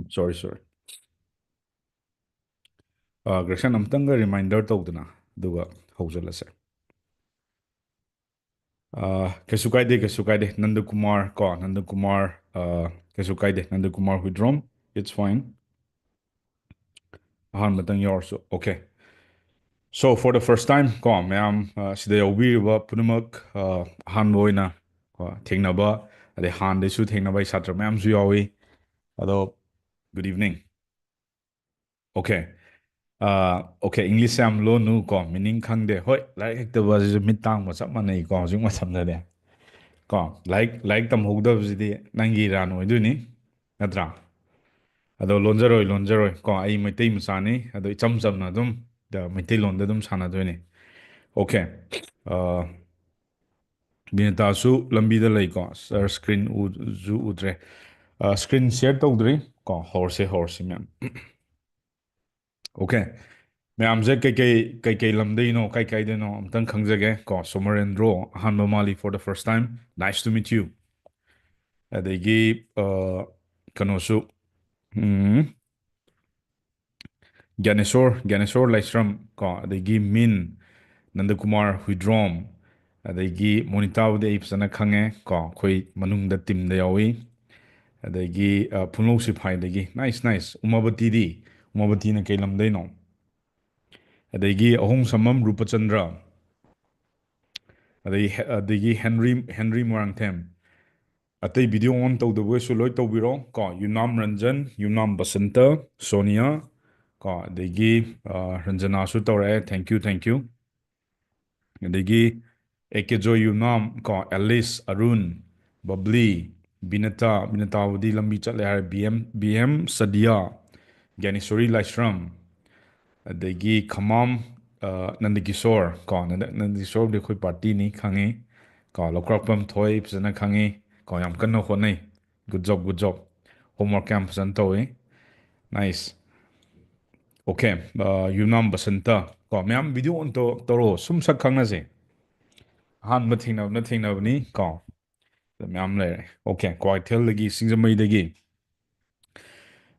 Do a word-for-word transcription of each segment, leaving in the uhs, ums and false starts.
Sorry, sorry. ꯑ, ꯒ꯭ꯔꯦꯁꯟ, ꯑꯃꯨꯛꯇꯪꯒ reminder ꯇꯧꯗꯅ, ꯑꯗꯨꯒ ꯍꯧꯖꯤꯜꯂꯁꯦ꯫ ꯑ, ꯀꯩꯁꯨ ꯀꯥꯏꯗꯦ, ꯀꯩꯁꯨ ꯀꯥꯏꯗꯦ꯫ ꯅꯟꯗꯀꯨꯃꯥꯔ ꯀꯣ, ꯅꯟꯗꯀꯨꯃꯥꯔ, ꯑ, ꯀꯩꯁꯨ ꯀꯥꯏꯗꯦ꯫ ꯅꯟꯗꯀꯨꯃꯥꯔ ꯍꯨꯏꯗ꯭ꯔꯣꯝ, it's fine꯫ ꯑꯍꯥꯟꯕꯇꯪ ꯌꯥꯎꯔꯁꯨ, okay꯫ So, for the first time ꯀꯣ, ꯃꯌꯥꯝ, ꯑ, ꯁꯤꯗ ꯌꯥꯎꯕꯤꯔꯤꯕ ꯄꯨꯝꯅꯃꯛ, ꯑ, ꯑꯍꯥꯟꯕ ꯑꯣꯏꯅ ꯀꯣ, ꯊꯦꯡꯅꯕ, ꯑꯗꯩ ꯍꯥꯟꯅꯗꯩꯁꯨ ꯊꯦꯡꯅꯕ ꯑꯩ ꯁꯥꯇ꯭ꯔ ꯃꯌꯥꯝꯁꯨ ꯌꯥꯎꯏ꯫ ꯑꯗꯣ, good evening꯫ Okay꯫ ꯑ, okay, English ꯌꯥꯝ ꯂꯣꯟꯅꯨ ꯀꯣ, meaning ꯈꯪꯗꯦ꯫ ꯍꯣꯏ, ꯂꯥꯏꯔꯤꯛ ꯍꯩꯇꯕ ꯑꯁꯤꯁꯨ ꯃꯤꯠ ꯇꯥꯡꯕ ꯆꯞ ꯃꯥꯟꯅꯩꯀꯣ, ꯍꯧꯖꯤꯛ ꯃꯇꯝꯗꯗꯤ꯫ ꯀꯣ, ꯂꯥꯏꯔꯤꯛ, ꯂꯥꯏꯔꯤꯛ ꯇꯝꯍꯧꯗꯕꯁꯤꯗꯤ ꯅꯪꯒꯤ ꯏꯔꯥꯟ ꯑꯣꯏꯗꯣꯏꯅꯤ, ꯅꯠꯇ꯭ꯔꯥ? ꯑꯗꯣ ꯂꯣꯟꯖꯔꯣꯏ, ꯂꯣꯟꯖꯔꯣꯏ ꯀꯣ, ꯑꯩ ꯃꯩꯇꯩ ꯃꯆꯥꯅꯤ, ꯑꯗꯣ ꯏꯆꯝ ꯆꯝꯅ ꯑꯗꯨꯝ, ꯗ, ꯃꯩꯇꯩꯂꯣꯟꯗ ꯑꯗꯨꯝ ꯁꯥꯟꯅꯗꯣꯏꯅꯤ꯫ Okay꯫ ꯑ, ꯕꯤꯅꯤꯇꯥꯁꯨ ꯂꯝꯕꯤꯗ ꯂꯩꯀꯣ, sir, screen ꯎ-, ꯁꯨ ꯎꯗ꯭ꯔꯦ꯫ ꯑ, screen share ꯇꯧꯗ꯭ꯔꯤ ꯀꯣ, ꯍꯧꯔꯁꯦ, ꯍꯧꯔꯁꯦ, ꯃꯌꯥꯝ꯫ Okay꯫ ꯃꯌꯥꯝꯁꯦ ꯀꯩꯀꯩ, ꯀꯩꯀꯩ ꯂꯝꯗꯩꯅꯣ, ꯀꯥꯏ ꯀꯥꯏꯗꯩꯅꯣ ꯑꯝꯇꯪ ꯈꯪꯖꯒꯦ ꯀꯣ꯫ ꯁꯣꯃꯔꯦꯟꯗ꯭ꯔꯣ, ꯑꯍꯥꯟꯕ ꯃꯥꯜꯂꯤ, for the first time, nice to meet you꯫ ꯑꯗꯒꯤ, ꯑ, ꯀꯩꯅꯣꯁꯨ, ꯎꯝ, ꯒ꯭ꯌꯥꯅꯦꯁꯣꯔ, ꯒ꯭ꯌꯥꯅꯦꯁꯣꯔ ꯂꯥꯏꯁ꯭ꯔꯝ ꯀꯣ, ꯑꯗꯒꯤ ꯃꯤꯟ, ꯅꯟꯗꯀꯨꯃꯥꯔ ꯍꯨꯏꯗ꯭ꯔꯣꯝ, ꯑꯗꯒꯤ ꯃꯣꯅꯤꯇꯥꯕꯨꯗꯤ ꯑꯩ ꯐꯖꯅ ꯈꯪꯉꯦ ꯀꯣ, ꯑꯩꯈꯣꯏ ꯃꯅꯨꯡꯗ teamꯗ ꯌꯥꯎꯏ꯫ ꯑꯗꯒꯤ, ꯑ, ꯐꯨꯟꯂꯧ ꯁꯤꯐꯥꯏꯗꯒꯤ, nice, nice꯫ ꯎꯃꯥꯕꯇꯤꯗꯤ? ꯎꯃꯥꯕꯇꯤꯅ ꯀꯩ ꯂꯝꯗꯩꯅꯣ? ꯑꯗꯒꯤ ꯑꯍꯣꯡꯁꯝꯕꯝ ꯔꯨꯄꯆꯟꯗ꯭ꯔ, ꯑꯗꯒꯤ ꯍꯦ-, ꯑꯗꯒꯤ ꯍꯦꯟꯔꯤ, ꯍꯦꯟꯔꯤ ꯃꯣꯏꯔꯥꯡꯊꯦꯝ꯫ ꯑꯇꯩ video on ꯇꯧꯗꯕꯈꯩꯁꯨ ꯂꯣꯏ ꯇꯧꯕꯤꯔꯣ ꯀꯣ꯫ ꯌꯨꯝꯅꯥꯝ ꯔꯟꯖꯟ, ꯌꯨꯝꯅꯥꯝ ꯕꯁꯟꯇ, ꯁꯣꯅꯤꯌꯥ ꯀꯣ, ꯑꯗꯒꯤ, ꯑ, ꯔꯟꯖꯅꯥꯁꯨ ꯇꯧꯔꯛꯑꯦ, thank you, thank you꯫ ꯑꯗꯒꯤ ꯑꯦ ꯀꯦ ꯖꯣꯏ ꯌꯨꯝꯅꯥꯝ ꯀꯣ, ꯑꯦꯂꯤꯁ, ꯑꯔꯨꯟ, ꯕꯕ꯭ꯂꯤ, ꯕꯤꯅꯇꯥ, ꯕꯤꯅꯇꯥꯕꯨꯗꯤ ꯂꯝꯕꯤ ꯆꯠꯂꯦ ꯍꯥꯏꯔꯦ, ꯕꯤ ꯑꯦꯝ, ꯕꯤ ꯑꯦꯝ ꯁꯗꯤꯌꯥ, ꯒ꯭ꯌꯥꯅꯦꯁꯣꯔꯤ ꯂꯥꯏꯁ꯭ꯔꯝ, ꯑꯗꯒꯤ ꯈꯃꯥꯝ, ꯑ, ꯅꯟꯗꯀꯤꯁꯣꯔ ꯀꯣ, ꯅꯟꯗ-, ꯅꯟꯗꯀꯤꯁꯣꯔꯕꯨꯗꯤ ꯑꯩꯈꯣꯏ partyꯅꯤ ꯈꯪꯉꯤ ꯀꯣ, ꯂꯧꯀ꯭ꯔꯥꯛꯄꯝ ꯊꯣꯏ ꯐꯖꯅ ꯈꯪꯉꯤ ꯀꯣ, ꯌꯥꯝ ꯀꯟꯅ ꯍꯣꯠꯅꯩ꯫ Good job, good job꯫ Homework ꯌꯥꯝ ꯐꯖꯅ ꯇꯧꯏ꯫ Nice꯫ Okay, ꯑ, ꯌꯨꯝꯅꯥꯝ ꯕꯁꯟꯇ ꯀꯣ, ꯃꯌꯥꯝ video on ꯇꯧ-, ꯇꯧꯔꯣ, ꯁꯨꯝ ꯁꯛ ꯈꯪꯅꯁꯦ꯫ ꯑꯍꯥꯟꯕ ꯊꯦꯡꯅꯕꯅ ꯊꯦꯡꯅꯕꯅꯤ ꯀꯣ꯫ ꯑꯗ ꯃꯌꯥꯝ ꯂꯩꯔꯦ꯫ Okay, ꯀ꯭ꯋꯥꯀꯩꯊꯦꯜꯗꯒꯤ, ꯁꯤꯡꯖꯃꯩꯗꯒꯤ꯫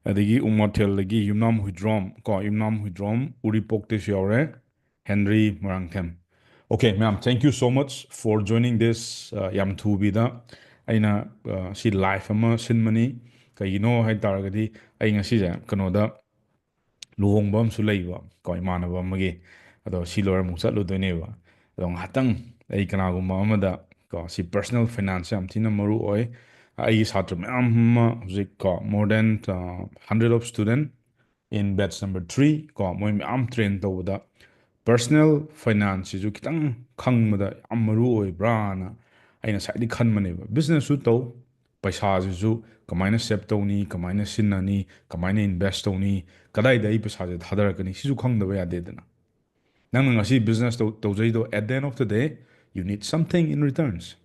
ꯑꯗꯒꯤ ꯎꯃꯥꯊꯦꯜꯗꯒꯤ ꯌꯨꯝꯅꯥꯝ ꯍꯨꯏꯗ꯭ꯔꯣꯝ ꯀꯣ, ꯌꯨꯝꯅꯥꯝ ꯍꯨꯏꯗ꯭ꯔꯣꯝ ꯎꯔꯤꯄꯣꯛꯇꯁꯨ ꯌꯥꯎꯔꯦ, Henry Moirangthem. Okay, ma'am, thank you so much for joining this. Uh, ꯌꯥꯝ ꯊꯨꯕꯤꯗ ꯑꯩꯅ uh, ꯁꯤ live ꯑꯃ ꯁꯤꯟꯕꯅꯤ꯫ ꯀꯩꯒꯤꯅꯣ ꯍꯥꯏ ꯇꯥꯔꯒꯗꯤ, ꯑꯩ ꯉꯁꯤꯁꯦ ꯀꯩꯅꯣꯗ ꯂꯨꯍꯣꯡꯕ ꯑꯃꯁꯨ ꯂꯩꯕ ꯀꯣ, ꯏꯃꯥꯟꯅꯕ ꯑꯃꯒꯤ꯫ ꯑꯗꯣ ꯁꯤ ꯂꯣꯏꯔ ꯑꯃꯨꯛ ꯆꯠꯂꯨꯗꯣꯏꯅꯦꯕ꯫ ꯑꯗꯣ ꯉꯥꯏꯍꯥꯛꯇꯪ ꯑꯩ ꯀꯅꯥꯒꯨꯝꯕ ꯑꯃꯗ ꯀꯣ, ꯁꯤ personal finance ꯌꯥꯝ ꯊꯤꯅ ꯃꯔꯨ ꯑꯣꯏ꯫ ꯑꯩꯒꯤ ꯁꯥꯇ꯭ꯔ ꯃꯌꯥꯝ ꯑꯃ ꯍꯧꯖꯤꯛ ꯀꯣ, more than hundred of student in batch number three ꯀꯣ, ꯃꯣꯏ ꯃꯌꯥꯝ train ꯇꯧꯕꯗ personal finance ꯁꯤꯁꯨ ꯈꯤꯇꯪ ꯈꯪꯕꯗ ꯌꯥꯝ ꯃꯔꯨ ꯑꯣꯏꯕ꯭ꯔꯥꯅ ꯑꯩꯅ ꯉꯁꯥꯏꯗꯤ ꯈꯟꯕꯅꯦꯕ꯫ Business ꯁꯨ ꯇꯧ, ꯄꯩꯁꯥꯁꯤꯁꯨ ꯀꯃꯥꯏꯅ save ꯇꯧꯅꯤ, ꯀꯃꯥꯏꯅ ꯁꯤꯖꯤꯟꯅꯅꯤ, ꯀꯃꯥꯏꯅ invest ꯇꯧꯅꯤ, ꯀꯗꯥꯏꯗ ꯑꯩ ꯄꯩꯁꯥꯁꯦ ꯊꯥꯗꯔꯛꯀꯅꯤ, ꯁꯤꯁꯨ ꯈꯪꯗꯕ ꯌꯥꯗꯦꯗꯅ꯫ ꯅꯪꯅ ꯉꯁꯤ business ꯇꯧ ꯇꯧꯖꯩꯗꯣ, at the end of the day, you need something in returns.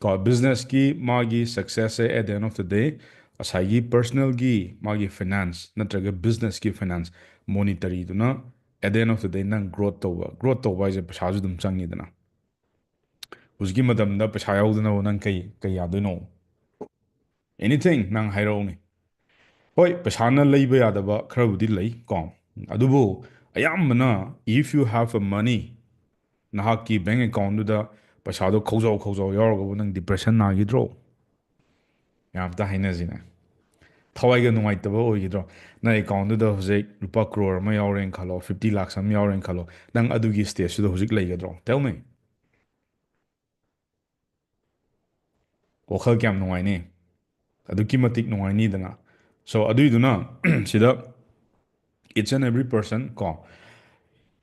ꯀꯣ, business ꯀꯤ ꯃꯥꯒꯤ success say at the end of the day, ꯉꯁꯥꯏꯒꯤ personal ꯒꯤ ꯃꯥꯒꯤ finance ꯅꯠꯇ꯭ꯔꯒ business ꯀꯤ finance, monetary ꯗꯨꯅ at the end of the day ꯅꯪ growth ꯇꯧꯕ꯫ Growth ꯇꯧꯕ ꯍꯥꯏꯁꯦ ꯄꯩꯁꯥꯁꯨ ꯑꯗꯨꯝ ꯆꯪꯉꯤꯗꯅ꯫ ꯍꯧꯖꯤꯛꯀꯤ ꯃꯇꯝꯗ ꯄꯩꯁꯥ ꯌꯥꯎꯗꯅꯕ ꯅꯪ ꯀꯩ ꯀꯩ ꯌꯥꯗꯣꯏꯅꯣ? Anything ꯅꯪ ꯍꯥꯏꯔꯛꯎꯅꯦ꯫ ꯍꯣꯏ, ꯄꯩꯁꯥꯅ ꯂꯩꯕ ꯌꯥꯗꯕ ꯈꯔꯕꯨꯗꯤ ꯂꯩ ꯀꯣ, ꯑꯗꯨꯕꯨ ꯑꯌꯥꯝꯕꯅ, if you have a money, ꯅꯍꯥꯛꯀꯤ bank account ꯗꯨꯗ ꯄꯩꯁꯥꯗꯣ ꯈꯧꯖꯥꯎ ꯈꯧꯖꯥꯎ ꯌꯥꯎꯔꯒꯕꯨ ꯅꯪ depression ꯅꯥꯈꯤꯗ꯭ꯔꯣ? ꯃꯌꯥꯝ ꯑꯝꯇ ꯍꯥꯏꯅꯁꯤꯅꯦ꯫ ꯊꯋꯥꯏꯒ ꯅꯨꯡꯉꯥꯏꯇꯕ ꯑꯣꯏꯈꯤꯗ꯭ꯔꯣ? ꯅꯪ account ꯗꯨꯗ ꯍꯧꯖꯤꯛ ꯂꯨꯄꯥ crore ꯑꯃ ꯌꯥꯎꯔꯦꯅ ꯈꯜꯂꯣ, fifty lakhs ꯑꯃ ꯌꯥꯎꯔꯦꯅ ꯈꯜꯂꯣ, ꯅꯪ ꯑꯗꯨꯒꯤ stage ꯇꯨꯗ ꯍꯧꯖꯤꯛ ꯂꯩꯒꯗ꯭ꯔꯣ? Tell me. ꯋꯥꯈꯜ ꯀꯌꯥꯝ ꯅꯨꯡꯉꯥꯏꯅꯤ? ꯑꯗꯨꯛꯀꯤ ꯃꯇꯤꯛ ꯅꯨꯡꯉꯥꯏꯅꯤꯗꯅ꯫ So, ꯑꯗꯨꯏꯗꯨꯅ ꯁꯤꯗ each and every person ꯀꯣ,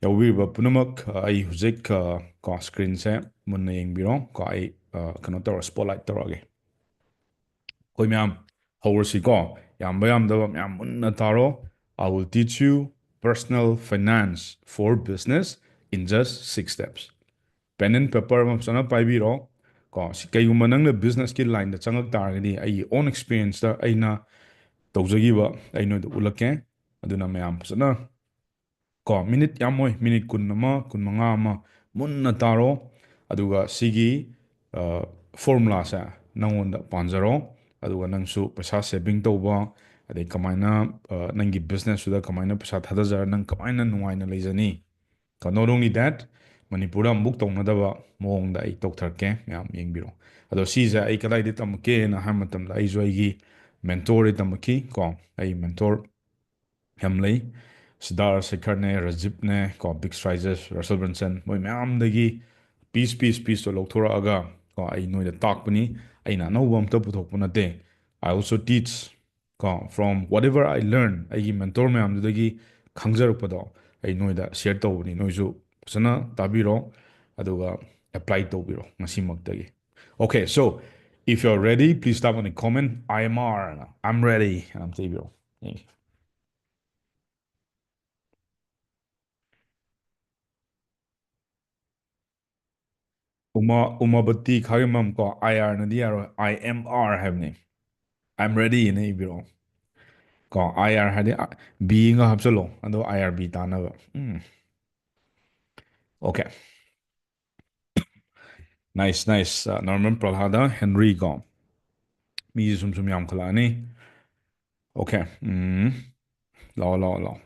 ꯌꯥꯎꯕꯤꯔꯤꯕ ꯄꯨꯝꯅꯃꯛ, ꯑ, ꯑꯩ ꯍꯧꯖꯤꯛ, ꯑ, ꯀꯣ, screen ꯁꯦ ꯃꯨꯟꯅ ꯌꯦꯡꯕꯤꯔꯣ ꯀꯣ, ꯑꯩ, ꯑ, ꯀꯩꯅꯣ ꯇꯧꯔ, spotlight ꯇꯧꯔꯛꯑꯒꯦ꯫ ꯑꯩꯈꯣꯏ ꯃꯌꯥꯝ ꯍꯧꯔꯁꯤꯀꯣ, ꯌꯥꯝꯕ ꯌꯥꯝꯗꯕ ꯃꯌꯥꯝ ꯃꯨꯟꯅ ꯇꯥꯔꯣ꯫ I will teach you personal finance for business in just six steps. Pen and paper ꯑꯃ ꯐꯖꯅ ꯄꯥꯏꯕꯤꯔꯣ ꯀꯣ꯫ ꯁꯤ ꯀꯩꯒꯨꯝꯕ ꯅꯪꯅ business ꯀꯤ line ꯗ ꯆꯪꯉꯛ ꯇꯥꯔꯒꯗꯤ, ꯑꯩꯒꯤ own experience ꯇ ꯑꯩꯅ ꯇꯧꯖꯈꯤꯕ ꯑꯩ ꯅꯣꯏꯗ ꯎꯠꯂꯛꯀꯦ꯫ ꯑꯗꯨꯅ ꯃꯌꯥꯝ ꯐꯖꯅ ꯀꯣ, minute ꯌꯥꯝꯃꯣꯏ, minute ꯀꯨꯟ ꯑꯃ, ꯀꯨꯟ ꯃꯉꯥ ꯑꯃ ꯃꯨꯟꯅ ꯇꯥꯔꯣ꯫ ꯑꯗꯨꯒ ꯁꯤꯒꯤ, ꯑ, formula ꯁꯦ ꯅꯪꯉꯣꯟꯗ ꯄꯥꯟꯖꯔꯣ꯫ ꯑꯗꯨꯒ ꯅꯪꯁꯨ ꯄꯩꯁꯥ saving ꯇꯧꯕ, ꯑꯗꯩ ꯀꯃꯥꯏꯅ, ꯑ, ꯅꯪꯒꯤ business ꯇꯨꯗ ꯀꯃꯥꯏꯅ ꯄꯩꯁꯥ ꯊꯥꯗꯖꯔ ꯅꯪ ꯀꯃꯥꯏꯅ ꯅꯨꯡꯉꯥꯏꯅ ꯂꯩꯖꯅꯤ? ꯀꯣ, not only that, ꯃꯅꯤꯄꯨꯔꯗ ꯑꯃꯨꯛ ꯇꯧꯅꯗꯕ ꯃꯑꯣꯡꯗ ꯑꯩ ꯇꯧꯊꯔꯛꯀꯦ, ꯃꯌꯥꯝ ꯌꯦꯡꯕꯤꯔꯣ꯫ ꯑꯗꯣ ꯁꯤꯁꯦ ꯑꯩ ꯀꯗꯥꯏꯗ ꯇꯝꯃꯛꯀꯦꯅ ꯍꯥꯏꯕ ꯃꯇꯝꯗ, ꯑꯩꯁꯨ ꯑꯩꯒꯤ mentor ꯗꯤ ꯇꯝꯃꯛꯈꯤ꯫ ꯀꯣ, ꯑꯩ mentor ꯌꯥꯝ ꯂꯩ꯫ ꯁꯤꯗꯥꯔ ꯁꯦꯈꯔꯅꯦ, ꯔꯥꯖꯤꯞꯅꯦ, ꯀꯣ, ꯕꯤꯛ ꯁ꯭ꯔꯥꯏꯖꯔ, ꯔꯁꯜ ꯕ꯭ꯔꯟꯁꯟ, ꯃꯣꯏ ꯃꯌꯥꯝꯗꯒꯤ piece, piece, piece ꯇꯣ ꯂꯧꯊꯣꯔꯛꯑꯒ, ꯀꯣ, ꯑꯩ ꯅꯣꯏꯗ ꯇꯥꯛꯄꯅꯤ꯫ ꯑꯩꯅ ꯑꯅꯧꯕ ꯑꯝꯇ ꯄꯨꯊꯣꯛꯄ ꯅꯠꯇꯦ꯫ I also teach, ꯀꯣ, from whatever I learn, ꯑꯩꯒꯤ mentor ꯃꯌꯥꯝꯗꯨꯗꯒꯤ ꯈꯪꯖꯔꯛꯄꯗꯣ ꯑꯩ ꯅꯣꯏꯗ share ꯇꯧꯕꯅꯤ꯫ ꯅꯣꯏꯁꯨ ꯐꯖꯅ ꯇꯥꯕꯤꯔꯣ, ꯑꯗꯨꯒ apply ꯇꯧꯕꯤꯔꯣ ꯉꯁꯤꯃꯛꯇꯒꯤ꯫ Okay, so if you're ready, please type on the comment, "I M R" ꯅ, "I'm ready" ꯍꯥꯏꯅ ꯑꯝꯇ ꯏꯕꯤꯔꯣ꯫ ꯌꯦꯡꯒꯦ꯫ ꯎꯃꯥ, ꯎꯃꯥꯕꯇꯤ ꯈꯥꯒꯦꯝꯕꯝ ꯀꯣ, I R ꯅꯗꯤ ꯌꯥꯔꯣꯏ, I M R ꯍꯥꯏꯕꯅꯤ꯫ "I'm ready" ꯅ ꯏꯕꯤꯔꯛꯑꯣ꯫ ꯀꯣ, I R ꯍꯥꯏꯗꯤ, ꯑ, B ꯒ ꯍꯥꯞꯆꯜꯂꯣ, ꯑꯗꯣ I R B ꯇꯥꯅꯕ꯫ ꯎꯝ꯫ Okay꯫ Nice, nice. ꯑ, ꯅꯣꯔꯃꯦꯟ, ꯄ꯭ꯔꯍꯥꯗ, ꯍꯦꯟꯔꯤ ꯀꯣ꯫ ꯃꯤꯁꯦ ꯁꯨꯝ ꯁꯨꯝ ꯌꯥꯝꯈꯠꯂꯛꯑꯅꯤ꯫ Okay꯫ ꯎꯝ꯫ ꯂꯥꯛꯑꯣ, ꯂꯥꯛꯑꯣ, ꯂꯥꯛꯑꯣ꯫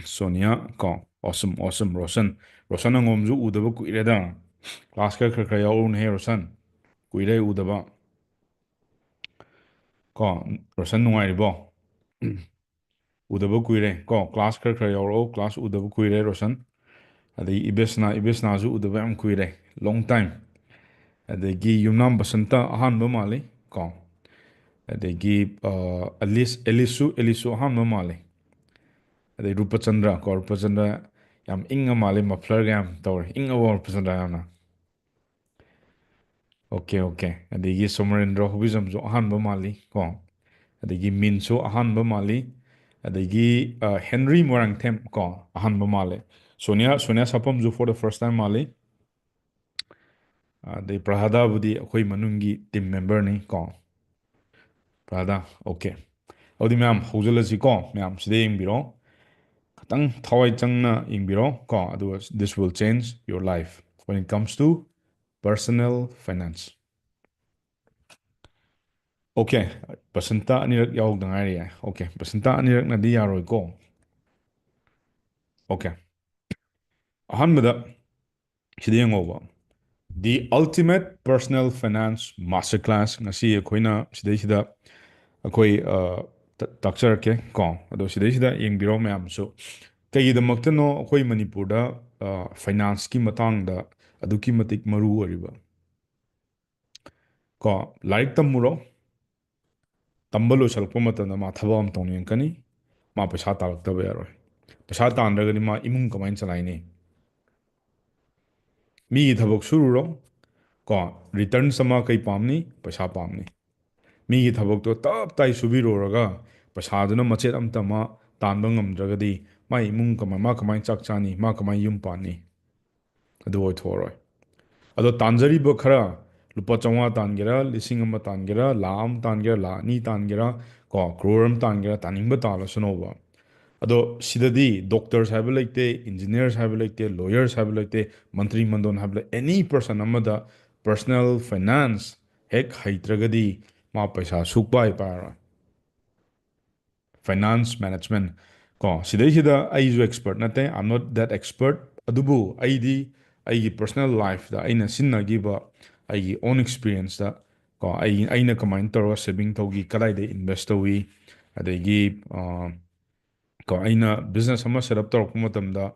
ꯁꯣꯅꯤꯌꯥ ꯀꯣ꯫ Awesome, awesome꯫ ꯔꯣꯁꯟ꯫ ꯔꯣꯁꯟ ꯑꯉꯣꯝꯁꯨ ꯎꯗꯕ ꯀꯨꯏꯔꯦꯗ꯫ Class ꯈꯔ, ꯈꯔ, ꯈꯔ ꯌꯥꯎꯔꯛꯎꯅꯦꯍꯦ, ꯔꯣꯁꯟ꯫ ꯀꯨꯏꯔꯦ ꯎꯗꯕ꯫ ꯀꯣ, ꯔꯣꯁꯟ ꯅꯨꯡꯉꯥꯏꯔꯤꯕꯣ? ꯎꯗꯕ ꯀꯨꯏꯔꯦ꯫ ꯀꯣ, class ꯈꯔ, ꯈꯔ ꯌꯥꯎꯔꯛꯑꯣ꯫ Class ꯎꯗꯕ ꯀꯨꯏꯔꯦ, ꯔꯣꯁꯟ꯫ ꯑꯗꯩ ꯏꯕꯦꯁꯅꯥ, ꯏꯕꯦꯁꯅꯥꯁꯨ ꯎꯗꯕ ꯌꯥꯝ ꯀꯨꯏꯔꯦ꯫ Long time꯫ ꯑꯗꯒꯤ ꯌꯨꯝꯅꯥꯝ ꯕꯁꯟꯇ ꯑꯍꯥꯟꯕ ꯃꯥꯜꯂꯤ꯫ ꯀꯣ꯫ ꯑꯗꯒꯤ, ꯑ, ꯑꯦꯂꯤꯁ, ꯑꯦꯂꯤꯁꯁꯨ, ꯑꯦꯂꯤꯁꯁꯨ ꯑꯍꯥꯟꯕ ꯃꯥꯜꯂꯤ꯫ ꯑꯗꯩ ꯔꯨꯄꯆꯟꯗ꯭ꯔ, ꯀꯣ, ꯔꯨꯄꯆꯟꯗ꯭ꯔ ꯌꯥꯝ ꯏꯪꯉ ꯃꯥꯜꯂꯤ, muffler ꯒ ꯌꯥꯝ ꯇꯧꯔꯦ꯫ ꯏꯪꯉꯕꯣ ꯔꯨꯄꯆꯟꯗ꯭ꯔ ꯌꯥꯝꯅ? Okay, okay꯫ ꯑꯗꯒꯤ ꯁꯣꯃꯔꯦꯟꯗ꯭ꯔ ꯍꯣꯕꯤꯖꯝꯁꯨ ꯑꯍꯥꯟꯕ ꯃꯥꯜꯂꯤ, ꯀꯣ꯫ ꯑꯗꯒꯤ ꯃꯤꯟꯁꯨ ꯑꯍꯥꯟꯕ ꯃꯥꯜꯂꯤ꯫ ꯑꯗꯒꯤ, ꯑ, ꯍꯦꯟꯔꯤ ꯃꯣꯏꯔꯥꯡꯊꯦꯝ, ꯀꯣ, ꯑꯍꯥꯟꯕ ꯃꯥꯜꯂꯦ꯫ Sonia, Sonia ꯁꯥꯄꯝꯁꯨ for the first time ꯃꯥꯜꯂꯤ꯫ ꯑꯗꯩ ꯄ꯭ꯔꯍꯥꯗꯥꯕꯨꯗꯤ ꯑꯩꯈꯣꯏ ꯃꯅꯨꯡꯒꯤ team member ꯅꯤ, ꯀꯣ꯫ ꯄ꯭ꯔꯍꯥꯗꯥ, okay꯫ ꯑꯗꯨꯗꯤ ꯃꯌꯥꯝ ꯍꯧꯖꯤꯜꯂꯁꯤꯀꯣ꯫ ꯃꯌꯥꯝ ꯁꯤꯗ ꯌꯦꯡꯕꯤꯔꯣ꯫ ꯈꯤꯇꯪ ꯊꯋꯥꯏ ꯆꯪꯅ ꯌꯦꯡꯕꯤꯔꯣ, ꯀꯣ꯫ ꯑꯗꯨꯒ this will change your life when it comes to personal finance꯫ Okay, Basanta ꯑꯅꯤꯔꯛ ꯌꯥꯎꯗ ꯉꯥꯏꯔꯤꯌꯦ꯫ ꯑꯣꯀꯦ, ꯕꯁꯟꯇ ꯑꯅꯤꯔꯛꯅꯗꯤ ꯌꯥꯔꯣꯏꯀꯣ꯫ ꯑꯣꯀꯦ, ꯑꯍꯥꯟꯕꯗ ꯁꯤꯗ ꯌꯦꯡꯉꯣꯕ, The Ultimate Personal Finance Masterclass꯫ ꯉꯁꯤ ꯑꯩꯈꯣꯏꯅ ꯁꯤꯗꯩꯁꯤꯗ ꯑꯩꯈꯣꯏ, ꯑ, ꯇ-, ꯇꯥꯛꯆꯔꯛꯀꯦ ꯀꯣ꯫ ꯑꯗꯣ ꯁꯤꯗꯩꯁꯤꯗ ꯌꯦꯡꯕꯤꯔꯣ ꯃꯌꯥꯝꯁꯨ꯫ ꯀꯩꯒꯤꯗꯃꯛꯇꯅꯣ ꯑꯩꯈꯣꯏ ꯃꯅꯤꯄꯨꯔꯗ, ꯑ, ꯐꯥꯏꯅꯥꯟꯁꯀꯤ ꯃꯇꯥꯡꯗ ꯑꯗꯨꯛꯀꯤ ꯃꯇꯤꯛ ꯃꯔꯨ ꯑꯣꯏꯔꯤꯕ? ꯀꯣ, ꯂꯥꯏꯔꯤꯛ ꯇꯝꯃꯨꯔꯣ, ꯇꯝꯕ ꯂꯣꯏꯁꯤꯜꯂꯛꯄ ꯃꯇꯝꯗ ꯃꯥ ꯊꯕꯛ ꯑꯃ ꯇꯧꯅꯤꯡꯉꯛꯀꯅꯤ, ꯃꯥ ꯄꯩꯁꯥ ꯇꯥꯜꯂꯛꯇꯕ ꯌꯥꯔꯣꯏ꯫ ꯄꯩꯁꯥ ꯇꯥꯟꯗ꯭ꯔꯒꯗꯤ ꯃꯥ ꯏꯃꯨꯡ ꯀꯃꯥꯏꯅ ꯆꯂꯥꯏꯅꯤ? ꯃꯤꯒꯤ ꯊꯕꯛ ꯁꯨꯔꯨꯔꯣ, ꯀꯣ, ꯔꯤꯇꯔꯟꯁ ꯑꯃ ꯀꯩ ꯄꯥꯝꯅꯤ? ꯄꯩꯁꯥ ꯄꯥꯝꯅꯤ꯫ ꯃꯤꯒꯤ ꯊꯕꯛꯇꯣ ꯇꯞ ꯇꯥꯏ ꯁꯨꯕꯤꯔꯨꯔꯒ ꯄꯩꯁꯥꯗꯨꯅ ꯃꯆꯦꯠ ꯑꯝꯇ ꯑꯃ ꯇꯥꯟꯕ ꯉꯝꯗ꯭ꯔꯒꯗꯤ ꯃꯥꯏ ꯏꯃꯨꯡ ꯀꯃꯥꯏ-, ꯃꯥ ꯀꯃꯥꯏꯅ ꯆꯥꯛ ꯆꯥꯅꯤ? ꯃꯥ ꯀꯃꯥꯏꯅ ꯌꯨꯝ ꯄꯥꯟꯅꯤ? ꯑꯗꯨ ꯑꯣꯏꯊꯣꯛꯑꯔꯣꯏ꯫ ꯑꯗꯣ ꯇꯥꯟꯖꯔꯤꯕ ꯈꯔ, ꯂꯨꯄꯥ ꯆꯥꯝꯃꯉꯥ ꯇꯥꯟꯒꯦꯔꯥ, ꯂꯤꯁꯤꯡ ꯑꯃ ꯇꯥꯟꯒꯦꯔꯥ, ꯂꯥꯈ ꯑꯃ ꯇꯥꯟꯒꯦꯔꯥ, ꯂꯥꯈ ꯑꯅꯤ ꯇꯥꯟꯒꯦꯔꯥ, ꯀꯣ, ꯀ꯭ꯔꯣꯔ ꯑꯃ ꯇꯥꯟꯒꯦꯔꯥ, ꯇꯥꯅꯤꯡꯕ ꯇꯥꯜꯂꯁꯅꯣꯕ꯫ ꯑꯗꯣ ꯁꯤꯗꯗꯤ ꯗꯣꯛꯇꯔꯁ ꯍꯥꯏꯕ ꯂꯩꯇꯦ, ꯏꯟꯖꯤꯅꯤꯌꯔꯁ ꯍꯥꯏꯕ ꯂꯩꯇꯦ, ꯂꯣꯌꯔꯁ ꯍꯥꯏꯕ ꯂꯩꯇꯦ, ꯃꯟꯇ꯭ꯔꯤ ꯃꯟꯗꯣꯟ ꯍꯥꯏꯕ ꯂꯩ, ꯑꯦꯅꯤ ꯄꯔꯁꯟ ꯑꯃꯗ ꯄꯔꯁꯅꯦꯜ ꯐꯥꯏꯅꯥꯟꯁ ꯍꯦꯛ ꯍꯩꯇ꯭ꯔꯒꯗꯤ ꯃꯥ ꯄꯩꯁꯥ ꯁꯨꯛꯄꯥꯏ ꯄꯥꯏꯔꯔꯣꯏ꯫ ꯐꯥꯏꯅꯥꯟꯁ ꯃꯦꯅꯦꯖꯃꯦꯟ ꯀꯣ, ꯁꯤꯗꯩꯁꯤꯗ ꯑꯩꯁꯨ ꯑꯦꯛꯁꯄꯔꯠ ꯅꯠꯇꯦ, I'm not that expert꯫ ꯑꯗꯨꯕꯨ ꯑꯩꯗꯤ ꯑꯩꯒꯤ ꯄꯔꯁꯅꯦꯜ ꯂꯥꯏꯐꯇ ꯑꯩꯅ ꯁꯤꯖꯤꯟꯅꯈꯤꯕ ꯑꯩꯒꯤ ꯑꯣꯟ ꯑꯦꯛꯁꯄꯤꯔꯤꯌꯦꯟꯁꯇ ꯀꯣ, ꯑꯩ, ꯑꯩꯅ ꯀꯃꯥꯏꯅ ꯇꯧꯔꯒ ꯁꯦꯚꯤꯡ ꯇꯧꯈꯤ, ꯀꯗꯥꯏꯗ ꯏꯟꯚꯦꯁ ꯇꯧꯏ, ꯑꯗꯒꯤ, ꯑ, ꯀꯣ, ꯑꯩꯅ ꯕꯤꯖꯤꯅꯦꯁ ꯑꯃ ꯁꯦꯠ ꯑꯞ ꯇꯧꯔꯛꯄ ꯃꯇꯝꯗ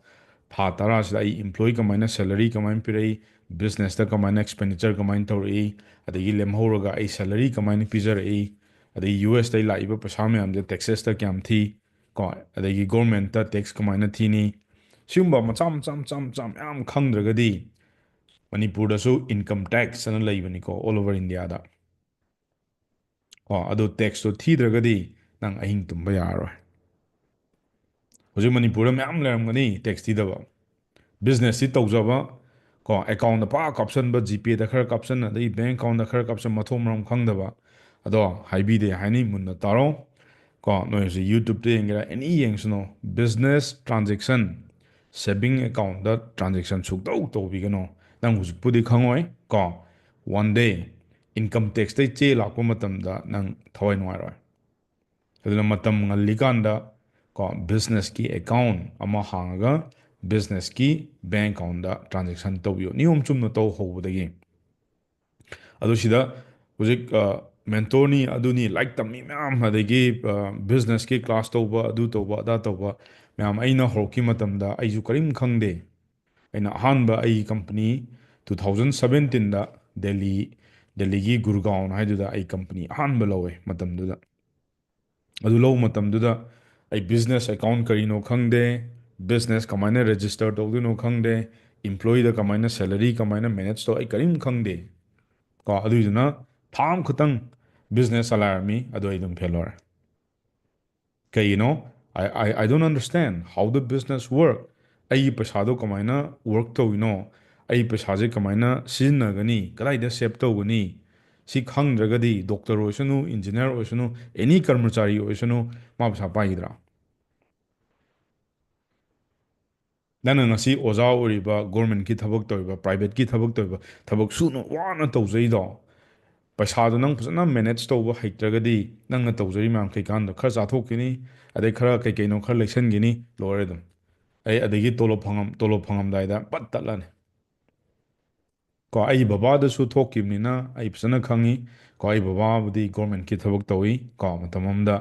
ꯊꯥ ꯇꯔꯥꯁꯤꯗ ꯑꯩ ꯏꯝꯄ꯭ꯂꯣꯌꯤ ꯀꯃꯥꯏꯅ, ꯁꯦꯂꯔꯤ ꯀꯃꯥꯏꯅ ꯄꯤꯔꯛꯏ, ꯕꯤꯖꯤꯅꯦꯁꯇ ꯀꯃꯥꯏꯅ ꯑꯦꯛꯁꯄꯦꯟꯗꯤꯆꯔ ꯀꯃꯥꯏꯅ ꯇꯧꯔꯛꯏ, ꯑꯗꯒꯤ ꯂꯦꯝꯍꯧꯔꯒ ꯑꯩ ꯁꯦꯂꯔꯤ ꯀꯃꯥꯏꯅ ꯄꯤꯖꯔꯛꯏ, ꯑꯗꯒꯤ ꯌꯨ ꯑꯦꯁꯇꯩ ꯂꯥꯛꯏꯕ ꯄꯩꯁꯥ ꯃꯌꯥꯝꯁꯦ ꯇꯦꯛꯁꯦꯁꯇ ꯀꯌꯥꯝ ꯊꯤ, ꯀꯣ, ꯑꯗꯒꯤ ꯒꯣꯔꯃꯦꯟꯇ ꯇꯦꯛꯁ ꯀꯃꯥꯏꯅ ꯊꯤꯅꯤ, ꯁꯤꯒꯨꯝꯕ ꯃꯆꯥ ꯃꯆꯥ ꯃꯆꯥ ꯃꯆꯥ ꯃꯌꯥꯝ ꯈꯪꯗ꯭ꯔꯒꯗꯤ ꯃꯅꯤꯄꯨꯔꯗꯁꯨ ꯏꯟꯀꯝ ꯇꯦꯛꯁ ꯑꯅ ꯂꯩꯕꯅꯤꯀꯣ, ꯑꯣꯜ ꯑꯣꯚꯔ ꯏꯟꯗꯤꯌꯥꯗ꯫ ꯀꯣ, ꯑꯗꯣ ꯇꯦꯛꯁꯇꯣ ꯊꯤꯗ꯭ꯔꯒꯗꯤ ꯅꯪ ꯑꯍꯤꯡ ꯇꯨꯝꯕ ꯌꯥꯔꯔꯣꯏ꯫ ꯍꯧꯖꯤꯛ ꯃꯅꯤꯄꯨꯔꯗ ꯃꯌꯥꯝ ꯂꯩꯔꯝꯒꯅꯤ ꯇꯦꯛꯁ ꯊꯤꯗꯕ꯫ ꯕꯤꯖꯤꯅꯦꯁꯇꯤ ꯇꯧꯖꯕ, ꯀꯣ, ꯑꯦꯀꯥꯎꯟꯗ ꯄꯥꯛ ꯀꯥꯞꯁꯟꯕ, ꯖꯤꯄꯦꯗ ꯈꯔ ꯀꯥꯞꯁꯟ, ꯑꯗꯩ ꯕꯦꯡ ꯑꯦꯀꯥꯎꯟꯗ ꯈꯔ ꯀꯥꯞꯁꯟ, ꯃꯊꯣꯡ ꯃꯔꯝ ꯈꯪꯗꯕ꯫ ꯑꯗꯣ ꯍꯥꯏꯕꯤꯗꯦ ꯍꯥꯏꯅꯤ, ꯃꯨꯟꯅ ꯇꯥꯔꯣ꯫ ꯀꯣ, ꯅꯣꯏ ꯍꯧꯖꯤꯛ ꯌꯨꯇ꯭ꯌꯨꯕꯇ ꯌꯦꯡꯒꯦꯔꯥ, ꯑꯦꯅꯤ ꯌꯦꯡꯁꯅꯣ, ꯕꯤꯖꯤꯅꯦꯁ ꯇ꯭ꯔꯥꯟꯖꯦꯛꯁꯟ, ꯁꯦꯚꯤꯡ ꯑꯦꯀꯥꯎꯟꯗ ꯇ꯭ꯔꯥꯟꯖꯦꯛꯁꯟ ꯁꯨꯛꯇꯧ ꯇꯧꯕꯤꯒꯅꯣ꯫ ꯅꯪ ꯍꯧꯖꯤꯛꯄꯨꯗꯤ ꯈꯪꯉꯣꯏ, ꯀꯣ, ꯋꯥꯟ ꯗꯦ income taxꯇꯩ ꯆꯦ ꯂꯥꯛꯄ ꯃꯇꯝꯗ ꯅꯪ ꯊꯋꯥꯏ ꯅꯨꯡꯉꯥꯏꯔꯣꯏ꯫ ꯑꯗꯨꯅ ꯃꯇꯝ ꯉꯜꯂꯤꯀꯥꯟꯗ ꯀꯣ businessꯀꯤ account ꯑꯃ ꯍꯥꯡꯉꯒ businessꯀꯤ bank accountꯇ transaction ꯇꯧꯕꯤꯌꯨ, ꯅꯤꯌꯣꯝ ꯆꯨꯝꯅ ꯇꯧ ꯍꯧꯕꯗꯒꯤ꯫ ꯑꯗꯨ ꯁꯤꯗ ꯍꯧꯖꯤꯛ mentorꯅꯤ, ꯑꯗꯨꯅꯤ, ꯂꯥꯏꯔꯤꯛ ꯇꯝꯃꯤ ꯃꯌꯥꯝ, ꯑꯗꯒꯤ businessꯀꯤ class ꯇꯧꯕ, ꯑꯗꯨ ꯇꯧꯕ, ꯑꯗꯥ ꯇꯧꯕ ꯃꯌꯥꯝ, ꯑꯩꯅ ꯍꯧꯔꯛꯈꯤ ꯃꯇꯝꯗ ꯑꯩꯁꯨ ꯀꯔꯤꯝ ꯈꯪꯗꯦ꯫ ꯑꯩꯅ ꯑꯍꯥꯟꯕ ꯑꯩ company two thousand seventeenꯗ ꯗꯦꯜꯂꯤ, ꯗꯦꯜꯂꯤꯒꯤ ꯒꯨꯔꯒꯥꯎꯟ ꯍꯥꯏꯗꯨꯗ ꯑꯩ company ꯑꯍꯥꯟꯕ ꯂꯧꯋꯦ ꯃꯇꯝꯗꯨꯗ꯫ ꯑꯗꯨ ꯂꯧꯕ ꯃꯇꯝꯗꯨꯗ ꯑꯩ business account ꯀꯔꯤꯅꯣ ꯈꯪꯗꯦ, business ꯀꯃꯥꯏꯅ register ꯇꯧꯗꯣꯏꯅꯣ ꯈꯪꯗꯦ, employeeꯗ ꯀꯃꯥꯏꯅ salary ꯀꯃꯥꯏꯅ manage ꯇꯧ, ꯑꯩ ꯀꯔꯤꯝ ꯈꯪꯗꯦ꯫ ꯀꯣ ꯑꯗꯨꯏꯗꯨꯅ ꯊꯥ ꯑꯃꯈꯛꯇꯪ business ꯆꯂꯥꯏꯔꯝꯃꯤ, ꯑꯗꯣ ꯑꯩ ꯑꯗꯨꯝ fail ꯑꯣꯏꯔꯦ꯫ ꯀꯩꯒꯤꯅꯣ? I, I, I don't understand how the business work. ꯑꯩꯒꯤ ꯄꯩꯁꯥꯗꯣ ꯀꯃꯥꯏꯅ work ꯇꯧꯔꯤꯅꯣ? ꯑꯩ ꯄꯩꯁꯥꯁꯦ ꯀꯃꯥꯏꯅ ꯁꯤꯖꯤꯟꯅꯒꯅꯤ? ꯀꯗꯥꯏꯗ save ꯇꯧꯒꯅꯤ? ꯁꯤ ꯈꯪꯗ꯭ꯔꯒꯗꯤ doctor ꯑꯣꯏꯁꯅꯨ, engineer ꯑꯣꯏꯁꯅꯨ, any ꯀꯔꯃꯆꯥꯔꯤ ꯑꯣꯏꯁꯅꯨ, ꯃꯥ ꯄꯩꯁꯥ ꯄꯥꯏꯒꯗ꯭ꯔꯥ? ꯅꯪꯅ ꯉꯁꯤ ꯑꯣꯖꯥ ꯑꯣꯏꯔꯤꯕ, governmentꯀꯤ ꯊꯕꯛ ꯇꯧꯔꯤꯕ, privateꯀꯤ ꯊꯕꯛ ꯇꯧꯔꯤꯕ, ꯊꯕꯛ ꯁꯨꯅ ꯋꯥꯅ ꯇꯧꯖꯩꯗꯣ, ꯄꯩꯁꯥꯗꯣ ꯅꯪ ꯐꯖꯅ manage ꯇꯧꯕ ꯍꯩꯇ꯭ꯔꯒꯗꯤ ꯅꯪꯅ ꯇꯧꯖꯔꯤ ꯃꯌꯥꯝ ꯀꯩꯀꯥꯟꯗ ꯈꯔ ꯆꯥꯊꯣꯛꯈꯤꯅꯤ, ꯑꯗꯩ ꯈꯔ ꯀꯩ ꯀꯩꯅꯣ ꯈꯔ ꯂꯩꯁꯟꯈꯤꯅꯤ, ꯂꯣꯏꯔꯦ ꯑꯗꯨꯝ꯫ ꯑꯩ ꯑꯗꯒꯤ ꯇꯣꯂꯣꯞ ꯐꯪꯉꯝ-, ꯇꯣꯂꯣꯞ ꯐꯪꯉꯝꯗꯥꯏꯗ ꯄꯠ ꯇꯠꯂꯅꯤ꯫ ꯀꯣ ꯑꯩ ꯕꯕꯥꯗꯁꯨ ꯊꯣꯛꯈꯤꯕꯅꯤꯅ ꯑꯩ ꯐꯖꯅ ꯈꯪꯉꯤ꯫ ꯀꯣ ꯑꯩ ꯕꯕꯥꯕꯨꯗꯤ governmentꯀꯤ ꯊꯕꯛ ꯇꯧꯏ꯫ ꯀꯣ ꯃꯇꯝ ꯑꯃꯗ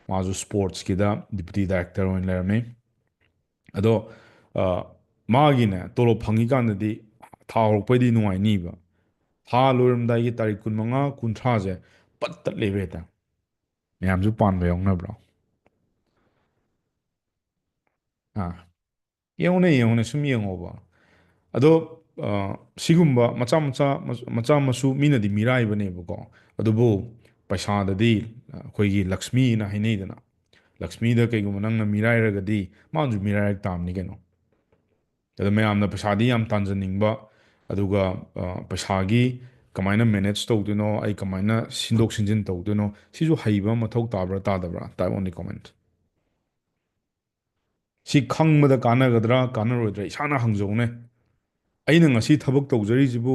ꯃꯥꯁꯨ sportsꯀꯤꯗ deputy director ꯑꯣꯏꯅ ꯂꯩꯔꯝꯃꯤ꯫ ꯑꯗꯣ ꯃꯥꯒꯤꯅꯦ ꯇꯣꯂꯣꯞ ꯐꯪꯉꯤꯀꯥꯟꯗꯗꯤ ꯊꯥ ꯍꯧꯔꯛꯄꯩꯗꯤ ꯅꯨꯡꯉꯥꯏꯅꯤꯕ, ꯊꯥ ꯂꯣꯏꯔꯝꯗꯥꯏꯒꯤ ꯇꯥꯔꯤꯛ ꯀꯨꯟꯃꯉꯥ ꯀꯨꯟꯊ꯭ꯔꯥꯁꯦ ꯄꯠ ꯇꯠꯂꯦꯕ ꯍꯦꯛꯇ꯫ ꯃꯌꯥꯝꯁꯨ ꯄꯥꯟꯕ ꯌꯥꯎꯅꯕ꯭ꯔꯣ? ꯑꯥ, ꯌꯦꯡꯉꯨꯅꯦ, ꯌꯦꯡꯉꯨꯅꯦ, ꯁꯨꯝ ꯌꯦꯡꯉꯣꯕ꯫ ꯑꯗꯣ ꯁꯤꯒꯨꯝꯕ ꯃꯆꯥ ꯃꯆꯥ, ꯃꯆꯥ ꯃꯁꯨ ꯃꯤꯅꯗꯤ ꯃꯤꯔꯥꯏꯕꯅꯦꯕꯀꯣ, ꯑꯗꯨꯕꯨ ꯄꯩꯁꯥꯗꯗꯤ ꯑꯩꯈꯣꯏꯒꯤ ꯂꯛꯁꯃꯤꯅ ꯍꯥꯏꯅꯩꯗꯅ, ꯂꯛꯁꯃꯤꯗ ꯀꯩꯒꯨꯝꯕ ꯅꯪꯅ ꯃꯤꯔꯥꯏꯔꯒꯗꯤ ꯃꯥꯅꯁꯨ ꯃꯤꯔꯥꯏꯔꯛ ꯇꯥꯕꯅꯤ ꯀꯩꯅꯣ꯫ ꯑꯗꯣ ꯃꯌꯥꯝꯅ ꯄꯩꯁꯥꯗꯤ ꯌꯥꯝ ꯇꯥꯟꯖꯅꯤꯡꯕ, ꯑꯗꯨꯒ ꯄꯩꯁꯥꯒꯤ ꯀꯃꯥꯏꯅ manage ꯇꯧꯗꯣꯏꯅꯣ, ꯑꯩ ꯀꯃꯥꯏꯅ ꯁꯤꯟꯗꯣꯛ ꯁꯤꯟꯖꯤꯟ ꯇꯧꯗꯣꯏꯅꯣ, ꯁꯤꯁꯨ ꯍꯩꯕ ꯃꯊꯧ ꯇꯥꯕ꯭ꯔꯥ ꯇꯥꯗꯕ꯭ꯔꯥ? Type on the comment꯫ ꯁꯤ ꯈꯪꯕꯗ ꯀꯥꯟꯅꯒꯗ꯭ꯔꯥ ꯀꯥꯟꯅꯔꯣꯏꯗ꯭ꯔꯥ ꯏꯁꯥꯅ ꯍꯪꯖꯧꯅꯦ꯫ ꯑꯩꯅ ꯉꯁꯤ ꯊꯕꯛ ꯇꯧꯖꯔꯤꯁꯤꯕꯨ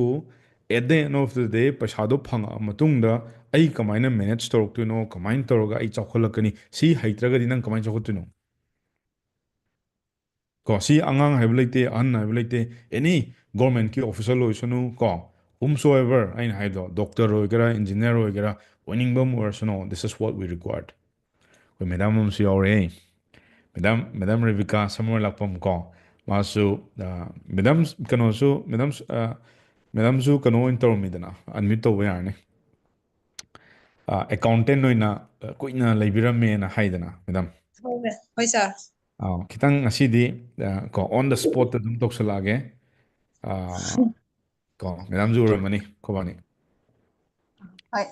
At the end of the day, ꯄꯩꯁꯥꯗꯣ ꯐꯪꯉꯛꯑ ꯃꯇꯨꯡꯗ ꯑꯩ ꯀꯃꯥꯏꯅ manage ꯇꯧꯔꯛꯇꯣꯏꯅꯣ, ꯀꯃꯥꯏꯅ ꯇꯧꯔꯒ ꯑꯩ ꯆꯥꯎꯈꯠꯂꯛꯀꯅꯤ, ꯁꯤ ꯍꯩꯇ꯭ꯔꯒꯗꯤ ꯅꯪ ꯀꯃꯥꯏꯅ ꯆꯥꯎꯈꯠꯇꯣꯏꯅꯣ? ꯀꯣ, ꯁꯤ ꯑꯉꯥꯡ ꯍꯥꯏꯕ ꯂꯩꯇꯦ, ꯑꯍꯟ ꯍꯥꯏꯕ ꯂꯩꯇꯦ, any government ꯀꯤ official ꯑꯣꯏꯁꯅꯨ, ꯀꯣ, whomsoever, ꯑꯩꯅ ꯍꯥꯏꯗꯣ, doctor ꯑꯣꯏꯒꯦꯔꯥ, engineer ꯑꯣꯏꯒꯦꯔꯥ, ꯑꯣꯏꯅꯤꯡꯕ ꯑꯃ ꯑꯣꯏꯔꯁꯅꯨ, this is what we required. ꯑꯩꯈꯣꯏ madam ꯑꯃꯁꯨ ꯌꯥꯎꯔꯦ, madam, madam ꯔꯦꯕꯤꯀꯥ ꯁꯃꯔꯂꯥꯛꯄꯝ, ꯀꯣ, ꯃꯥꯁꯨ, ꯑ, madam, ꯀꯩꯅꯣꯁꯨ, madam, ꯑ, madam ꯁꯨ ꯀꯩꯅꯣ ꯑꯣꯏꯅ ꯇꯧꯔꯝꯃꯤꯗꯅ, unmute ꯇꯧꯕ ꯌꯥꯔꯅꯤ꯫ ꯑ, accountant ꯑꯣꯏꯅ, ꯑ, ꯀꯨꯏꯅ ꯂꯩꯕꯤꯔꯝꯃꯦꯅ ꯍꯥꯏꯗꯅ, madam꯫ ꯍꯣꯏ, ꯍꯣꯏ, sir꯫ ꯑꯥ, ꯈꯤꯇꯪ ꯉꯁꯤꯗꯤ, ꯑ, ꯀꯣ, on the spot ꯇ ꯑꯗꯨꯝ ꯇꯧꯁꯜꯂꯛꯑꯒꯦ꯫ ꯑ, ꯀꯣ, madam ꯁꯨ ꯎꯔꯝꯃꯅꯤ, ꯑꯩꯈꯣꯏꯕꯥꯅꯤ꯫ ꯍꯣꯏ꯫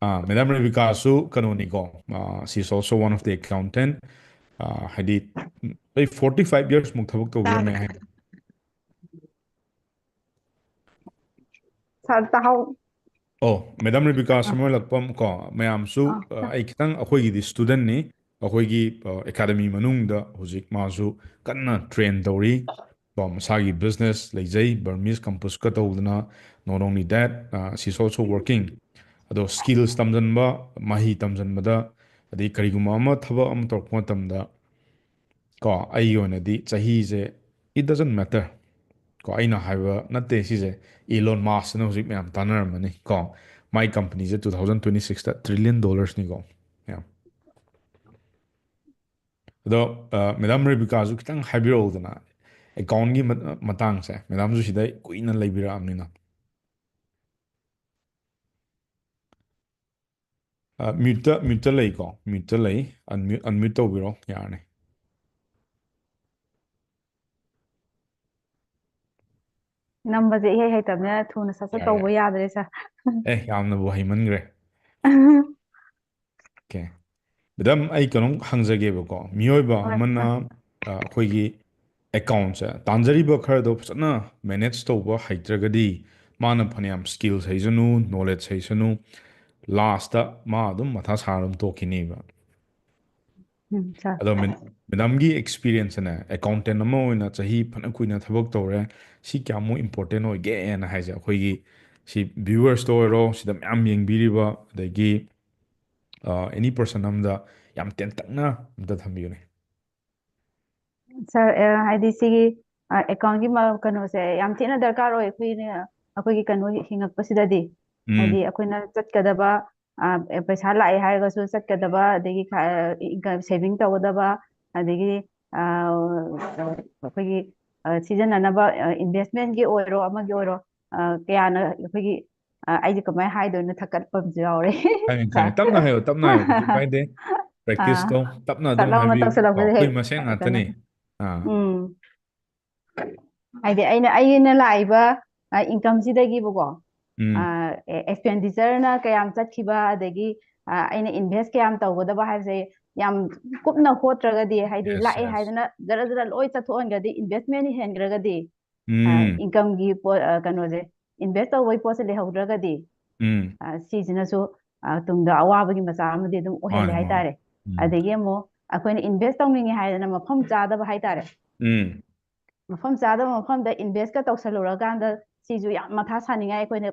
ꯑꯥ, madam ꯔꯦꯕꯤꯀꯥꯁꯨ ꯀꯩꯅꯣꯅꯤꯀꯣ, ꯑ, she is also one of the accountant꯫ ꯑ, ꯍꯥꯏꯗꯤ, ꯑꯩ forty five years ꯃꯨꯛ ꯊꯕꯛ ꯇꯧꯕꯤꯔꯝꯃꯦ ꯍꯥꯏ꯫ Sir, ꯇꯥꯍꯧ-, ꯑꯣ, madam ꯔꯦꯕꯤꯀꯥ ꯑꯥ꯫ ꯁꯃꯔꯂꯛꯄꯝ, ꯀꯣ, ꯃꯌꯥꯝꯁꯨ, ꯑꯥ꯫ ꯑ, ꯑꯩ ꯈꯤꯇꯪ, ꯑꯩꯈꯣꯏꯒꯤꯗꯤ student ꯅꯤ, ꯑꯩꯈꯣꯏꯒꯤ, ꯑ, academy ꯃꯅꯨꯡꯗ ꯍꯧꯖꯤꯛ ꯃꯥꯁꯨ ꯀꯟꯅ train ꯇꯧꯔꯤ꯫ ꯀꯣ, ꯃꯁꯥꯒꯤ business ꯂꯩꯖꯩ, Burmese compost ꯀ ꯇꯧꯗꯅ, not only that, ꯑ, she is also working꯫ ꯑꯗꯣ skills ꯇꯝꯖꯟꯕ, ꯃꯍꯩ ꯇꯝꯖꯟꯕꯗ, ꯑꯗꯩ ꯀꯔꯤꯒꯨꯝꯕ ꯑꯃ ꯊꯕꯛ ꯑꯃ ꯇꯧꯔꯛꯄ ꯃꯇꯝꯗ, ꯀꯣ, ꯑꯩꯒꯤ ꯑꯣꯏꯅꯗꯤ ꯆꯍꯤꯁꯦ, it doesn't matter꯫ ꯀꯣ, ꯑꯩꯅ ꯍꯥꯏꯕ ꯅꯠꯇꯦ ꯁꯤꯁꯦ, Elon Musk ꯅ ꯍꯧꯖꯤꯛ ꯃꯌꯥꯝ ꯇꯥꯟꯅꯔꯝꯃꯅꯤ, ꯀꯣ, ꯃꯥꯏ company ꯁꯦ two thousand twenty six ꯇ trillion dollars ꯅꯤꯀꯣ, ꯃꯌꯥꯝ꯫ ꯑꯗꯣ, ꯑ, madam ꯔꯦꯕꯤꯀꯥꯁꯨ ꯈꯤꯇꯪ ꯍꯥꯏꯕꯤꯔꯛꯎꯗꯅ, account ꯀꯤ ꯃ-, ꯃꯇꯥꯡꯁꯦ, madam ꯁꯨ ꯁꯤꯗ ꯀꯨꯏꯅ ꯂꯩꯕꯤꯔꯛꯑꯕꯅꯤꯅ꯫ ꯑ, mute ꯇ, mute ꯇ ꯂꯩꯀꯣ, mute ꯇ ꯂꯩ, unmute, unmute ꯇꯧꯕꯤꯔꯣ, ꯌꯥꯔꯅꯤ꯫ ꯅꯝꯕꯁꯦ ꯏꯍꯩ ꯍꯩꯇꯕꯅꯤꯅ ꯊꯨꯅ ꯁꯠ ꯁꯠ ꯌꯥꯔꯦ, ꯇꯧꯕ ꯌꯥꯔꯦ꯫ ꯌꯥꯗ꯭ꯔꯦ, sir꯫ ꯑꯦ, ꯌꯥꯝꯅꯕꯨ ꯍꯩꯃꯟꯈ꯭ꯔꯦ꯫ Okay꯫ Madam, ꯑꯩ ꯀꯩꯅꯣꯝ ꯍꯪꯖꯒꯦꯕꯀꯣ꯫ ꯃꯤꯑꯣꯏꯕ ꯍꯣꯏ, ꯑꯃꯅ, ꯍꯣꯏ꯫ ꯑ, ꯑꯩꯈꯣꯏꯒꯤ account ꯁꯦ, ꯇꯥꯟꯖꯔꯤꯕ ꯈꯔꯗꯣ ꯐꯖꯅ manage ꯇꯧꯕ ꯍꯩꯇ꯭ꯔꯒꯗꯤ, ꯃꯥꯅ ꯐꯅꯌꯥꯝ skills ꯍꯩꯁꯅꯨ, knowledge ꯍꯩꯁꯅꯨ, last ꯇ ꯃꯥ ꯑꯗꯨꯝ ꯃꯊꯥ ꯁꯥꯔ ꯑꯗꯨꯝ ꯇꯣꯛꯈꯤꯅꯦꯕ꯫ ꯎꯝ, sir꯫ ꯑꯗꯣ ꯃꯦ- ꯃꯦꯗꯥꯝꯒꯤ ꯑꯦꯛꯁꯄꯤꯔꯤꯌꯦꯟꯁꯅꯦ, ꯑꯦꯀꯥꯎꯟꯇꯦꯟ ꯑꯃ ꯑꯣꯏꯅ ꯆꯍꯤ ꯐꯅ ꯀꯨꯏꯅ ꯊꯕꯛ ꯇꯧꯔꯦ, ꯁꯤ ꯀꯌꯥꯃꯨꯛ ꯏꯝꯄꯣꯔꯇꯦꯟ ꯑꯣꯏꯒꯦꯅ ꯍꯥꯏꯁꯦ? ꯑꯩꯈꯣꯏꯒꯤ ꯁꯤ ꯚ꯭ꯌꯨꯋꯔꯁꯇ ꯑꯣꯏꯔꯣ, ꯁꯤꯗ ꯃꯌꯥꯝ ꯌꯦꯡꯕꯤꯔꯤꯕ, ꯑꯗꯒꯤ ꯑꯦꯅꯤ ꯄꯔꯁꯟ ꯑꯃꯗ ꯌꯥꯝ ꯇꯦꯟꯇꯛꯅ ꯑꯝꯇ ꯊꯝꯕꯤꯌꯨꯅꯦ꯫ Sir, ꯑ, ꯍꯥꯏꯗꯤ ꯁꯤꯒꯤ ꯑꯦꯀꯥꯎꯟꯒꯤ ꯀꯩꯅꯣꯁꯦ ꯌꯥꯝ ꯊꯤꯅ ꯗꯔꯀꯥꯔ ꯑꯣꯏ ꯑꯩꯈꯣꯏꯅ, ꯑꯩꯈꯣꯏꯒꯤ ꯀꯩꯅꯣ ꯍꯤꯡꯉꯛꯄꯁꯤꯗꯗꯤ꯫ ꯎꯝ ꯍꯥꯏꯗꯤ ꯑꯩꯈꯣꯏꯅ ꯆꯠꯀꯗꯕ, ꯑ, ꯄꯩꯁꯥ ꯂꯥꯛꯑꯦ ꯍꯥꯏꯔꯒꯁꯨ ꯆꯠꯀꯗꯕ, ꯑꯗꯒꯤ ꯁꯦꯚꯤꯡ ꯇꯧꯒꯗꯕ, ꯑꯗꯒꯤ ꯑ, ꯑꯩꯈꯣꯏꯒꯤ ꯑ, ꯁꯤꯖꯤꯟꯅꯅꯕ ꯏꯟꯚꯦꯁꯃꯦꯟꯒꯤ ꯑꯣꯏꯔꯣ, ꯑꯃꯒꯤ ꯑꯣꯏꯔꯣ, ꯑ, ꯀꯌꯥꯅ ꯑꯩꯈꯣꯏꯒꯤ, ꯑ, ꯑꯩꯁꯦ ꯀꯃꯥꯏꯅ ꯍꯥꯏꯗꯣꯏꯅꯣ, ꯊꯛꯀꯠꯄ ꯑꯃꯁꯨ ꯌꯥꯎꯔꯦ꯫ ꯈꯪꯉꯦ, ꯈꯪꯉꯦ꯫ ꯇꯞꯅ ꯍꯥꯏꯌꯣ, ꯇꯞꯅ ꯍꯥꯏꯌꯣ, ꯀꯩꯁꯨ ꯀꯥꯏꯗꯦ꯫ ꯑꯥ, ꯄ꯭ꯔꯦꯛꯇꯤꯁꯇꯣ ꯇꯞꯅ ꯑꯗꯨꯝ ꯇꯠꯂꯥꯎꯅ ꯍꯥꯏꯕꯤꯌꯨ꯫ ꯇꯧꯁꯜꯂꯛꯄꯗ ꯑꯩꯈꯣꯏ ꯍꯦꯛ ꯃꯁꯦꯟ ꯀꯩꯅꯣ꯫ ꯉꯥꯛꯇꯅꯤ꯫ ꯑꯥ꯫ ꯎꯝ꯫ ꯍꯥꯏꯗꯤ ꯑꯩꯅ, ꯑꯩꯅ ꯂꯥꯛꯏꯕ, ꯑ, ꯏꯟꯀꯝꯁꯤꯗꯒꯤꯕꯀꯣ, ꯎꯝ ꯑ, ꯑꯦ-, ꯑꯦꯛꯁꯄꯦꯟꯗꯤꯆꯔꯅ ꯀꯌꯥꯝ ꯆꯠꯈꯤꯕ, ꯑꯗꯒꯤ, ꯑ, ꯑꯩꯅ ꯏꯟꯚꯦꯁ ꯀꯌꯥꯝ ꯇꯧꯒꯗꯕ ꯍꯥꯏꯕꯁꯦ ꯌꯥꯝ ꯀꯨꯞꯅ ꯍꯣꯠꯇ꯭ꯔꯒꯗꯤ, ꯍꯥꯏꯗꯤ ꯌꯦꯁ ꯂꯥꯛꯑꯦ ꯌꯦꯁ ꯍꯥꯏꯗꯅ ꯖꯔ ꯖꯔ ꯂꯣꯏ ꯆꯠꯊꯣꯛꯍꯟꯈ꯭ꯔꯗꯤ, ꯏꯟꯚꯦꯁꯃꯦꯟ ꯍꯦꯟꯈ꯭ꯔꯒꯗꯤ, ꯑ, ꯎꯝ ꯏꯟꯀꯝꯒꯤ ꯄꯣꯠ, ꯑ, ꯀꯩꯅꯣꯁꯦ, ꯏꯟꯚꯦꯁ ꯇꯧꯕꯒꯤ ꯄꯣꯠꯁꯦ ꯂꯩꯍꯧꯗ꯭ꯔꯒꯗꯤ, ꯎꯝ ꯑ, ꯁꯤꯁꯤꯅꯁꯨ, ꯑ, ꯇꯨꯡꯗ ꯑꯋꯥꯕꯒꯤ ꯃꯆꯥꯛ ꯑꯃꯗꯤ ꯑꯗꯨꯝ ꯑꯣꯏꯍꯜꯂꯦ ꯃꯥꯅꯦ ꯃꯥꯅꯦ ꯍꯥꯏꯇꯥꯔꯦ꯫ ꯎꯝ ꯑꯗꯒꯤ ꯑꯃꯨꯛ ꯑꯩꯈꯣꯏꯅ ꯏꯟꯚꯦꯁ ꯇꯧꯅꯤꯡꯉꯦ ꯍꯥꯏꯗꯅ ꯃꯐꯝ ꯆꯥꯗꯕ ꯍꯥꯏꯇꯥꯔꯦ꯫ ꯎꯝ ꯃꯐꯝ ꯆꯥꯗꯕ ꯃꯐꯝꯗ ꯏꯟꯚꯦꯁꯀ ꯇꯧꯁꯜꯂꯨꯔꯀꯥꯟꯗ, ꯁꯤꯁꯨ ꯌꯥꯝ ꯃꯊꯥ ꯁꯥꯅꯤꯡꯉꯥꯏ, ꯑꯩꯈꯣꯏꯅ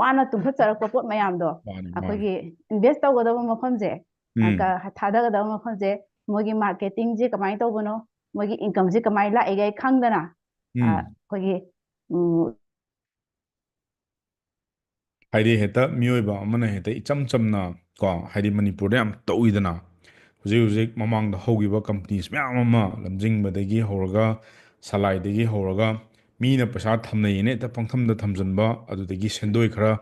ꯋꯥꯅ ꯇꯨꯝꯈꯠꯆꯔꯛꯄ ꯄꯣꯠ ꯃꯌꯥꯝꯗꯣ, ꯃꯥꯅꯦ ꯃꯥꯅꯦ ꯑꯩꯈꯣꯏꯒꯤ ꯏꯟꯚꯦꯁ ꯇꯧꯒꯗꯕ ꯃꯐꯝꯁꯦ, ꯎꯝ ꯀ-, ꯊꯥꯗꯒꯗꯕ ꯃꯐꯝꯁꯦ, ꯃꯣꯏꯒꯤ ꯃꯥꯔꯀꯦꯇꯤꯡꯁꯦ ꯀꯃꯥꯏꯅ ꯇꯧꯕꯅꯣ, ꯃꯣꯏꯒꯤ ꯏꯟꯀꯝꯁꯦ ꯀꯃꯥꯏꯅ ꯂꯥꯛꯏꯒꯦ ꯈꯪꯗꯅ, ꯑ, ꯎꯝ ꯑꯩꯈꯣꯏꯒꯤ, ꯎꯝ, ꯍꯥꯏꯗꯤ ꯍꯦꯛꯇ ꯃꯤꯑꯣꯏꯕ ꯑꯃꯅ ꯍꯦꯛꯇ ꯏꯆꯝ ꯆꯝꯅ ꯀꯣ, ꯍꯥꯏꯗꯤ ꯃꯅꯤꯄꯨꯔꯗ ꯌꯥꯝ ꯇꯧꯏꯗꯅ, ꯍꯧꯖꯤꯛ ꯍꯧꯖꯤꯛ ꯃꯃꯥꯡꯗ ꯍꯧꯈꯤꯕ ꯀꯝꯄꯅꯤꯁ ꯃꯌꯥꯝ ꯑꯃ, ꯂꯝꯖꯤꯡꯕꯗꯒꯤ ꯍꯧꯔꯒ, ꯁꯂꯥꯏꯗꯒꯤ ꯍꯧꯔꯒ, ꯃꯤꯅ ꯄꯩꯁꯥ ꯊꯝꯅꯩꯌꯦꯅ ꯍꯦꯛꯇ ꯄꯪꯊꯝꯗ ꯊꯝꯖꯤꯟꯕ, ꯑꯗꯨꯗꯒꯤ ꯁꯦꯟꯗꯣꯏ ꯈꯔ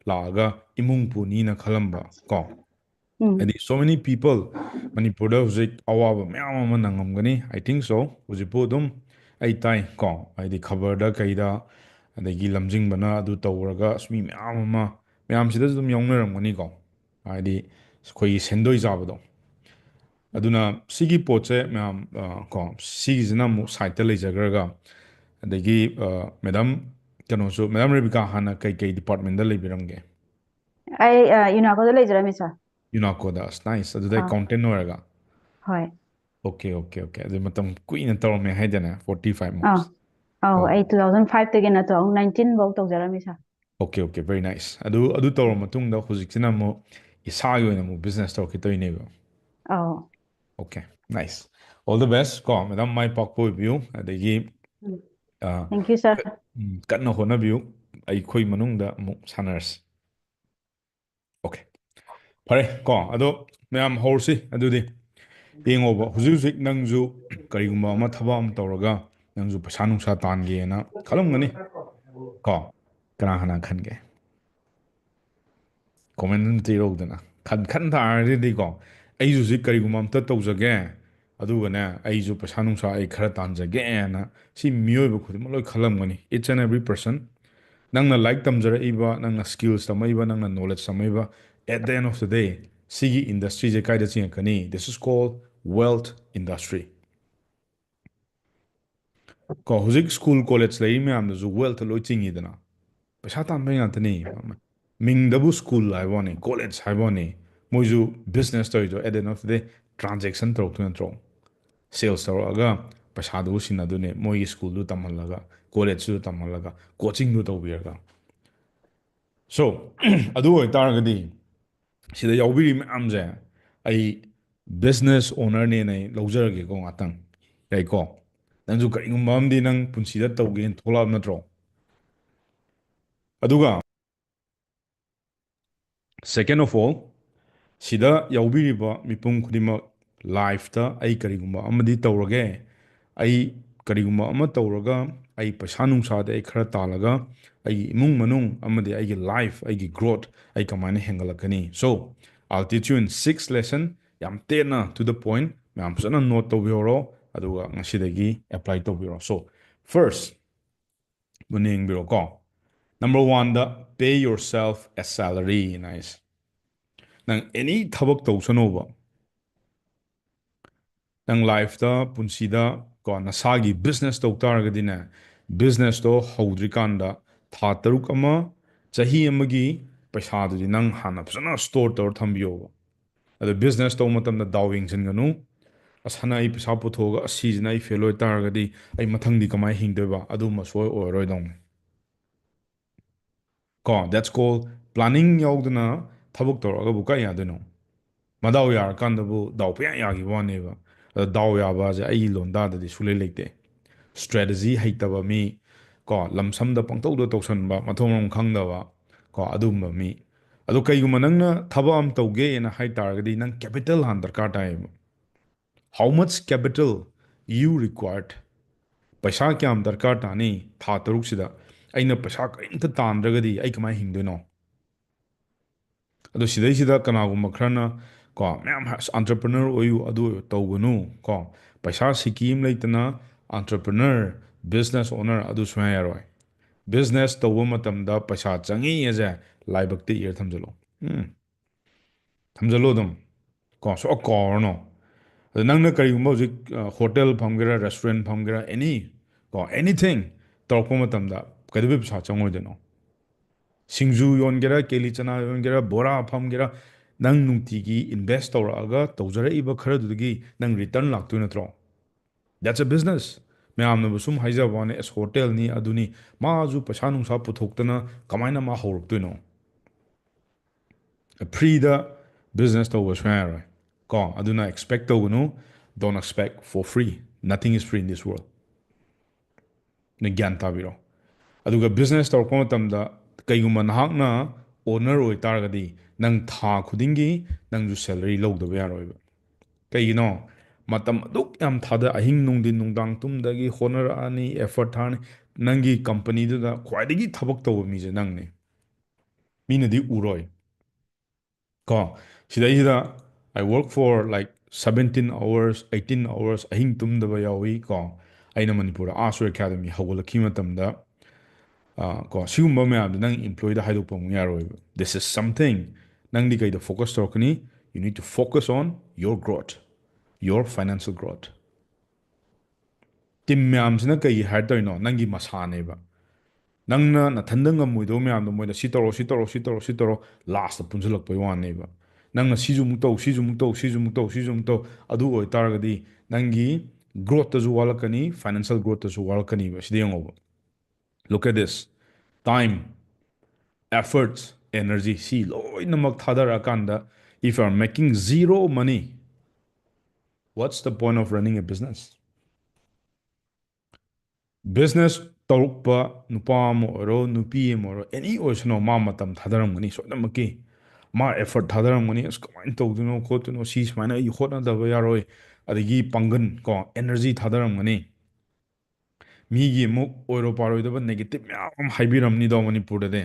ꯂꯥꯛꯑꯒ ꯏꯃꯨꯡ ꯄꯨꯅꯤꯅ ꯈꯜꯂꯝꯕ ꯀꯣ꯫ ꯎꯝ, ꯍꯥꯏꯗꯤ so many people ꯃꯅꯤꯄꯨꯔꯗ ꯍꯧꯖꯤꯛ ꯑꯋꯥꯕ ꯃꯌꯥꯝ ꯑꯃ ꯅꯪꯉꯝꯒꯅꯤ, I think so꯫ ꯍꯧꯖꯤꯛꯄꯨ ꯑꯗꯨꯝ ꯑꯩ ꯇꯥꯏ ꯀꯣ, ꯍꯥꯏꯗꯤ ꯈꯕꯔꯗ ꯀꯩꯗ, ꯑꯗꯒꯤ ꯂꯝꯖꯤꯡꯕꯅ ꯑꯗꯨ ꯇꯧꯔꯒ ꯑꯁ ꯃꯤ ꯃꯌꯥꯝ ꯑꯃ, ꯃꯌꯥꯝꯁꯤꯗꯁꯨ ꯑꯗꯨꯝ ꯌꯥꯎꯅꯔꯝꯒꯅꯤꯀꯣ, ꯍꯥꯏꯗꯤ ꯑꯩꯈꯣꯏꯒꯤ ꯁꯦꯟꯗꯣꯏ ꯆꯥꯕꯗꯣ꯫ ꯑꯗꯨꯅ ꯁꯤꯒꯤ ꯄꯣꯠꯁꯦ ꯃꯌꯥꯝ, ꯑ, ꯀꯣ, ꯁꯤꯒꯤꯁꯤꯅ ꯑꯃꯨꯛ ꯁꯥꯏꯠꯇ ꯂꯩꯖꯈ꯭ꯔꯒ, ꯑꯗꯒꯤ, ꯑ, ꯃꯦꯗꯥꯝ ꯀꯩꯅꯣꯁꯨ, ꯃꯦꯗꯥꯝ ꯔꯦꯕꯤꯀꯥ ꯍꯥꯟꯅ ꯀꯩ ꯀꯩ ꯗꯤꯄꯥꯔꯠꯃꯦꯟꯗ ꯂꯩꯕꯤꯔꯝꯒꯦ? ꯑꯩ, ꯑ, ꯌꯨꯅꯥꯀꯣꯗ ꯂꯩꯖꯔꯝꯃꯤ, sir꯫ ꯌꯨꯅꯥꯀꯣꯗ, ꯑꯁ, ꯅꯥꯏꯁ, ꯑꯗꯨꯗ ꯑꯥ꯫ ꯑꯦꯀꯥꯎꯟꯇꯦꯟ ꯑꯣꯏꯔꯒ? ꯍꯣꯏ꯫ Okay, okay, okay. ꯑꯗꯨ ꯃꯇꯝ ꯀꯨꯏꯅ ꯇꯧꯔꯝꯃꯦ ꯍꯥꯏꯗꯅ, forty five ꯑꯥ months. ꯑꯧ ꯑꯣ ꯑꯩ two thousand five ꯇꯒꯤꯅ two thousand nineteen ꯐꯧ ꯇꯧꯖꯔꯝꯃꯤ, sir. Okay, okay, very nice. ꯑꯗꯨ ꯑꯗꯨ ꯇꯧꯔ ꯃꯇꯨꯡꯗ ꯍꯧꯖꯤꯛꯁꯤꯅ ꯑꯃꯨꯛ ꯏꯁꯥꯒꯤ ꯑꯣꯏꯅ ꯑꯃꯨꯛ business ꯇꯧꯔꯛꯀꯦ ꯇꯧꯔꯤꯅꯦꯕ. ꯑꯧ Okay, nice. All the best ꯀꯣ, madam, ꯃꯥꯏ ꯄꯥꯛꯄ ꯑꯣꯏꯕꯤꯌꯨ꯫ ꯑꯗꯒꯤ ꯎꯝ. ꯑ, Thank you, sir. ꯎꯝ, ꯀꯟꯅ ꯍꯣꯠꯅꯕꯤꯌꯨ꯫ ꯑꯩꯈꯣꯏ ꯃꯅꯨꯡꯗ ꯑꯃꯨꯛ ꯁꯥꯟꯅꯔꯁꯤ꯫ Okay, ꯐꯔꯦ ꯀꯣ, ꯑꯗꯣ ꯃꯌꯥꯝ ꯍꯧꯔꯁꯤ꯫ ꯑꯗꯨꯗꯤ ꯌꯦꯡꯉꯣꯕ, ꯍꯧꯖꯤꯛ ꯍꯧꯖꯤꯛ ꯅꯪꯁꯨ ꯀꯔꯤꯒꯨꯝꯕ ꯑꯃ, ꯊꯕꯛ ꯑꯃ ꯇꯧꯔꯒ ꯅꯪꯁꯨ ꯄꯩꯁꯥ ꯅꯨꯡꯁꯥ ꯇꯥꯟꯒꯦꯅ ꯈꯜꯂꯝꯒꯅꯤ ꯀꯣ꯫ ꯀꯅꯥ ꯀꯅꯥ ꯈꯟꯒꯦ? Comment ꯑꯝꯇ ꯏꯔꯧꯗꯅ꯫ ꯈꯟ ꯈꯟ ꯇꯥꯔꯒꯗꯤꯀꯣ, ꯑꯩꯁꯨ ꯍꯧꯖꯤꯛ ꯀꯔꯤꯒꯨꯝꯕ ꯑꯝꯇ ꯇꯧꯖꯒꯦ, ꯑꯗꯨꯒꯅꯦ ꯑꯩꯁꯨ ꯄꯩꯁꯥ ꯅꯨꯡꯁꯥ ꯑꯩ ꯈꯔ ꯇꯥꯟꯖꯒꯦꯅ, ꯁꯤ ꯃꯤꯑꯣꯏꯕ ꯈꯨꯗꯤꯡꯃꯛ ꯂꯣꯏ ꯈꯜꯂꯝꯒꯅꯤ, each and every person. ꯅꯪꯅ ꯂꯥꯏꯔꯤꯛ ꯇꯝꯖꯔꯛꯏꯕ, ꯅꯪꯅ skills ꯇꯝꯃꯛꯏꯕ, ꯅꯪꯅ knowledge ꯇꯝꯃꯛꯏꯕ, at the end of the day, ꯁꯤꯒꯤ industry ꯁꯦ ꯀꯥꯏꯗ ꯆꯤꯡꯉꯛꯀꯅꯤ? This is called wealth industry. ꯀꯣ, ꯍꯧꯖꯤꯛ school college ꯂꯩꯔꯤ ꯃꯌꯥꯝꯗꯨꯁꯨ wealth ꯂꯣꯏ ꯆꯤꯡꯉꯤꯗꯅ, ꯄꯩꯁꯥ ꯇꯥꯟꯕꯩ ꯉꯥꯛꯇꯅꯤ꯫ ꯃꯤꯡꯗꯕꯨ school ꯍꯥꯏꯕ ꯋꯥꯅꯤ, college ꯍꯥꯏꯕ ꯋꯥꯅꯤ, ꯃꯣꯏꯁꯨ business ꯇꯧꯔꯤꯗꯣ at the end of the day transaction ꯇꯧꯔꯛꯇꯣꯏ ꯅꯠꯇ꯭ꯔꯣ? Sales ꯇꯧꯔꯛꯑꯒ ꯄꯩꯁꯥꯗꯨꯕꯨ ꯁꯤꯟꯅꯗꯣꯏꯅꯦ, ꯃꯣꯏꯒꯤ school ꯗꯨ ꯇꯝꯍꯜꯂꯒ, college ꯇꯨ ꯇꯝꯍꯜꯂꯒ, coaching ꯗꯨ ꯇꯧꯕꯤꯔꯒ꯫ So, ꯑꯗꯨ ꯑꯣꯏꯇꯥꯔꯒꯗꯤ ꯁꯤꯗ ꯌꯥꯎꯕꯤꯔꯤ ꯃꯌꯥꯝꯁꯦ ꯑꯩ business owner ꯅꯦꯅ ꯑꯩ ꯂꯧꯖꯔꯒꯦꯀꯣ ꯉꯥꯛꯇꯪ꯫ ꯌꯥꯏꯀꯣ? ꯅꯪꯁꯨ ꯀꯔꯤꯒꯨꯝꯕ ꯑꯃꯗꯤ ꯅꯪ ꯄꯨꯟꯁꯤꯗ ꯇꯧꯒꯦꯅ ꯊꯣꯛꯂꯛꯑꯕ ꯅꯠꯇ꯭ꯔꯣ? ꯑꯗꯨꯒ second of all, ꯁꯤꯗ ꯌꯥꯎꯕꯤꯔꯤꯕ ꯃꯤꯄꯨꯝ ꯈꯨꯗꯤꯡꯃꯛ, life ꯇ ꯑꯩ ꯀꯔꯤꯒꯨꯝꯕ ꯑꯃꯗꯤ ꯇꯧꯔꯒꯦ, ꯑꯩ ꯀꯔꯤꯒꯨꯝꯕ ꯑꯃ ꯇꯧꯔꯒ ꯑꯩ ꯄꯩꯁꯥ ꯅꯨꯡꯁꯥꯗꯤ ꯑꯩ ꯈꯔ ꯇꯥꯜꯂꯒ ꯑꯩꯒꯤ ꯏꯃꯨꯡ ꯃꯅꯨꯡ ꯑꯃꯗꯤ ꯑꯩꯒꯤ life, ꯑꯩꯒꯤ growth ꯑꯩ ꯀꯃꯥꯏꯅ ꯍꯦꯟꯒꯠꯂꯛꯀꯅꯤ? So, I'll teach you in six lesson, ꯌꯥꯝ ꯇꯦꯟꯅ, to the point, ꯃꯌꯥꯝ ꯐꯖꯅ note ꯇꯧꯕꯤꯍꯧꯔꯣ, ꯑꯗꯨꯒ ꯉꯁꯤꯗꯒꯤ apply ꯇꯧꯕꯤꯔꯣ꯫ So, first, ꯃꯨꯟꯅ ꯌꯦꯡꯕꯤꯔꯣꯀꯣ꯫ Number one the, pay yourself a salary ꯅ ꯍꯥꯏꯁꯦ꯫ ꯅꯪ any ꯊꯕꯛ ꯇꯧꯁꯅꯣꯕ꯫ ꯅꯪ life ꯇ, ꯄꯨꯟꯁꯤꯗ ꯀꯣ, ꯅꯁꯥꯒꯤ business ꯇꯧ ꯇꯥꯔꯒꯗꯤꯅꯦ, business ꯇꯣ ꯍꯧꯗ꯭ꯔꯤꯀꯥꯟꯗ ꯊꯥ ꯇꯔꯨꯛ ꯑꯃ, ꯆꯍꯤ ꯑꯃꯒꯤ ꯄꯩꯁꯥꯗꯨꯗꯤ ꯅꯪ ꯍꯥꯟꯅ ꯐꯖꯅ store ꯇꯧꯔ ꯊꯝꯕꯤꯌꯣꯕ꯫ ꯑꯗꯣ business ꯇꯧꯕ ꯃꯇꯝꯗ ꯗꯥꯎ ꯌꯦꯡꯁꯤꯟꯒꯅꯨ꯫ ꯑꯁ, ꯍꯟꯗꯛ ꯑꯩ ꯄꯩꯁꯥ ꯄꯨꯊꯣꯛꯑꯒ ꯑꯁ, ꯁꯤꯁꯤꯅ ꯑꯩ ꯐꯦꯜ ꯑꯣꯏꯇꯥꯔꯒꯗꯤ ꯑꯩ ꯃꯊꯪꯗꯤ ꯀꯃꯥꯏꯅ ꯍꯤꯡꯗꯣꯏꯕ? ꯑꯗꯨꯝꯕ ꯁꯣꯏ ꯑꯣꯏꯔꯣꯏꯗꯧꯅꯤ꯫ ꯀꯣ, that's called planning ꯌꯥꯎꯗꯅ ꯊꯕꯛ ꯇꯧꯔꯛꯑꯒꯕꯨ ꯀꯥꯏ ꯌꯥꯗꯣꯏꯅꯣ? ꯃꯗꯥꯎ ꯌꯥꯔꯀꯥꯟꯗꯕꯨ ꯗꯥꯎ ꯄꯨꯌꯥ ꯌꯥꯈꯤꯕ ꯋꯥꯅꯦꯕ꯫ ꯑꯗꯣ ꯗꯥꯎ ꯌꯥꯕ ꯍꯥꯏꯁꯦ ꯑꯩꯒꯤ ꯂꯣꯟꯗꯥꯗꯗꯤ ꯁꯨꯡꯂꯩ ꯂꯩꯇꯦ꯫ ꯁ꯭ꯇ꯭ꯔꯦꯇꯦꯖꯤ ꯍꯩꯇꯕ ꯃꯤ, ꯀꯣ, ꯂꯝꯁꯝꯗ ꯄꯪꯇꯧꯗ ꯇꯧꯁꯟꯕ, ꯃꯊꯣꯡ ꯃꯔꯝ ꯈꯪꯗꯕ, ꯀꯣ, ꯑꯗꯨꯒꯨꯝꯕ ꯃꯤ꯫ ꯑꯗꯣ ꯀꯩꯒꯨꯝꯕ ꯅꯪꯅ ꯊꯕꯛ ꯑꯃ ꯇꯧꯒꯦꯅ ꯍꯥꯏ ꯇꯥꯔꯒꯗꯤ ꯅꯪ ꯀꯦꯄꯤꯇꯦꯜ ꯍꯥꯟꯅ ꯗꯔꯀꯥꯔ ꯇꯥꯏꯌꯦꯕ꯫ How much capital you required? ꯄꯩꯁꯥ ꯀꯌꯥꯝ ꯗꯔꯀꯥꯔ ꯇꯥꯅꯤ ꯊꯥ ꯇꯔꯨꯛꯁꯤꯗ? ꯑꯩꯅ ꯄꯩꯁꯥ ꯀꯔꯤꯝꯇ ꯇꯥꯟꯗ꯭ꯔꯒꯗꯤ ꯑꯩ ꯀꯃꯥꯏꯅ ꯍꯤꯡꯗꯣꯏꯅꯣ? ꯑꯗꯣ ꯁꯤꯗꯩꯁꯤꯗ ꯀꯅꯥꯒꯨꯝꯕ ꯈꯔꯅ, ꯀꯣ, ꯃꯌꯥꯝ ꯑꯁ, entrepreneur ꯑꯣꯏꯌꯨ, ꯑꯗꯨ ꯑꯣꯏꯌꯨ, ꯇꯧꯒꯅꯨ, ꯀꯣ, ꯄꯩꯁꯥ ꯁꯤꯀꯤ ꯑꯃ ꯂꯩꯇꯅ entrepreneur, business owner ꯑꯗꯨ ꯁꯨꯡꯌꯥ ꯌꯥꯔꯣꯏ꯫ ꯕꯤꯖꯤꯅꯦꯁ ꯇꯧꯕ ꯃꯇꯝꯗ ꯄꯩꯁꯥ ꯆꯪꯉꯤ ꯑꯁꯦ ꯂꯥꯏꯕꯛꯇ ꯏꯔ ꯊꯝꯖꯜꯂꯣ꯫ ꯎꯝ꯫ ꯊꯝꯖꯜꯂꯣ ꯑꯗꯨꯝ꯫ ꯀꯣ, ꯁꯨꯡꯀꯥꯎ ꯀꯥꯎꯔꯅꯨ꯫ ꯑꯗ ꯅꯪꯅ ꯀꯔꯤꯒꯨꯝꯕ ꯍꯧꯖꯤꯛ, ꯑ, ꯍꯣꯇꯦꯜ ꯐꯝꯒꯦꯔꯥ, ꯔꯦꯁꯇꯨꯔꯦꯟ ꯐꯝꯒꯦꯔꯥ, any, ꯀꯣ, anything ꯇꯧꯔꯛꯄ ꯃꯇꯝꯗ ꯀꯩꯗꯧꯕꯩ ꯄꯩꯁꯥ ꯆꯪꯉꯣꯏꯗꯣꯏꯅꯣ? ꯁꯤꯡꯖꯨ ꯌꯣꯟꯒꯦꯔꯥ, ꯀꯦꯂꯤ ꯆꯅꯥ ꯌꯣꯟꯒꯦꯔꯥ, ꯕꯣꯔꯥ ꯐꯝꯒꯦꯔꯥ, ꯅꯪ ꯅꯨꯡꯇꯤꯒꯤ ꯏꯟꯚꯦꯁ ꯇꯧꯔꯛꯑꯒ ꯇꯧꯖꯔꯛꯏꯕ ꯈꯔꯗꯨꯗꯒꯤ ꯅꯪ ꯔꯤꯇꯔꯟ ꯂꯥꯛꯇꯣꯏ ꯅꯠꯇ꯭ꯔꯣ? That's a business. ꯃꯌꯥꯝꯅꯕꯨ ꯁꯨꯝ ꯍꯥꯏꯖꯕ ꯋꯥꯅꯤ, ꯑꯁ, ꯍꯣꯇꯦꯜꯅꯤ, ꯑꯗꯨꯅꯤ, ꯃꯥꯁꯨ ꯄꯩꯁꯥ ꯅꯨꯡꯁꯥ ꯄꯨꯊꯣꯛꯇꯅ ꯀꯃꯥꯏꯅ ꯃꯥ ꯍꯧꯔꯛꯇꯣꯏꯅꯣ? ꯐ꯭ꯔꯤꯗ ꯕꯤꯖꯤꯅꯦꯁ ꯇꯧꯕ ꯁꯨꯡꯌꯥ ꯌꯥꯔꯣꯏ꯫ ꯀꯣ, ꯑꯗꯨꯅ ꯑꯦꯛꯁꯄꯦꯛ ꯇꯧꯒꯅꯨ, don't expect for free, nothing is free in this world. ꯅ ꯒ꯭ꯌꯥꯟ ꯇꯥꯕꯤꯔꯣ꯫ ꯑꯗꯨꯒ ꯕꯤꯖꯤꯅꯦꯁ ꯇꯧꯔꯛꯄ ꯃꯇꯝꯗ ꯀꯩꯒꯨꯝꯕ ꯅꯍꯥꯛꯅ ꯑꯣꯅꯔ ꯑꯣꯏꯇꯥꯔꯒꯗꯤ ꯅꯪ ꯊꯥ ꯈꯨꯗꯤꯡꯒꯤ ꯅꯪꯁꯨ ꯁꯦꯂꯔꯤ ꯂꯧꯗꯕ ꯌꯥꯔꯣꯏꯕ꯫ ꯀꯩꯒꯤꯅꯣ? ꯃꯇꯝ ꯑꯗꯨꯛ ꯌꯥꯝ ꯊꯥꯗ, ꯑꯍꯤꯡ ꯅꯨꯡꯊꯤꯟ ꯅꯨꯡꯗꯥꯡ ꯇꯨꯝꯗꯒꯤ ꯍꯣꯠꯅꯔꯛꯑꯅꯤ, ꯑꯦꯐꯔꯠ ꯊꯥꯔꯅꯤ, ꯅꯪꯒꯤ ꯀꯝꯄꯅꯤꯗꯨꯗ ꯈ꯭ꯋꯥꯏꯗꯒꯤ ꯊꯕꯛ ꯇꯧꯕ ꯃꯤꯁꯦ ꯅꯪꯅꯤ꯫ ꯃꯤꯅꯗꯤ ꯎꯔꯣꯏ꯫ ꯀꯣ, ꯁꯤꯗꯩꯁꯤꯗ I work for like seventeen hours, eighteen hours, ꯑꯍꯤꯡ ꯇꯨꯝꯗꯕ ꯌꯥꯎꯏ꯫ ꯀꯣ, ꯑꯩꯅ ꯃꯅꯤꯄꯨꯔꯗ ꯑꯥ ꯁꯨꯔ ꯑꯦꯀꯥꯗꯃꯤ ꯍꯧꯒꯠꯂꯛꯈꯤꯕ ꯃꯇꯝꯗ, ꯑ, ꯀꯣ, ꯁꯤꯒꯨꯝꯕ ꯃꯌꯥꯝꯗꯣ ꯅꯪ ꯏꯝꯄ꯭ꯂꯣꯏꯗ ꯍꯥꯏꯗꯣꯛꯄ ꯑꯃꯨꯛ ꯌꯥꯔꯣꯏꯕ꯫ This is something. ꯅꯪꯗꯤ ꯀꯩꯗ ꯐꯣꯀꯁ ꯇꯧꯔꯛꯀꯅꯤ? You need to focus on your growth, your financial growth. Team ꯃꯌꯥꯝꯁꯤꯅ ꯀꯩꯒꯤ ꯍꯥꯏꯔ ꯇꯧꯔꯤꯅꯣ? ꯅꯪꯒꯤ ꯃꯁꯥꯅꯦꯕ꯫ ꯅꯪꯅ ꯅꯊꯟꯗ ꯉꯝꯃꯣꯏꯗꯧꯕ ꯃꯌꯥꯝꯗꯣ ꯃꯣꯏꯗ ꯁꯤ ꯇꯧꯔꯣ, ꯁꯤ ꯇꯧꯔꯣ, ꯁꯤ ꯇꯧꯔꯣ, ꯁꯤ ꯇꯧꯔꯣ, ꯂꯥꯁꯇ ꯄꯨꯟꯁꯤꯜꯂꯛꯄꯩ ꯋꯥꯅꯦꯕ꯫ ꯅꯪꯅ ꯁꯤꯁꯨ ꯑꯃꯨꯛ ꯇꯧ, ꯁꯤꯁꯨ ꯑꯃꯨꯛ ꯇꯧ, ꯁꯤꯁꯨ ꯑꯃꯨꯛ ꯇꯧ, ꯁꯤꯁꯨ ꯑꯃꯨꯛ ꯇꯧ, ꯑꯗꯨ ꯑꯣꯏꯇꯥꯔꯒꯗꯤ ꯅꯪꯒꯤ growthꯇꯁꯨ ꯋꯥꯠꯂꯛꯀꯅꯤ, financial growthꯇꯁꯨ ꯋꯥꯠꯂꯛꯀꯅꯤꯕ꯫ ꯁꯤꯗ ꯌꯦꯡꯉꯣꯕ, look at this, time, efforts, energy, ꯁꯤ ꯂꯣꯏꯅꯃꯛ ꯊꯥꯗꯔꯛꯑꯀꯥꯟꯗ, if you are making zero money, what's the point of running a business? Business ꯇꯧꯔꯛꯄ ꯅꯨꯄꯥ ꯑꯃ ꯑꯣꯏꯔꯣ, ꯅꯨꯄꯤ ꯑꯃ ꯑꯣꯏꯔꯣ, any ꯑꯣꯏꯁꯅꯣ, ꯃꯥ ꯃꯇꯝ ꯊꯥꯗꯔꯝꯒꯅꯤ ꯁꯣꯏꯗꯅꯃꯛꯀꯤ꯫ ꯃꯥ effort ꯊꯥꯗꯔꯝꯒꯅꯤ, "ꯑꯁ, ꯀꯃꯥꯏꯅ ꯇꯧꯗꯣꯏꯅꯣ ꯈꯣꯠꯇꯣꯏꯅꯣ, ꯁꯤ ꯁꯨꯃꯥꯏꯅ ꯑꯩ ꯍꯣꯠꯅꯗꯕ ꯌꯥꯔꯣꯏ", ꯑꯗꯒꯤ ꯄꯥꯡꯒꯜ ꯀꯣ, energy ꯊꯥꯗꯔꯝꯒꯅꯤ꯫ ꯃꯤꯒꯤ ꯑꯃꯨꯛ ꯑꯣꯏꯔꯣ ꯄꯥꯔꯣꯏꯗꯕ negative ꯃꯌꯥꯝ ꯑꯃ ꯍꯥꯏꯕꯤꯔꯝꯅꯤꯗꯣ ꯃꯅꯤꯄꯨꯔꯗꯗꯤ꯫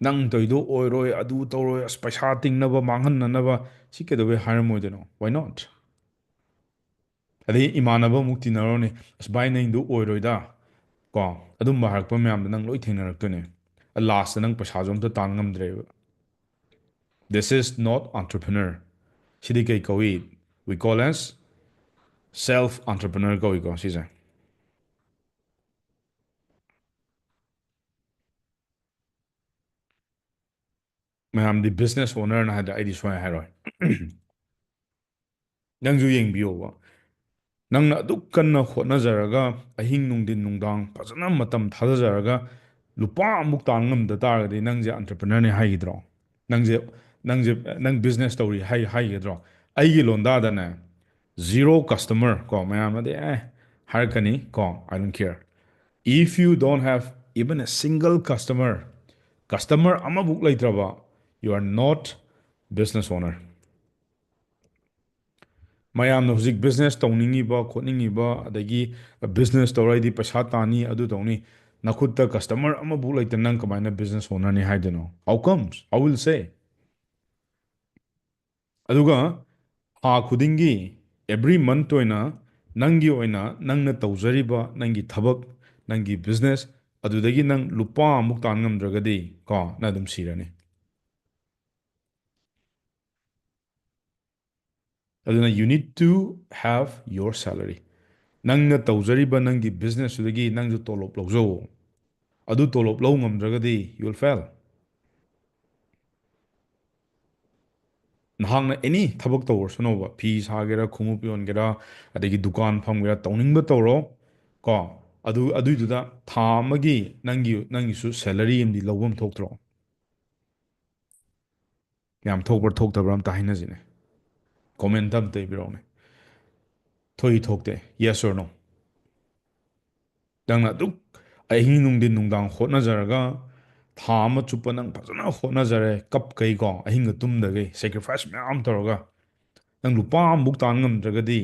"ꯅꯪ ꯇꯧꯔꯤꯗꯣ ꯑꯣꯏꯔꯣꯏ, ꯑꯗꯨ ꯇꯧꯔꯣꯏ, ꯑꯁ, ꯄꯩꯁꯥ ꯇꯤꯡꯅꯕ, ꯃꯥꯡꯍꯟꯅꯅꯕ", ꯁꯤ ꯀꯩꯗꯧꯕꯩ ꯍꯥꯏꯔꯝꯃꯣꯏꯗꯣꯏꯅꯣ? Why not? ꯑꯗꯩ ꯏꯃꯥꯟꯅꯕ ꯑꯃꯨꯛ ꯇꯤꯟꯅꯔꯨꯔꯅꯤ, "ꯑꯁ ꯚꯥꯏ, ꯅꯪꯗꯨ ꯑꯣꯏꯔꯣꯏꯗ", ꯀꯣ, ꯑꯗꯨꯝꯕ ꯍꯥꯏꯔꯛꯄ ꯃꯌꯥꯝꯗꯣ ꯅꯪ ꯂꯣꯏ ꯊꯦꯡꯅꯔꯛꯇꯣꯏꯅꯦ꯫ Lastꯇ ꯅꯪ ꯄꯩꯁꯥꯁꯨ ꯑꯝꯇ ꯇꯥꯟ ꯉꯝꯗ꯭ꯔꯦꯕ꯫ This is not entrepreneur. ꯁꯤꯗꯤ ꯀꯩ ꯀꯧꯏ? We call as self entrepreneur ꯀꯧꯏꯀꯣ ꯁꯤꯁꯦ꯫ ꯃꯌꯥꯝꯗꯤ business ownerꯅ ꯍꯥꯏꯗ꯭ꯔꯥ, ꯑꯩꯗꯤ ꯁꯨꯃꯥꯏꯅ ꯍꯥꯏꯔꯣꯏ꯫ ꯅꯪꯁꯨ ꯌꯦꯡꯕꯤꯌꯣꯕ, ꯅꯪꯅ ꯑꯗꯨꯛ ꯀꯟꯅ ꯍꯣꯠꯅꯖꯔꯒ, ꯑꯍꯤꯡ ꯅꯨꯡꯊꯤꯟ ꯅꯨꯡꯗꯥꯡ ꯐꯖꯅ ꯃꯇꯝ ꯊꯥꯗꯖꯔꯒ, ꯂꯨꯄꯥ ꯑꯃꯨꯛ ꯇꯥꯟ ꯉꯝꯗ ꯇꯥꯔꯒꯗꯤ ꯅꯪꯁꯦ entrepreneurꯅꯦ ꯍꯥꯏꯈꯤꯗ꯭ꯔꯣ? ꯅꯪꯁꯦ, ꯅꯪꯁꯦ, ꯅꯪ business ꯇꯧꯔꯤ ꯍꯥꯏ-, ꯍꯥꯏꯒꯗ꯭ꯔꯣ? ꯑꯩꯒꯤ ꯂꯣꯟꯗꯥꯗꯅꯦ, zero customer ꯀꯣ, ꯃꯌꯥꯝꯅꯗꯤ ꯑꯦ ꯍꯥꯏꯔꯛꯀꯅꯤ ꯀꯣ, I don't care. If you don't have even a single customer, customer ꯑꯃꯕꯨꯛ ꯂꯩꯇ꯭ꯔꯕ, you are not business owner. ꯃꯌꯥꯝꯅ ꯍꯧꯖꯤꯛ business ꯇꯧꯅꯤꯡꯉꯤꯕ, ꯈꯣꯠꯅꯤꯡꯉꯤꯕ, ꯑꯗꯒꯤ business ꯇꯧꯔꯗꯤ ꯄꯩꯁꯥ ꯇꯥꯅꯤ, ꯑꯗꯨ ꯇꯧꯅꯤ, ꯅꯈꯨꯠꯇ customer ꯑꯃꯕꯨꯛ ꯂꯩꯇꯅ ꯅꯪ ꯀꯃꯥꯏꯅ business ownerꯅꯤ ꯍꯥꯏꯗꯣꯏꯅꯣ? How comes? I will say. ꯑꯗꯨꯒ ꯊꯥ ꯈꯨꯗꯤꯡꯒꯤ, every month ꯑꯣꯏꯅ, ꯅꯪꯒꯤ ꯑꯣꯏꯅ, ꯅꯪꯅ ꯇꯧꯖꯔꯤꯕ ꯅꯪꯒꯤ ꯊꯕꯛ, ꯅꯪꯒꯤ business, ꯑꯗꯨꯗꯒꯤ ꯅꯪ ꯂꯨꯄꯥ ꯑꯃꯨꯛ ꯇꯥꯟ ꯉꯝꯗ꯭ꯔꯒꯗꯤ ꯀꯣ, ꯅꯪ ꯑꯗꯨꯝ ꯁꯤꯔꯅꯤ꯫ ꯑꯗꯨꯅ you need to have your salary. ꯅꯪꯅ ꯇꯧꯖꯔꯤꯕ ꯅꯪꯒꯤ businessꯇꯨꯗꯒꯤ ꯅꯪꯁꯨ ꯇꯣꯂꯣꯞ ꯂꯧꯖꯧ꯫ ꯑꯗꯨ ꯇꯣꯂꯣꯞ ꯂꯧ ꯉꯝꯗ꯭ꯔꯒꯗꯤ you will fail. ꯅꯍꯥꯛꯅ ꯑꯦꯅꯤ ꯊꯕꯛ ꯇꯧꯔꯁꯅꯣꯕ, ꯐꯤ ꯁꯥꯒꯦꯔꯥ, ꯈꯣꯡꯎꯞ ꯌꯣꯟꯒꯦꯔꯥ, ꯑꯗꯒꯤ ꯗꯨꯀꯥꯟ ꯐꯝꯒꯦꯔꯥ, ꯇꯧꯅꯤꯡꯕ ꯇꯧꯔꯣ꯫ ꯀꯣ, ꯑꯗꯨ ꯑꯗꯨꯏꯗꯨꯗ ꯊꯥ ꯑꯃꯒꯤ ꯅꯪꯒꯤ ꯅꯪꯒꯤꯁꯨ ꯁꯦꯂꯔꯤ ꯑꯃꯗꯤ ꯂꯧꯐꯝ ꯊꯣꯛꯇ꯭ꯔꯣ? ꯌꯥꯝ ꯊꯣꯛꯄ꯭ꯔꯥ ꯊꯣꯛꯇꯕ꯭ꯔꯥ ꯑꯝꯇ ꯍꯥꯏꯅꯁꯤꯅꯦ, ꯀꯣꯃꯦꯟꯇ ꯑꯝꯇ ꯏꯕꯤꯔꯛꯎꯅꯦ꯫ ꯊꯣꯛꯏ ꯊꯣꯛꯇꯦ? Yes or no? ꯅꯪꯅ ꯑꯗꯨꯛ ꯑꯍꯤꯡ ꯅꯨꯡꯊꯤꯟ ꯅꯨꯡꯗꯥꯡ ꯍꯣꯠꯅꯖꯔꯒ, ꯊꯥ ꯑꯃ ꯆꯨꯞꯄ ꯅꯪ ꯐꯖꯅ ꯍꯣꯠꯅꯖꯔꯦ, ꯀꯞꯀꯩꯀꯣ, ꯑꯍꯤꯡꯒ ꯇꯨꯝꯗꯒꯩ, ꯁꯦꯀ꯭ꯔꯤꯐꯥꯏꯁ ꯃꯌꯥꯝ ꯇꯧꯔꯒ, ꯅꯪ ꯂꯨꯄꯥ ꯑꯃꯐꯥꯎ ꯇꯥꯟ ꯉꯝꯗ꯭ꯔꯒꯗꯤ,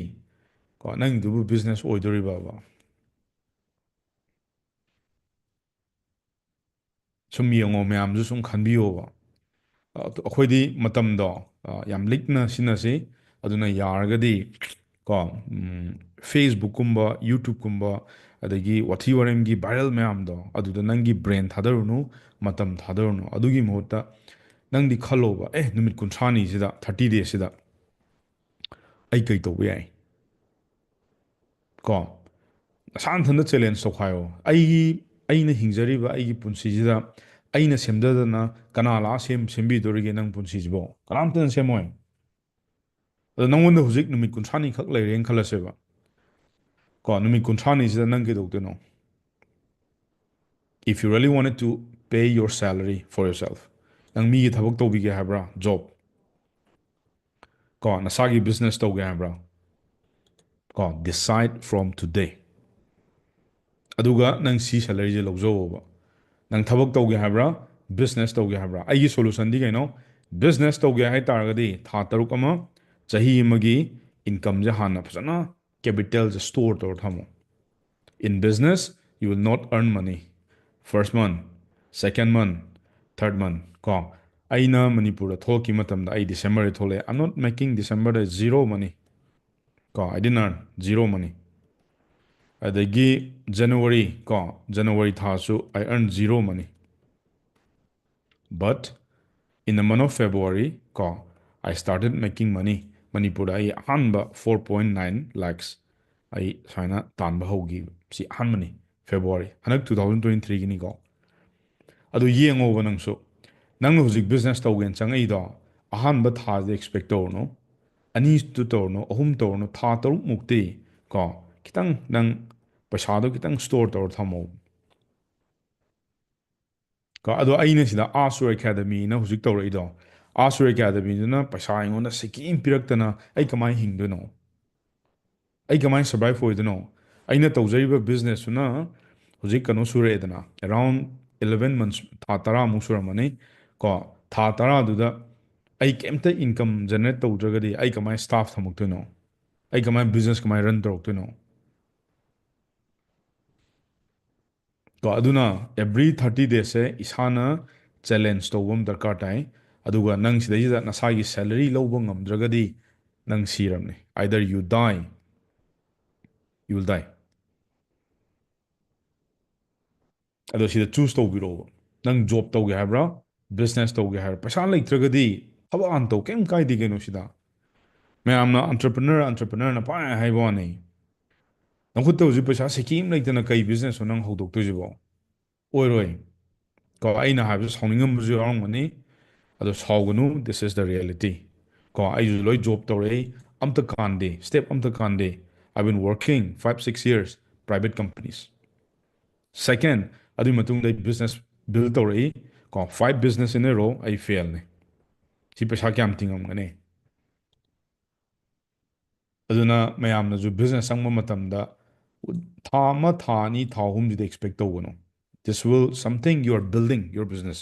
ꯀꯣ, ꯅꯪꯒꯤꯗꯨꯕꯨ ꯕꯤꯖꯤꯅꯦꯁ ꯑꯣꯏꯗꯣꯔꯤꯕꯕ? ꯁꯨꯝ ꯌꯦꯡꯉꯣ, ꯃꯌꯥꯝꯁꯨ ꯁꯨꯝ ꯈꯟꯕꯤꯌꯣꯕ꯫ ꯑ, ꯑꯩꯈꯣꯏꯗꯤ ꯃꯇꯝꯗꯣ, ꯑ, ꯌꯥꯝ ꯂꯤꯛꯅ ꯁꯤꯟꯅꯁꯤ꯫ ꯑꯗꯨꯅ ꯌꯥꯔꯒꯗꯤ ꯀꯣ, ꯎꯝ, Facebook ꯀꯨꯝꯕ, YouTube ꯀꯨꯝꯕ, ꯑꯗꯒꯤ ꯋꯥꯊꯤ ꯋꯥꯔꯦꯝꯒꯤ ꯚꯥꯏꯔꯦꯜ ꯃꯌꯥꯝꯗꯣ, ꯑꯗꯨꯗ ꯅꯪꯒꯤ ꯕ꯭ꯔꯦꯟ ꯊꯥꯗꯔꯨꯅꯨ, ꯃꯇꯝ ꯊꯥꯗꯔꯨꯅꯨ꯫ ꯑꯗꯨꯒꯤ ꯃꯍꯨꯠꯇ ꯅꯪꯗꯤ ꯈꯜꯂꯣꯕ, "ꯑꯦ, ꯅꯨꯃꯤꯠ ꯀꯨꯟꯊ꯭ꯔꯥꯅꯤꯁꯤꯗ, ꯊꯥꯔꯇꯤ ꯗꯦꯁꯁꯤꯗ ꯑꯩ ꯀꯩ ꯇꯧꯕ ꯌꯥꯏ?" ꯀꯣ, ꯅꯁꯥ ꯅꯊꯟꯗ ꯆꯦꯂꯦꯟꯖ ꯇꯧꯈꯥꯏꯌꯣ꯫ "ꯑꯩꯒꯤ, ꯑꯩꯅ ꯍꯤꯡꯖꯔꯤꯕ ꯑꯩꯒꯤ ꯄꯨꯟꯁꯤꯁꯤꯗ ꯑꯩꯅ ꯁꯦꯝꯖꯗꯅ ꯀꯅꯥ ꯂꯥꯛꯑ ꯁꯦꯝ-, ꯁꯦꯝꯕꯤꯗꯣꯔꯤꯒꯦ ꯅꯪ ꯄꯨꯟꯁꯤꯁꯤꯕꯣ? ꯀꯅꯥꯝꯇꯅ ꯁꯦꯝꯃꯣꯏ꯫ ꯑꯗꯣ ꯅꯪꯉꯣꯟꯗ ꯍꯧꯖꯤꯛ ꯅꯨꯃꯤꯠ ꯀꯨꯟꯊ꯭ꯔꯥꯅꯤ ꯈꯛ ꯂꯩꯔꯦꯅ ꯈꯜꯂꯁꯦꯕ꯫ ꯀꯣ, ꯅꯨꯃꯤꯠ ꯀꯨꯟꯊ꯭ꯔꯥꯅꯤꯁꯤꯗ ꯅꯪ ꯀꯩꯗꯧꯗꯣꯏꯅꯣ? If you really wanted to pay your salary for yourself, ꯅꯪ ꯃꯤꯒꯤ ꯊꯕꯛ ꯇꯧꯕꯤꯒꯦ ꯍꯥꯏꯕ꯭ꯔꯥ? ꯖꯣꯕ꯫ ꯀꯣ, ꯅꯁꯥꯒꯤ ꯕꯤꯖꯤꯅꯦꯁ ꯇꯧꯒꯦ ꯍꯥꯏꯕ꯭ꯔꯥ? ꯀꯣ, decide from today꯫ ꯑꯗꯨꯒ ꯅꯪ ꯁꯤ ꯁꯦꯂꯔꯤꯁꯦ ꯂꯧꯖꯧꯕ꯫ ꯅꯪ ꯊꯕꯛ ꯇꯧꯒꯦ ꯍꯥꯏꯕ꯭ꯔꯥ? ꯕꯤꯖꯤꯅꯦꯁ ꯇꯧꯒꯦ ꯍꯥꯏꯕ꯭ꯔꯥ? ꯑꯩꯒꯤ ꯁꯣꯂꯨꯁꯟꯗꯤ ꯀꯩꯅꯣ? ꯕꯤꯖꯤꯅꯦꯁ ꯇꯧꯒꯦ ꯍꯥꯏ ꯇꯥꯔꯒꯗꯤ ꯊꯥ ꯇꯔꯨꯛ ꯑꯃ, ꯆꯍꯤ ꯑꯃꯒꯤ ꯏꯟꯀꯝꯁꯦ ꯍꯥꯟꯅ ꯐꯖꯅ ꯀꯦꯄꯤꯇꯦꯜꯁꯦ ꯁ꯭ꯇꯣꯔ ꯇꯧꯔ ꯊꯝꯃꯣ꯫ In business, you will not earn money first month, second month, third month꯫ ꯀꯣ, ꯑꯩꯅ ꯃꯅꯤꯄꯨꯔꯗ ꯊꯣꯛꯂꯛꯈꯤꯕ ꯃꯇꯝꯗ, ꯑꯩ ꯗꯤꯁꯦꯝꯕꯔꯗ ꯊꯣꯛꯂꯛꯑꯦ, I'm not making December the zero money꯫ ꯀꯣ, I didn't earn zero money꯫ ꯑꯗꯒꯤ ꯖꯅꯋꯥꯔꯤ, ꯀꯣ, ꯖꯅꯋꯥꯔꯤ ꯊꯥꯁꯨ I earn zero money꯫ But in the month of February, ꯀꯣ, I started making money꯫ ꯃꯅꯤꯄꯨꯔꯗ ꯑꯩ ꯑꯍꯥꯟꯕ four point nine lakhs ꯑꯩ ꯁꯨꯃꯥꯏꯅ ꯇꯥꯟꯕ ꯍꯧꯈꯤ꯫ ꯁꯤ ꯑꯍꯥꯟꯕꯅꯤ, ꯐꯦꯕ꯭ꯔꯨꯋꯥꯔꯤ, ꯍꯟꯗꯛ two thousand twenty three ꯒꯤꯅꯤꯀꯣ꯫ ꯑꯗꯨ ꯌꯦꯡꯉꯣꯕ ꯅꯪꯁꯨ, ꯅꯪꯅ ꯍꯧꯖꯤꯛ ꯕꯤꯖꯤꯅꯦꯁ ꯇꯧꯒꯦꯅ ꯆꯪꯉꯛꯏꯗꯣ, ꯑꯍꯥꯟꯕ ꯊꯥꯁꯤꯗ expect ꯇꯧꯔꯨꯅꯨ, ꯑꯅꯤꯗꯨ ꯇꯧꯔꯨꯅꯨ, ꯑꯍꯨꯝ ꯇꯧꯔꯨꯅꯨ, ꯊꯥ ꯇꯔꯨꯛ ꯃꯨꯛꯇꯤ ꯀꯣ, ꯈꯤꯇꯪ ꯅꯪ ꯄꯩꯁꯥꯗꯣ ꯈꯤꯇꯪ store ꯇꯧꯔ ꯊꯝꯃꯣ꯫ ꯀꯣ, ꯑꯗꯣ ꯑꯩꯅ ꯁꯤꯗ Asur Academyꯅ ꯍꯧꯖꯤꯛ ꯇꯧꯔꯛꯏꯗꯣ, Asur Academyꯗꯨꯅ ꯄꯩꯁꯥ ꯑꯩꯉꯣꯟꯗ ꯁꯤꯀꯤ ꯑꯃ ꯄꯤꯔꯛꯇꯅ ꯑꯩ ꯀꯃꯥꯏꯅ ꯍꯤꯡꯗꯣꯏꯅꯣ? ꯑꯩ ꯀꯃꯥꯏꯅ survive ꯑꯣꯏꯗꯣꯏꯅꯣ? ꯑꯩꯅ ꯇꯧꯖꯔꯤꯕ businessꯇꯨꯅ ꯍꯧꯖꯤꯛ ꯀꯩꯅꯣ ꯁꯨꯔꯛꯑꯦꯗꯅ, around eleven months, ꯊꯥ ꯇꯔꯥꯃꯨꯛ ꯁꯨꯔꯝꯃꯅꯤ ꯀꯣ꯫ ꯊꯥ ꯇꯔꯥꯗꯨꯗ ꯑꯩ ꯀꯩꯝꯇ income generate ꯇꯧꯗ꯭ꯔꯒꯗꯤ ꯑꯩ ꯀꯃꯥꯏꯅ staff ꯊꯝꯃꯛꯇꯣꯏꯅꯣ? ꯑꯩ ꯀꯃꯥꯏꯅ business ꯀꯃꯥꯏꯅ run ꯇꯧꯔꯛꯇꯣꯏꯅꯣ? ꯀꯣ, ꯑꯗꯨꯅ every thirty daysꯁꯦ ꯏꯁꯥꯅ challenge ꯇꯧꯕ ꯑꯃ ꯗꯔꯀꯥꯔ ꯇꯥꯏ꯫ ꯑꯗꯨꯒ ꯅꯪ ꯁꯤꯗꯩꯁꯤꯗ ꯅꯁꯥꯒꯤ salary ꯂꯧꯕ ꯉꯝꯗ꯭ꯔꯒꯗꯤ ꯅꯪ ꯁꯤꯔꯕꯅꯤ, either you die, you will die꯫ ꯑꯗꯣ ꯁꯤꯗ choose ꯇꯧꯕꯤꯔꯛꯑꯣꯕ꯫ ꯅꯪ job ꯇꯧꯒꯦ ꯍꯥꯏꯕ꯭ꯔꯥ, business ꯇꯧꯒꯦ ꯍꯥꯏꯕ꯭ꯔꯥ? ꯄꯩꯁꯥ ꯂꯩꯇ꯭ꯔꯒꯗꯤ ꯊꯕꯛ ꯍꯥꯟꯅ ꯇꯧ, ꯀꯩꯝ ꯀꯥꯏꯗꯦ ꯀꯩꯅꯣ ꯁꯤꯗ꯫ ꯃꯌꯥꯝꯅ entrepreneur, entrepreneurꯅ ꯄꯥꯏ ꯍꯥꯏꯕ ꯋꯥꯅꯤ꯫ ꯅꯈꯨꯠꯇ ꯍꯧꯖꯤꯛ ꯄꯩꯁꯥ ꯁꯤꯀꯤ ꯑꯃ ꯂꯩꯇꯅ ꯀꯩ businessꯅꯣ ꯅꯪ ꯍꯧꯗꯣꯛꯇꯣꯏꯁꯤꯕꯣ? ꯑꯣꯏꯔꯣꯏ꯫ ꯀꯣ, ꯑꯩꯅ ꯍꯥꯏꯕꯁꯨ ꯁꯥꯎꯅꯤꯡꯉꯝꯕꯁꯨ ꯌꯥꯎꯔꯝꯒꯅꯤ꯫ ꯑꯗꯣ ꯁꯥꯎꯒꯅꯨ, this is the reality꯫ ꯀꯣ, ꯑꯩꯁꯨ ꯂꯣꯏ job ꯇꯧꯔꯛꯏ, ꯑꯝꯇ ꯀꯥꯟꯗꯦ, step ꯑꯝꯇ ꯀꯥꯟꯗꯦ꯫ I've been working five, six years, private companies꯫ Second, ꯑꯗꯨꯒꯤ ꯃꯇꯨꯡꯗ ꯑꯩ business build ꯇꯧꯔꯛꯏ꯫ ꯀꯣ, five business in a row ꯑꯩ failꯅꯤ꯫ ꯁꯤ ꯄꯩꯁꯥ ꯀꯌꯥꯝ ꯇꯤꯡꯉꯝꯒꯅꯤ? ꯑꯗꯨꯅ ꯃꯌꯥꯝꯅꯁꯨ business ꯆꯪꯕ ꯃꯇꯝꯗ ꯊꯥ ꯑꯃ, ꯊꯥ ꯑꯅꯤ, ꯊꯥ ꯑꯍꯨꯝꯁꯤꯗ expect ꯇꯧꯒꯅꯨ꯫ This will something you are building your business꯫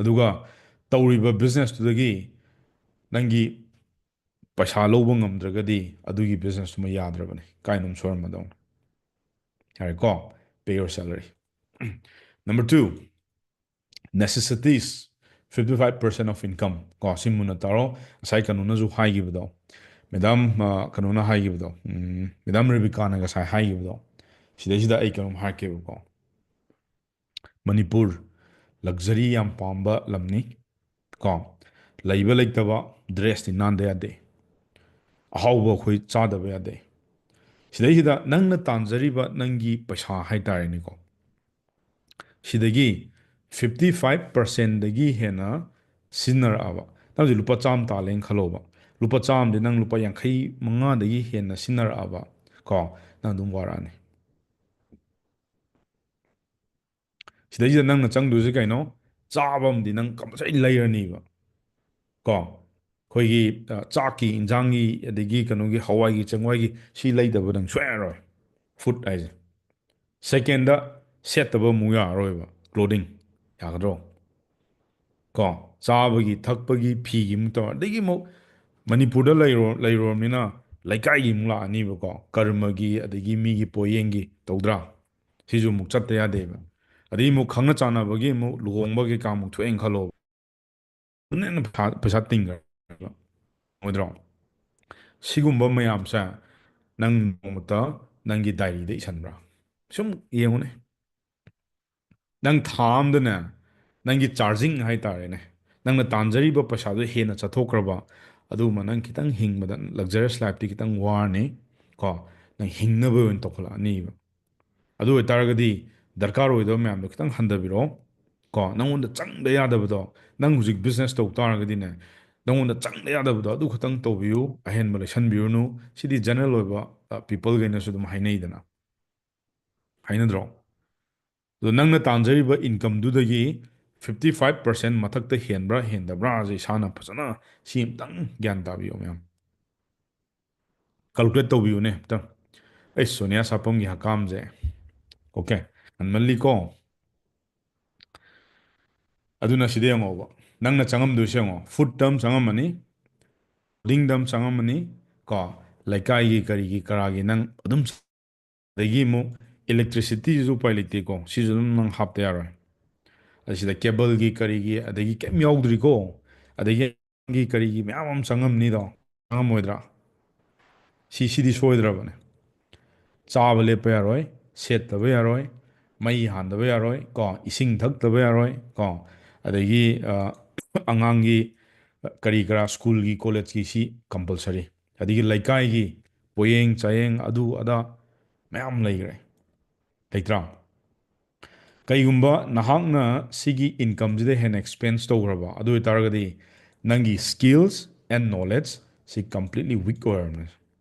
ꯑꯗꯨꯒ ꯇꯧꯔꯤꯕ businessꯇꯨꯗꯒꯤ ꯅꯪꯒꯤ ꯄꯩꯁꯥ ꯂꯧꯕ ꯉꯝꯗ꯭ꯔꯒꯗꯤ ꯑꯗꯨꯒꯤ businessꯇꯨꯃ ꯌꯥꯗ꯭ꯔꯕꯅꯤ, ꯀꯥꯏꯅꯣꯝ ꯁꯣꯏꯔꯝꯃꯗꯧꯅꯤ꯫ ꯌꯥꯔꯦꯀꯣ? Pay your salary꯫ Number two, necessities, fifty five percent of income꯫ ꯀꯣ, ꯁꯤ ꯃꯨꯟꯅ ꯇꯥꯔꯣ꯫ ꯉꯁꯥꯏ ꯀꯩꯅꯣꯅꯁꯨ ꯍꯥꯏꯈꯤꯕꯗꯣ, ꯃꯦꯗꯥꯝ, ꯑ, ꯀꯩꯅꯣꯅ ꯍꯥꯏꯈꯤꯕꯗꯣ, ꯎꯝ, ꯃꯦꯗꯥꯝ ꯔꯦꯕꯤꯀꯥꯅ ꯉꯁꯥꯏ ꯍꯥꯏꯈꯤꯕꯗꯣ, ꯁꯤꯗꯩꯁꯤꯗ ꯑꯩ ꯀꯩꯅꯣꯝ ꯍꯥꯏꯔꯛꯀꯦꯕꯀꯣ꯫ ꯃꯅꯤꯄꯨꯔ luxury ꯌꯥꯝ ꯄꯥꯝꯕ ꯂꯝꯅꯤ꯫ ꯀꯣ, ꯂꯩꯕ ꯂꯩꯇꯕ, dressꯇꯤ ꯅꯥꯟꯗ ꯌꯥꯗꯦ꯫ ꯑꯍꯥꯎꯕ ꯑꯩꯈꯣꯏ ꯆꯥꯗꯕ ꯌꯥꯗꯦ꯫ ꯁꯤꯗꯩꯁꯤꯗ ꯅꯪꯅ ꯇꯥꯟꯖꯔꯤꯕ ꯅꯪꯒꯤ ꯄꯩꯁꯥ ꯍꯥꯏꯇꯥꯔꯦꯅꯦꯀꯣ, ꯁꯤꯗꯒꯤ fifty five percentꯗꯒꯤ ꯍꯦꯟꯅ ꯁꯤꯖꯤꯟꯅꯔꯛꯑꯕ, ꯅꯪ ꯍꯧꯖꯤꯛ ꯂꯨꯄꯥ ꯆꯥꯝꯃ ꯇꯥꯜꯂꯦꯅ ꯈꯜꯂꯣꯕ, ꯂꯨꯄꯥ ꯆꯥꯝꯃꯗꯤ ꯅꯪ ꯂꯨꯄꯥ ꯌꯥꯡꯈꯩ ꯃꯉꯥꯗꯒꯤ ꯍꯦꯟꯅ ꯁꯤꯖꯤꯟꯅꯔꯛꯑꯕ, ꯀꯣ, ꯅꯪ ꯑꯗꯨꯝ ꯋꯥꯔꯛꯑꯅꯤ꯫ ꯁꯤꯗꯩꯁꯤꯗ ꯅꯪꯅ ꯆꯪꯗꯣꯏꯁꯦ ꯀꯩꯅꯣ? ꯆꯥꯕ ꯑꯃꯗꯤ ꯅꯪ ꯀꯝꯄꯜꯁꯔꯤ ꯂꯩꯔꯅꯤꯕ, ꯀꯣ꯫ ꯑꯩꯈꯣꯏꯒꯤ, ꯑ, ꯆꯥꯛꯀꯤ, ꯏꯟꯖꯥꯡꯒꯤ, ꯑꯗꯒꯤ ꯀꯩꯅꯣꯒꯤ, ꯍꯋꯥꯏꯒꯤ, ꯆꯦꯡꯋꯥꯏꯒꯤ, ꯁꯤ ꯂꯩꯗꯕ ꯅꯪ ꯁꯨꯡꯌꯥ ꯌꯥꯔꯣꯏ꯫ ꯐꯨꯗ ꯍꯥꯏꯁꯦ꯫ ꯁꯦꯀꯦꯟꯗ, ꯁꯦꯠꯇꯕ ꯑꯃꯨꯛ ꯌꯥꯔꯔꯣꯏꯕ, ꯀ꯭ꯂꯣꯗꯤꯡ꯫ ꯌꯥꯒꯗ꯭ꯔꯣ? ꯀꯣ, ꯆꯥꯕꯒꯤ, ꯊꯛꯄꯒꯤ, ꯐꯤꯒꯤ ꯑꯃꯨꯛ ꯇꯧꯔ, ꯑꯗꯒꯤ ꯑꯃꯨꯛ ꯃꯅꯤꯄꯨꯔꯗ ꯂꯩꯔꯨ-, ꯂꯩꯔꯨꯔꯕꯅꯤꯅ ꯂꯩꯀꯥꯏꯒꯤ ꯑꯃꯨꯛ ꯂꯥꯛꯑꯅꯤꯕꯀꯣ, ꯀꯔꯃꯒꯤ, ꯑꯗꯒꯤ ꯃꯤꯒꯤ ꯄꯣꯌꯦꯡꯒꯤ, ꯇꯧꯗ꯭ꯔꯥ? ꯁꯤꯁꯨ ꯑꯃꯨꯛ ꯆꯠꯇ ꯌꯥꯗꯦꯕ꯫ ꯑꯗꯒꯤ ꯑꯃꯨꯛ ꯈꯪꯅ ꯆꯥꯟꯅꯕꯒꯤ ꯑꯃꯨꯛ ꯂꯨꯍꯣꯡꯕ ꯀꯩꯀꯥ ꯑꯃꯨꯛ ꯊꯣꯛꯑꯦꯅ ꯈꯜꯂꯣ, ꯑꯗꯨꯅ ꯍꯦꯟꯅ ꯄꯩꯁꯥ, ꯄꯩꯁꯥ ꯇꯤꯡꯈ꯭ꯔꯦ, ꯑꯣꯏꯗ꯭ꯔꯣ? ꯁꯤꯒꯨꯝꯕ ꯃꯌꯥꯝꯁꯦ ꯅꯪ ꯅꯣꯡꯃꯇ ꯅꯪꯒꯤ ꯗꯥꯏꯔꯤꯗ ꯏꯁꯟꯕ꯭ꯔꯥ? ꯁꯨꯝ ꯌꯦꯡꯉꯨꯅꯦ꯫ ꯅꯪ ꯊꯥ ꯑꯝꯗꯅꯦ, ꯅꯪꯒꯤ ꯆꯥꯔꯖꯤꯡ ꯍꯥꯏꯇꯥꯔꯦꯅꯦ, ꯅꯪꯅ ꯇꯥꯟꯖꯔꯤꯕ ꯄꯩꯁꯥꯗꯣ ꯍꯦꯟꯅ ꯆꯠꯊꯣꯛꯈ꯭ꯔꯕ, ꯑꯗꯨꯒꯨꯝꯕ ꯅꯪ ꯈꯤꯇꯪ ꯍꯤꯡꯕꯗ, luxurious lifeꯇꯤ ꯈꯤꯇꯪ ꯋꯥꯔꯅꯤ, ꯀꯣ, ꯅꯪ ꯍꯤꯡꯅꯕ ꯑꯣꯏꯅ ꯇꯧꯈꯠꯂꯛꯑꯅꯤꯕ꯫ ꯑꯗꯨ ꯑꯣꯏꯇꯥꯔꯒꯗꯤ ꯗꯔꯀꯥꯔ ꯑꯣꯏꯗꯕ ꯃꯌꯥꯝꯗꯣ ꯈꯤꯇꯪ ꯍꯟꯊꯕꯤꯔꯛꯑꯣ, ꯀꯣ, ꯅꯪꯉꯣꯟꯗ ꯆꯪꯗ ꯌꯥꯗꯕꯗꯣ, ꯅꯪ ꯍꯧꯖꯤꯛ business ꯇꯧ ꯇꯥꯔꯒꯗꯤꯅꯦ, ꯅꯪꯉꯣꯟꯗ ꯆꯪꯗ ꯌꯥꯗꯕꯗꯣ ꯑꯗꯨ ꯈꯛꯇꯪ ꯇꯧꯕꯤꯌꯨ, ꯑꯍꯦꯟꯕ ꯂꯩꯁꯟꯕꯤꯔꯨꯅꯨ꯫ ꯁꯤꯗꯤ general ꯑꯣꯏꯕ, ꯑ, peopleꯈꯩꯅꯁꯨ ꯑꯗꯨꯝ ꯍꯥꯏꯅꯩꯗꯅ, ꯍꯥꯏꯅꯗ꯭ꯔꯣ? ꯑꯗꯣ ꯅꯪꯅ ꯇꯥꯟꯖꯔꯤꯕ incomeꯗꯨꯗꯒꯤ fifty five percent ꯃꯊꯛꯇ ꯍꯦꯟꯕ꯭ꯔꯥ ꯍꯦꯟꯗꯕ꯭ꯔꯥꯁꯦ ꯏꯁꯥꯅ ꯐꯖꯅ ꯁꯤ ꯑꯝꯇꯪ ꯒ꯭ꯌꯥꯟ ꯇꯥꯕꯤꯌꯨ ꯃꯌꯥꯝ꯫ Calculate ꯇꯧꯕꯤꯌꯨꯅꯦ ꯑꯝꯇꯪ꯫ ꯑꯩ ꯁꯣꯅꯤꯌꯥ ꯁꯥꯄꯝꯒꯤ ꯍꯀꯥꯝꯁꯦ꯫ OK, ꯉꯟꯃꯜꯂꯤꯀꯣ꯫ ꯑꯗꯨꯅ ꯁꯤꯗ ꯌꯦꯡꯉꯣꯕ, ꯅꯪꯅ ꯆꯪꯉꯝꯗꯣꯏꯁꯦ ꯌꯦꯡꯉꯣ, ꯐꯨꯗꯇ ꯑꯃ ꯆꯪꯉꯝꯃꯅꯤ, ꯕꯣꯔꯗꯤꯡꯗ ꯑꯃ ꯆꯪꯉꯝꯃꯅꯤ, ꯀꯣ, ꯂꯩꯀꯥꯏꯒꯤ ꯀꯔꯤꯒꯤ ꯀꯔꯥꯒꯤ ꯅꯪ ꯑꯗꯨꯝ, ꯑꯗꯒꯤ ꯑꯃꯨꯛ electricityꯁꯤꯁꯨ ꯎꯄꯥꯏ ꯂꯩꯇꯦꯀꯣ, ꯁꯤꯁꯨ ꯑꯗꯨꯝ ꯅꯪ ꯍꯥꯞꯇ ꯌꯥꯔꯣꯏ꯫ ꯑꯁꯤꯗ cableꯒꯤ ꯀꯔꯤꯒꯤ ꯑꯗꯒꯤ ꯀꯩꯝ ꯌꯥꯎꯗ꯭ꯔꯤꯀꯣ, ꯑꯗꯒꯤ ꯀꯔꯤꯒꯤ ꯃꯌꯥꯝ ꯑꯃ ꯆꯪꯉꯝꯅꯤꯗꯣ, ꯆꯪꯉꯝꯃꯣꯏꯗ꯭ꯔꯥ? ꯁꯤ, ꯁꯤꯗꯤ ꯁꯣꯏꯗ꯭ꯔꯕꯅꯦ꯫ ꯆꯥꯕ ꯂꯦꯞꯄ ꯌꯥꯔꯣꯏ, ꯁꯦꯠꯇꯕ ꯌꯥꯔꯣꯏ, ꯃꯩ ꯍꯥꯟꯗꯕ ꯌꯥꯔꯣꯏ, ꯀꯣ, ꯏꯁꯤꯡ ꯊꯛꯇꯕ ꯌꯥꯔꯣꯏ, ꯀꯣ, ꯑꯗꯒꯤ, ꯑ, ꯑꯉꯥꯡꯒꯤ ꯀꯔꯤ ꯀꯔꯥ schoolꯒꯤ collegeꯀꯤ ꯁꯤ compulsory, ꯑꯗꯒꯤ ꯂꯩꯀꯥꯏꯒꯤ ꯄꯣꯌꯦꯡ ꯆꯥꯌꯦꯡ ꯑꯗꯨ ꯑꯗꯥ ꯃꯌꯥꯝ ꯂꯩꯈ꯭ꯔꯦ, ꯂꯩꯇ꯭ꯔꯥ? ꯀꯩꯒꯨꯝꯕ ꯅꯍꯥꯛꯅ ꯁꯤꯒꯤ incomeꯁꯤꯗ ꯍꯦꯟꯅ expense ꯇꯧꯈ꯭ꯔꯕ ꯑꯗꯨ ꯑꯣꯏꯇꯥꯔꯒꯗꯤ ꯅꯪꯒꯤ skills and knowledge ꯁꯤ completely weak ꯑꯣꯏꯔꯕꯅꯤ.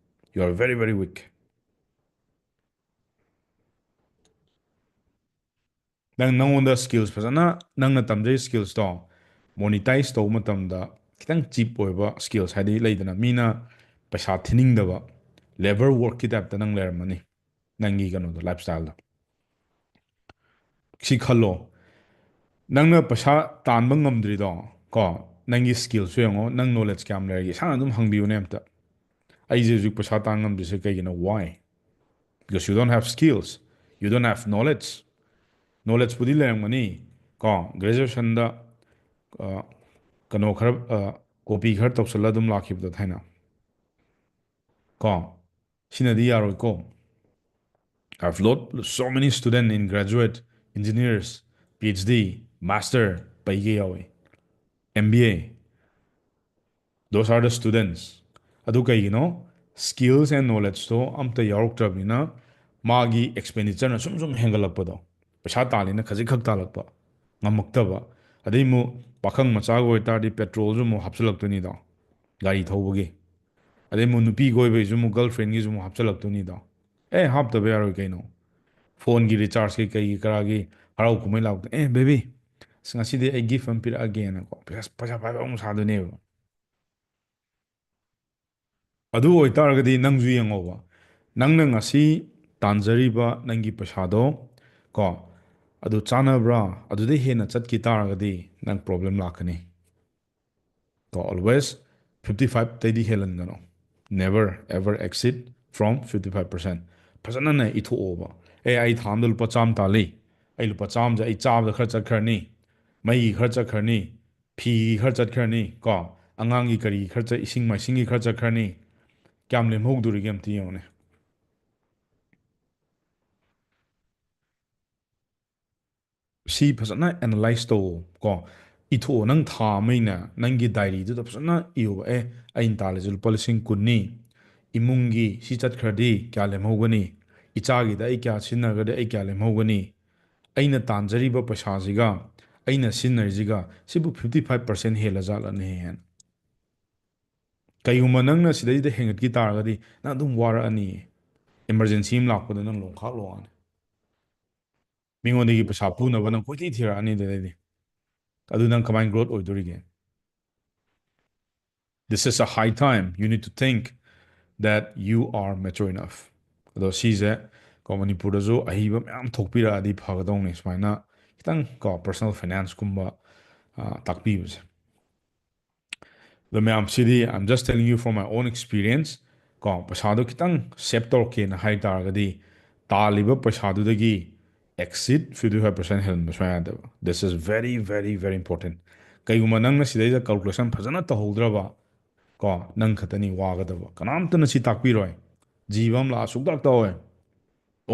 You are very, very weak. ꯅꯪ ꯅꯪꯉꯣꯟꯗ skills ꯐꯖꯅ ꯅꯪꯅ ꯇꯝꯖꯩ skillsꯇꯣ monetize ꯇꯧꯕ ꯃꯇꯝꯗ ꯈꯤꯇꯪ cheap ꯑꯣꯏꯕ skills, ꯍꯥꯏꯗꯤ ꯂꯩꯗꯅ ꯃꯤꯅ ꯄꯩꯁꯥ ꯊꯤꯅꯤꯡꯗꯕ labour workꯀꯤ typeꯇ ꯅꯪ ꯂꯩꯔꯝꯃꯅꯤ ꯅꯪꯒꯤ ꯀꯩꯅꯣꯗꯣ, lifestyleꯗꯣ. ꯁꯤ ꯈꯜꯂꯣ, ꯅꯪꯅ ꯄꯩꯁꯥ ꯇꯥꯟꯕ ꯉꯝꯗ꯭ꯔꯤꯗꯣ ꯀꯣ, ꯅꯪꯒꯤ skillsꯁꯨ ꯌꯦꯡꯉꯣ, ꯅꯪ knowledge ꯀꯌꯥꯝ ꯂꯩꯔꯒꯦ ꯏꯁꯥꯅ ꯑꯗꯨꯝ ꯍꯪꯕꯤꯌꯨꯅꯦ ꯑꯝꯇ. ꯑꯩꯁꯦ ꯍꯧꯖꯤꯛ ꯄꯩꯁꯥ ꯇꯥꯟ ꯉꯝꯗ꯭ꯔꯤꯁꯦ ꯀꯩꯒꯤꯅꯣ? Why? Because you don't have skills, you don't have knowledge. Knowledgeꯄꯨꯗꯤ ꯂꯩꯔꯝꯒꯅꯤ ꯀꯣ, graduationꯗ ꯀꯩꯅꯣ ꯈꯔ copy ꯈꯔ ꯇꯧꯁꯜꯂ ꯑꯗꯨꯝ ꯂꯥꯛꯈꯤꯕꯗꯣ ꯊꯥꯏꯅ ꯀꯣ. ꯁꯤꯅꯗꯤ ꯌꯥꯔꯣꯏꯀꯣ. I've lost so many students in graduate, engineers, PhD, master ꯄꯩꯒꯦ ꯌꯥꯎꯋꯤ, MBA. Those are the students. ꯑꯗꯨ ꯀꯩꯒꯤꯅꯣ? Skills and knowledgeꯇꯣ ꯑꯝꯇ ꯌꯥꯎꯔꯛꯇ꯭ꯔꯕꯅꯤꯅ ꯃꯥꯒꯤ expenditureꯅ ꯁꯨꯝ ꯁꯨꯝ ꯍꯦꯟꯒꯠꯂꯛꯄꯗꯣ, ꯄꯩꯁꯥ ꯇꯥꯜꯂꯤꯅ ꯈꯖꯤꯛꯈꯛ ꯇꯥꯜꯂꯛꯄ ꯉꯝꯃꯛꯇꯕ. ꯑꯗꯩ ꯑꯃꯨꯛ ꯄꯥꯈꯪ ꯃꯆꯥꯒ ꯑꯣꯏꯇꯥꯔꯗꯤ petrolꯁꯨ ꯑꯃꯨꯛ ꯍꯥꯞꯆꯤꯜꯂꯛꯇꯣꯏꯅꯤꯗꯣ, ꯒꯥꯔꯤ ꯊꯧꯕꯒꯤ. ꯑꯗꯩ ꯑꯃꯨꯛ ꯅꯨꯄꯤ ꯀꯣꯏꯕꯒꯤꯁꯨ ꯑꯃꯨꯛ girlfriendꯒꯤꯁꯨ ꯑꯃꯨꯛ ꯍꯥꯞꯆꯤꯜꯂꯛꯇꯣꯏꯅꯤꯗꯣ. ꯑꯦ, ꯍꯥꯞꯇꯕ ꯌꯥꯔꯣꯏ ꯀꯩꯅꯣ. Phoneꯒꯤ rechargeꯀꯤ ꯀꯩꯒꯤ ꯀꯔꯥꯒꯤ ꯍꯔꯥꯎ ꯀꯨꯝꯍꯩ ꯂꯥꯛꯄꯗ, "ꯑꯦ baby, ꯑꯁ ꯉꯁꯤꯗꯤ ꯑꯩ gift ꯑꯃ ꯄꯤꯔꯛꯑꯒꯦꯅꯀꯣ" ꯄꯩꯁꯥ ꯄꯩꯁꯥ ꯄꯥꯏꯕ ꯑꯃꯨꯛ ꯁꯥꯗꯣꯏꯅꯦꯕ. ꯑꯗꯨ ꯑꯣꯏꯇꯥꯔꯒꯗꯤ ꯅꯪꯁꯨ ꯌꯦꯡꯉꯣꯕ, ꯅꯪꯅ ꯉꯁꯤ ꯇꯥꯟꯖꯔꯤꯕ ꯅꯪꯒꯤ ꯄꯩꯁꯥꯗꯣ ꯀꯣ, ꯑꯗꯨ ꯆꯥꯟꯅꯕ꯭ꯔꯥ? ꯑꯗꯨꯗꯩ ꯍꯦꯟꯅ ꯆꯠꯈꯤ ꯇꯥꯔꯒꯗꯤ ꯅꯪ problem ꯂꯥꯛꯀꯅꯤ. ꯀꯣ, always fifty five ꯇꯩꯗꯤ ꯍꯦꯜꯍꯟꯒꯅꯨ. Never ever exceed from fifty five percent. ꯐꯖꯅꯅꯦ ꯏꯊꯣꯛꯑꯣꯕ, "ꯑꯦ, ꯑꯩ ꯊꯥ ꯑꯃꯗ ꯂꯨꯄꯥ ꯆꯥꯝꯃ ꯇꯥꯜꯂꯤ, ꯑꯩ ꯂꯨꯄꯥ ꯆꯥꯝꯃꯁꯦ ꯑꯩ ꯆꯥꯕꯗ ꯈꯔ ꯆꯠꯈ꯭ꯔꯅꯤ, ꯃꯩꯒꯤ ꯈꯔ ꯆꯠꯈ꯭ꯔꯅꯤ, ꯐꯤꯒꯤ ꯈꯔ ꯆꯠꯈ꯭ꯔꯅꯤ ꯀꯣ, ꯑꯉꯥꯡꯒꯤ ꯀꯔꯤꯒꯤ ꯈꯔ ꯆꯠ-, ꯏꯁꯤꯡ ꯃꯥꯏꯁꯤꯡꯒꯤ ꯈꯔ ꯆꯠꯈ꯭ꯔꯅꯤ, ꯀꯌꯥꯝ ꯂꯦꯝꯍꯧꯗꯣꯔꯤꯒꯦ ꯑꯝꯇ ꯌꯦꯡꯉꯨꯅꯦ"꯫ ꯁꯤ ꯐꯖꯅ analyse ꯇꯧꯋꯣ ꯀꯣ, ꯏꯊꯣꯛꯑꯣ꯫ ꯅꯪ ꯊꯥ ꯑꯃꯩꯅꯦ ꯅꯪꯒꯤ diaryꯗꯨꯗ ꯐꯖꯅ ꯏꯌꯣꯕ꯫ "ꯑꯦ, ꯑꯩꯅ ꯇꯥꯜꯂꯤꯁꯦ ꯂꯨꯄꯥ ꯂꯤꯁꯤꯡ ꯀꯨꯟꯅꯤ, ꯏꯃꯨꯡꯒꯤ ꯁꯤ ꯆꯠꯈ꯭ꯔꯗꯤ ꯀꯌꯥ ꯂꯦꯝꯍꯧꯒꯅꯤ, ꯏꯆꯥꯒꯤꯗ ꯑꯩ ꯀꯌꯥ ꯁꯤꯖꯤꯟꯅꯈ꯭ꯔꯗꯤ ꯑꯩ ꯀꯌꯥ ꯂꯦꯝꯍꯧꯒꯅꯤ, ꯑꯩꯅ ꯇꯥꯟꯖꯔꯤꯕ ꯄꯩꯁꯥꯁꯤꯒ ꯑꯩꯅ ꯁꯤꯖꯤꯟꯅꯔꯤꯁꯤꯒ ꯁꯤꯕꯨ fifty five percent ꯍꯦꯜꯂ ꯖꯥꯠꯂꯅꯦ ꯍꯦꯟꯅ? ꯀꯩꯒꯨꯝꯕ ꯅꯪꯅ ꯁꯤꯗꯩꯗ ꯍꯦꯟꯒꯠꯈꯤ ꯇꯥꯔꯒꯗꯤ ꯅꯪ ꯑꯗꯨꯝ ꯋꯥꯔꯛꯑꯅꯤ꯫ Emergency ꯑꯃ ꯂꯥꯛꯄꯗ ꯅꯪ ꯂꯣꯡꯈꯥꯛ ꯂꯣꯡꯉꯅꯤ꯫ ꯃꯤꯉꯣꯟꯗꯒꯤ ꯄꯩꯁꯥ ꯄꯨꯅꯕ ꯅꯪ ꯀꯣꯏꯊꯤ ꯊꯤꯔꯛꯑꯅꯤ ꯑꯗꯨꯗꯩꯗꯤ꯫ ꯑꯗꯨ ꯅꯪ ꯀꯃꯥꯏꯅ growth ꯑꯣꯏꯗꯣꯔꯤꯒꯦ? This is a high time you need to think that you are mature enough. ꯑꯗꯣ ꯁꯤꯁꯦ ꯀꯣ ꯃꯅꯤꯄꯨꯔꯗꯁꯨ ꯑꯍꯩꯕ ꯃꯌꯥꯝ ꯊꯣꯛꯄꯤꯔꯛꯑꯗꯤ ꯐꯒꯗꯧꯅꯤ, ꯁꯨꯃꯥꯏꯅ ꯈꯤꯇꯪ ꯀꯣ personal financeꯀꯨꯝꯕ ꯇꯥꯛꯄꯤꯕꯁꯦ꯫ ꯑꯗꯣ ꯃꯌꯥꯝꯁꯤꯗꯤ I'm just telling you from my own experience꯫ ꯀꯣ ꯄꯩꯁꯥꯗꯣ ꯈꯤꯇꯪ save ꯇꯧꯔꯛꯀꯦꯅ ꯍꯥꯏ ꯇꯥꯔꯒꯗꯤ ꯇꯥꯜꯂꯤꯕ ꯄꯩꯁꯥꯗꯨꯗꯒꯤ exceed fifty five percent ꯍꯦꯜꯍꯟꯕ ꯁꯨꯡꯌꯥ ꯌꯥꯗꯕ꯫ This is very very very important꯫ ꯀꯩꯒꯨꯝꯕ ꯅꯪꯅ ꯁꯤꯗꯩꯗ calculation ꯐꯖꯅ ꯇꯧꯍꯧꯗ꯭ꯔꯕ ꯀꯣ ꯅꯪ ꯈꯛꯇꯅꯤ ꯋꯥꯒꯗꯕ, ꯀꯅꯥꯝꯇꯅ ꯁꯤ ꯇꯥꯛꯄꯤꯔꯣꯏ꯫ ꯖꯤꯕ ꯑꯃ ꯂꯥꯛꯑ ꯁꯨꯛꯇꯥꯛ ꯇꯥꯛꯑꯣꯏ꯫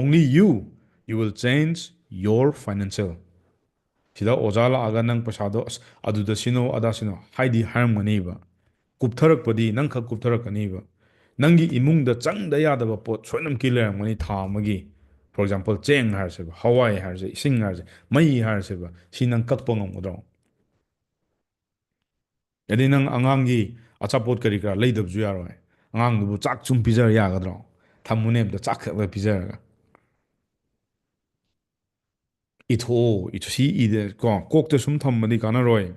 Only you, you will change your financial꯫ ꯁꯤꯗ ꯑꯣꯖꯥ ꯂꯥꯛꯑꯒ ꯅꯪ ꯄꯩꯁꯥꯗꯣ ꯑꯁ ꯑꯗꯨꯗ ꯁꯤꯅꯣ ꯑꯗꯥ ꯁꯤꯅꯣ ꯍꯥꯏꯗꯤ ꯍꯥꯏꯔꯝꯒꯅꯤꯕ꯫ ꯀꯨꯞꯊꯔꯛꯄꯗꯤ ꯅꯪ ꯈꯛ ꯀꯨꯞꯊꯔꯛꯀꯅꯤꯕ꯫ ꯅꯪꯒꯤ ꯏꯃꯨꯡꯗ ꯆꯪꯗ ꯌꯥꯗꯕ ꯄꯣꯠ ꯁꯣꯏꯗꯅꯃꯛꯀꯤ ꯂꯩꯔꯝꯒꯅꯤ ꯊꯥ ꯑꯃꯒꯤ꯫ For example, ꯆꯦꯡ ꯍꯥꯏꯔꯁꯦꯕ, ꯍꯋꯥꯏ ꯍꯥꯏꯔꯁꯦ, ꯏꯁꯤꯡ ꯍꯥꯏꯔꯁꯦ, ꯃꯩ ꯍꯥꯏꯔꯁꯦꯕ, ꯁꯤ ꯅꯪ ꯀꯛꯄ ꯉꯝꯒꯗ꯭ꯔꯣ? ꯑꯗꯩ ꯅꯪ ꯑꯉꯥꯡꯒꯤ ꯑꯆꯥꯄꯣꯠ ꯀꯔꯤ ꯀꯔꯥ ꯂꯩꯗꯕꯁꯨ ꯌꯥꯔꯣꯏ꯫ ꯑꯉꯥꯡꯗꯨꯕꯨ ꯆꯥꯛ ꯁꯨꯝ ꯄꯤꯖꯔ ꯌꯥꯒꯗ꯭ꯔꯣ? ꯊꯝꯃꯨꯅꯦ ꯑꯝꯇ ꯆꯥꯛ ꯈꯛꯇ ꯄꯤꯖꯔꯒ꯫ ꯏꯊꯣꯛꯑꯣ꯫ ꯏꯊꯣ-, ꯁꯤ ꯏꯗ-, ꯀꯣ, ꯀꯣꯛꯇ ꯁꯨꯝ ꯊꯝꯕꯗꯤ ꯀꯥꯟꯅꯔꯣꯏ꯫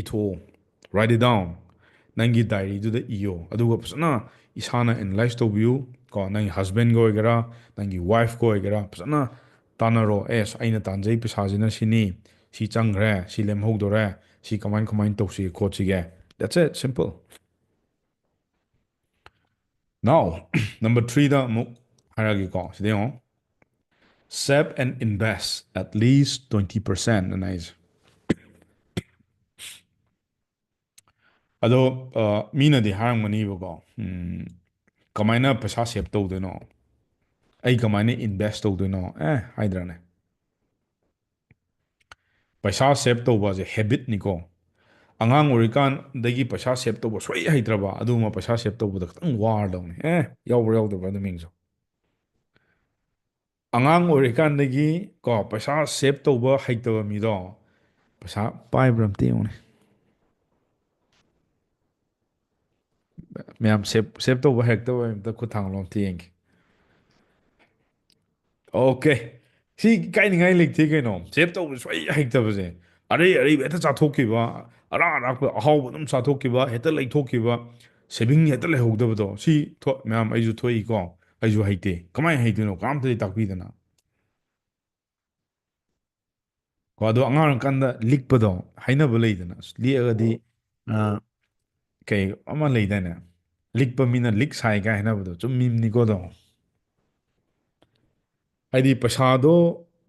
ꯏꯊꯣꯛꯑꯣ꯫ Write it down꯫ ꯅꯪꯒꯤ diaryꯗꯨꯗ ꯏꯌꯣ꯫ ꯑꯗꯨꯒ ꯐꯖꯅ ꯏꯁꯥꯅ analyze ꯇꯧꯕꯤꯌꯨ꯫ ꯀꯣ, ꯅꯪꯒꯤ husbandꯒ ꯑꯣꯏꯒꯦꯔꯥ, ꯅꯪꯒꯤ wifeꯀ ꯑꯣꯏꯒꯦꯔꯥ, ꯐꯖꯅ ꯇꯥꯟꯅꯔꯣ꯫ ꯑꯦꯁ, ꯑꯩꯅ ꯇꯥꯟꯖꯩ ꯄꯩꯁꯥꯁꯤꯅ ꯁꯤꯅꯤ, ꯁꯤ ꯆꯪꯈ꯭ꯔꯦ, ꯁꯤ ꯂꯦꯝꯍꯧꯗꯣꯔꯦ, ꯁꯤ ꯀꯃꯥꯏ ꯀꯃꯥꯏꯅ ꯇꯧꯁꯤꯒꯦ ꯈꯣꯠꯁꯤꯒꯦ꯫ That's it, simple꯫ Now, number threeꯗ ꯑꯃꯨꯛ ꯍꯥꯏꯔꯛꯑꯒꯦꯀꯣ꯫ ꯁꯤꯗ ꯌꯦꯡꯉꯣ꯫ Save and invest at least twenty percent ꯑꯅ ꯍꯥꯏꯁꯦ꯫ ꯑꯗꯣ, ꯑ, ꯃꯤꯅꯗꯤ ꯍꯥꯏꯔꯝꯒꯅꯤꯕꯀꯣ, ꯎꯝ, "ꯀꯃꯥꯏꯅ ꯄꯩꯁꯥ save ꯇꯧꯗꯣꯏꯅꯣ? ꯑꯩ ꯀꯃꯥꯏꯅ invest ꯇꯧꯗꯣꯏꯅꯣ?" ꯑꯦ, ꯍꯥꯏꯗ꯭ꯔꯅꯦ? ꯄꯩꯁꯥ save ꯇꯧꯕ ꯑꯁꯦ habitꯅꯤꯀꯣ꯫ ꯑꯉꯥꯡ ꯑꯣꯏꯔꯤꯀꯥꯟꯗꯒꯤ ꯄꯩꯁꯥ save ꯇꯧꯕ ꯁꯨꯡꯍꯩ ꯍꯩꯇ꯭ꯔꯕ, ꯑꯗꯨꯒꯨꯝꯕ ꯄꯩꯁꯥ save ꯇꯧꯕꯗ ꯈꯤꯇꯪ ꯋꯥꯔꯗꯧꯅꯤ꯫ ꯑꯦ, ꯌꯥꯎꯕ꯭ꯔꯥ ꯌꯥꯎꯗꯕ꯭ꯔꯥ ꯑꯗꯨ ꯃꯤꯡꯁꯨ꯫ ꯑꯉꯥꯡ ꯑꯣꯏꯔꯤꯀꯥꯟꯗꯒꯤ ꯀꯣ ꯄꯩꯁꯥ ꯁꯦꯞ ꯇꯧꯕ ꯍꯩꯇꯕ ꯃꯤꯗꯣ ꯄꯩꯁꯥ ꯄꯥꯏꯕ꯭ꯔꯥ ꯑꯝꯇ ꯌꯦꯡꯉꯨꯅꯦ꯫ ꯃꯌꯥꯝ ꯁꯦꯞ ꯁꯦꯞ ꯇꯧꯕ ꯍꯩꯔꯛꯇꯕ ꯑꯝꯇ ꯈꯨꯠ ꯊꯥꯡꯒꯠꯂꯣ ꯑꯝꯇ ꯌꯦꯡꯒꯦ꯫ ꯑꯣꯀꯦ, ꯁꯤ ꯏꯀꯥꯏꯅꯤꯡꯉꯥꯏ ꯂꯩꯇꯦ ꯀꯩꯅꯣ꯫ ꯁꯦꯞ ꯇꯧꯕ ꯁꯨꯡꯍꯩ ꯍꯩꯇꯕꯁꯦ, ꯑꯔꯩ ꯑꯔꯩꯕ ꯍꯦꯛꯇ ꯆꯥꯊꯣꯛꯈꯤꯕ, ꯑꯔꯥꯛ ꯑꯔꯥꯛꯄ ꯑꯍꯥꯎꯕ ꯑꯗꯨꯝ ꯆꯥꯊꯣꯛꯈꯤꯕ, ꯍꯦꯛꯇ ꯂꯩꯊꯣꯛꯈꯤꯕ, ꯁꯦꯚꯤꯡ ꯍꯦꯛꯇ ꯂꯩꯍꯧꯗꯕꯗꯣ꯫ ꯁꯤ ꯊꯣ- ꯃꯌꯥꯝ ꯑꯩꯁꯨ ꯊꯣꯛꯏꯀꯣ, ꯑꯩꯁꯨ ꯍꯩꯇꯦ꯫ ꯀꯃꯥꯏꯅ ꯍꯩꯗꯣꯏꯅꯣ? ꯀꯅꯥꯝꯇꯗꯤ ꯇꯥꯛꯄꯤꯗꯅ꯫ ꯀꯣ ꯑꯗꯣ ꯑꯉꯥꯡ ꯑꯣꯏꯔꯤꯀꯥꯟꯗ ꯂꯤꯛꯄꯗꯣ ꯍꯥꯏꯅꯕ ꯂꯩꯗꯅ, ꯑꯁ, ꯂꯤꯛꯑꯒꯗꯤ ꯑ, ꯀꯩ ꯑꯃ ꯂꯩꯗꯥꯏꯅꯦ, ꯂꯤꯛꯄ ꯃꯤꯅ ꯂꯤꯛ ꯁꯥꯏ ꯀꯥꯏ ꯍꯥꯏꯅꯕꯗꯣ ꯆꯨꯝꯃꯤꯕꯅꯤꯀꯣ ꯑꯗꯣ꯫ ꯍꯥꯏꯗꯤ ꯄꯩꯁꯥꯗꯣ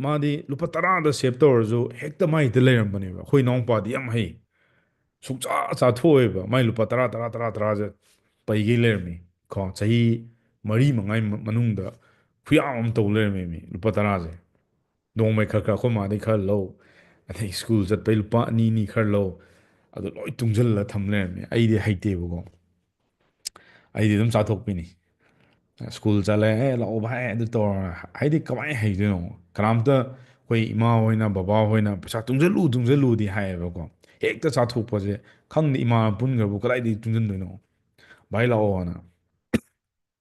ꯃꯥꯗꯤ ꯂꯨꯄꯥ ꯇꯔꯥꯗ ꯁꯦꯞ ꯇꯧꯔꯁꯨ ꯍꯦꯛꯇ ꯃꯥꯏ ꯍꯦꯛꯇ ꯂꯩꯔꯝꯕꯅꯦꯕ꯫ ꯑꯩꯈꯣꯏ ꯏꯅꯥꯎꯄꯥꯗꯤ ꯌꯥꯝ ꯍꯩ, ꯁꯨꯡꯆꯥ ꯆꯥꯊꯣꯛꯑꯣꯏꯕ꯫ ꯃꯥꯏ ꯂꯨꯄꯥ ꯇꯔꯥ ꯇꯔꯥ ꯇꯔꯥ ꯇꯔꯥꯁꯦ ꯄꯩꯒꯩ ꯂꯩꯔꯝꯃꯤ꯫ ꯀꯣ ꯆꯍꯤ ꯃꯔꯤ ꯃꯉꯥꯒꯤ ꯃ- ꯃꯅꯨꯡꯗ ꯈꯨꯌꯥꯝ ꯑꯃ ꯇꯧ ꯂꯩꯔꯝꯃꯦꯃꯤ ꯂꯨꯄꯥ ꯇꯔꯥꯁꯦ꯫ ꯅꯣꯡꯃꯩ ꯈꯔ ꯈꯔ ꯑꯩꯈꯣꯏ ꯃꯥꯗꯩ ꯈꯔ ꯂꯧ, ꯑꯗꯩ ꯁ꯭ꯀꯨꯜ ꯆꯠꯄꯩ ꯂꯨꯄꯥ ꯑꯅꯤ ꯑꯅꯤ ꯈꯔ ꯂꯧ, ꯑꯗꯨ ꯂꯣꯏ ꯇꯨꯡꯁꯤꯜꯂ ꯊꯝ ꯂꯩꯔꯝꯃꯦ꯫ ꯑꯩꯗꯤ ꯍꯩꯇꯦꯕꯀꯣ, ꯑꯩꯗꯤ ꯑꯗꯨꯝ ꯆꯥꯊꯣꯛꯄꯤꯅꯤ꯫ ꯁ꯭ꯀꯨꯜ ꯆꯠꯂꯦ, "ꯑꯦ ꯂꯥꯛꯑꯣ ꯚꯥꯏ" ꯑꯗꯨ ꯇꯧꯔ ꯍꯥꯏꯗꯤ ꯀꯃꯥꯏꯅ ꯍꯩꯗꯣꯏꯅꯣ? ꯀꯅꯥꯝꯇ ꯑꯩꯈꯣꯏ ꯏꯃꯥ ꯍꯣꯏꯅ ꯕꯕꯥ ꯍꯣꯏꯅ ꯄꯩꯁꯥ ꯇꯨꯡꯁꯤꯜꯂꯨ ꯇꯨꯡꯁꯤꯜꯂꯨꯗꯤ ꯍꯥꯏꯌꯦꯕꯀꯣ꯫ ꯍꯦꯛꯇ ꯆꯥꯊꯣꯛꯄꯁꯦ ꯈꯪꯗꯦ, ꯏꯃꯥꯅ ꯄꯨꯟꯈ꯭ꯔꯕꯨ ꯀꯗꯥꯏꯗꯒꯤ ꯇꯨꯡꯁꯤꯟꯗꯣꯏꯅꯣ? "ꯚꯥꯏ ꯂꯥꯛꯑꯣꯅ"꯫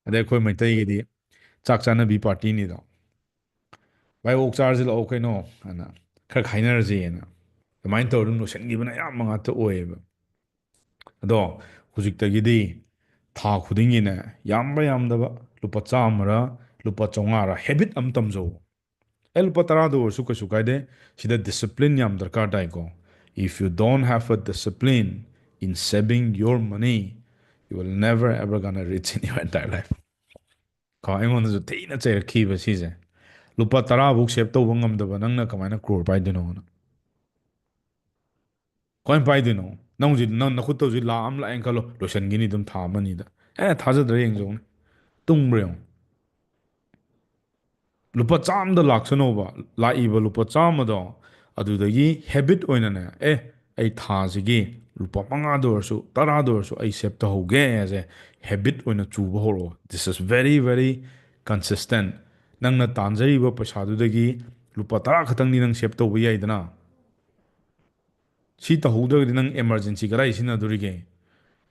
ꯑꯗꯩ ꯑꯩꯈꯣꯏ ꯃꯩꯇꯩꯒꯤꯗꯤ ꯆꯥꯛ ꯆꯥꯅꯕꯤ ꯄꯥꯔꯇꯤꯅꯤꯗꯣ꯫ "ꯚꯥꯏ ꯑꯣꯛ ꯆꯥꯔꯁꯤ ꯂꯥꯛꯑꯣ ꯀꯩꯅꯣ" ꯑꯅ ꯈꯔ ꯈꯥꯏꯅꯔꯁꯦꯅ ꯑꯗꯨꯃꯥꯏꯅ ꯇꯧꯔ ꯑꯗꯨꯝ ꯂꯣꯏꯁꯤꯟꯈꯤꯕꯅ ꯑꯌꯥꯝꯕ ꯉꯥꯛꯇ ꯑꯣꯏꯌꯦꯕ꯫ ꯑꯗꯣ ꯍꯧꯖꯤꯛꯇꯒꯤꯗꯤ ꯊꯥ ꯈꯨꯗꯤꯡꯒꯤꯅꯦ, ꯌꯥꯝꯕ ꯌꯥꯝꯗꯕ ꯂꯨꯄꯥ ꯆꯥꯝꯃꯔ ꯂꯨꯄꯥ ꯆꯥꯝꯃꯉꯥꯔ ꯍꯦꯕꯤꯠ ꯑꯃ ꯇꯝꯖꯧ꯫ ꯑꯦ ꯂꯨꯄꯥ ꯇꯔꯥꯗ ꯑꯣꯏꯔꯁꯨ ꯀꯩꯁꯨ ꯀꯥꯏꯗꯦ꯫ ꯁꯤꯗ ꯗꯤꯁꯤꯄ꯭ꯂꯤꯟ ꯌꯥꯝ ꯗꯔꯀꯥꯔ ꯇꯥꯏꯀꯣ꯫ If you don't have a discipline in saving your money, you will never ever gonna reach in your entire life. ꯀꯣ ꯑꯩꯉꯣꯟꯗꯁꯨ ꯊꯤꯅ ꯆꯩꯔꯛꯈꯤꯕ ꯁꯤꯁꯦ꯫ "ꯂꯨꯄꯥ ꯇꯔꯥꯐꯧ ꯁꯦꯞ ꯇꯧꯕ ꯉꯝꯗꯕ ꯅꯪꯅ ꯀꯃꯥꯏꯅ ꯀ꯭ꯔꯣꯔ ꯄꯥꯏꯗꯣꯏꯅꯣꯅ?" ꯀꯃꯥꯏꯅ ꯄꯥꯏꯗꯣꯏꯅꯣ? ꯅꯪ ꯍꯧꯖꯤꯛ ꯅꯪ ꯅꯈꯨꯠꯇ ꯍꯧꯖꯤꯛ ꯂꯥꯛ ꯑꯃ ꯂꯥꯛꯑꯦꯅ ꯈꯜꯂꯣ, ꯂꯣꯏꯁꯤꯟꯈꯤꯅꯤ ꯑꯗꯨꯝ ꯊꯥ ꯑꯃ ꯑꯅꯤꯗ꯫ ꯑꯦ ꯊꯥꯖꯗ꯭ꯔꯥ ꯌꯦꯡꯖꯧꯅꯦ, ꯇꯨꯡꯕ꯭ꯔꯥ ꯌꯦꯡꯉꯨ꯫ ꯂꯨꯄꯥ ꯆꯥꯝꯃꯗ ꯂꯥꯛꯁꯅꯣꯕ, ꯂꯥꯛꯏꯕ ꯂꯨꯄꯥ ꯆꯥꯝꯃꯗꯣ ꯑꯗꯨꯗꯒꯤ ꯍꯦꯕꯤꯠ ꯑꯣꯏꯅꯅꯦ, "ꯑꯦ ꯑꯩ ꯊꯥꯁꯤꯒꯤ ꯂꯨꯄꯥ ꯃꯉꯥꯗ ꯑꯣꯏꯔꯁꯨ ꯇꯔꯥꯗ ꯑꯣꯏꯔꯁꯨ ꯑꯩ ꯁꯦꯞ ꯇꯧꯍꯧꯒꯦ" ꯍꯥꯏꯁꯦ ꯍꯦꯕꯤꯠ ꯑꯣꯏꯅ ꯆꯨꯕ ꯍꯧꯔꯛꯑꯣ꯫ This is very very consistent. ꯅꯪꯅ ꯇꯥꯟꯖꯔꯤꯕ ꯄꯩꯁꯥꯗꯨꯗꯒꯤ ꯂꯨꯄꯥ ꯇꯔꯥ ꯈꯛꯇꯪꯗꯤ ꯅꯪ save ꯇꯧꯕ ꯌꯥꯏꯗꯅ꯫ ꯁꯤ ꯇꯧꯍꯧꯗ꯭ꯔꯒꯗꯤ ꯅꯪ emergency ꯀꯗꯥꯏ ꯁꯤꯖꯤꯟꯅꯗꯣꯔꯤꯒꯦ?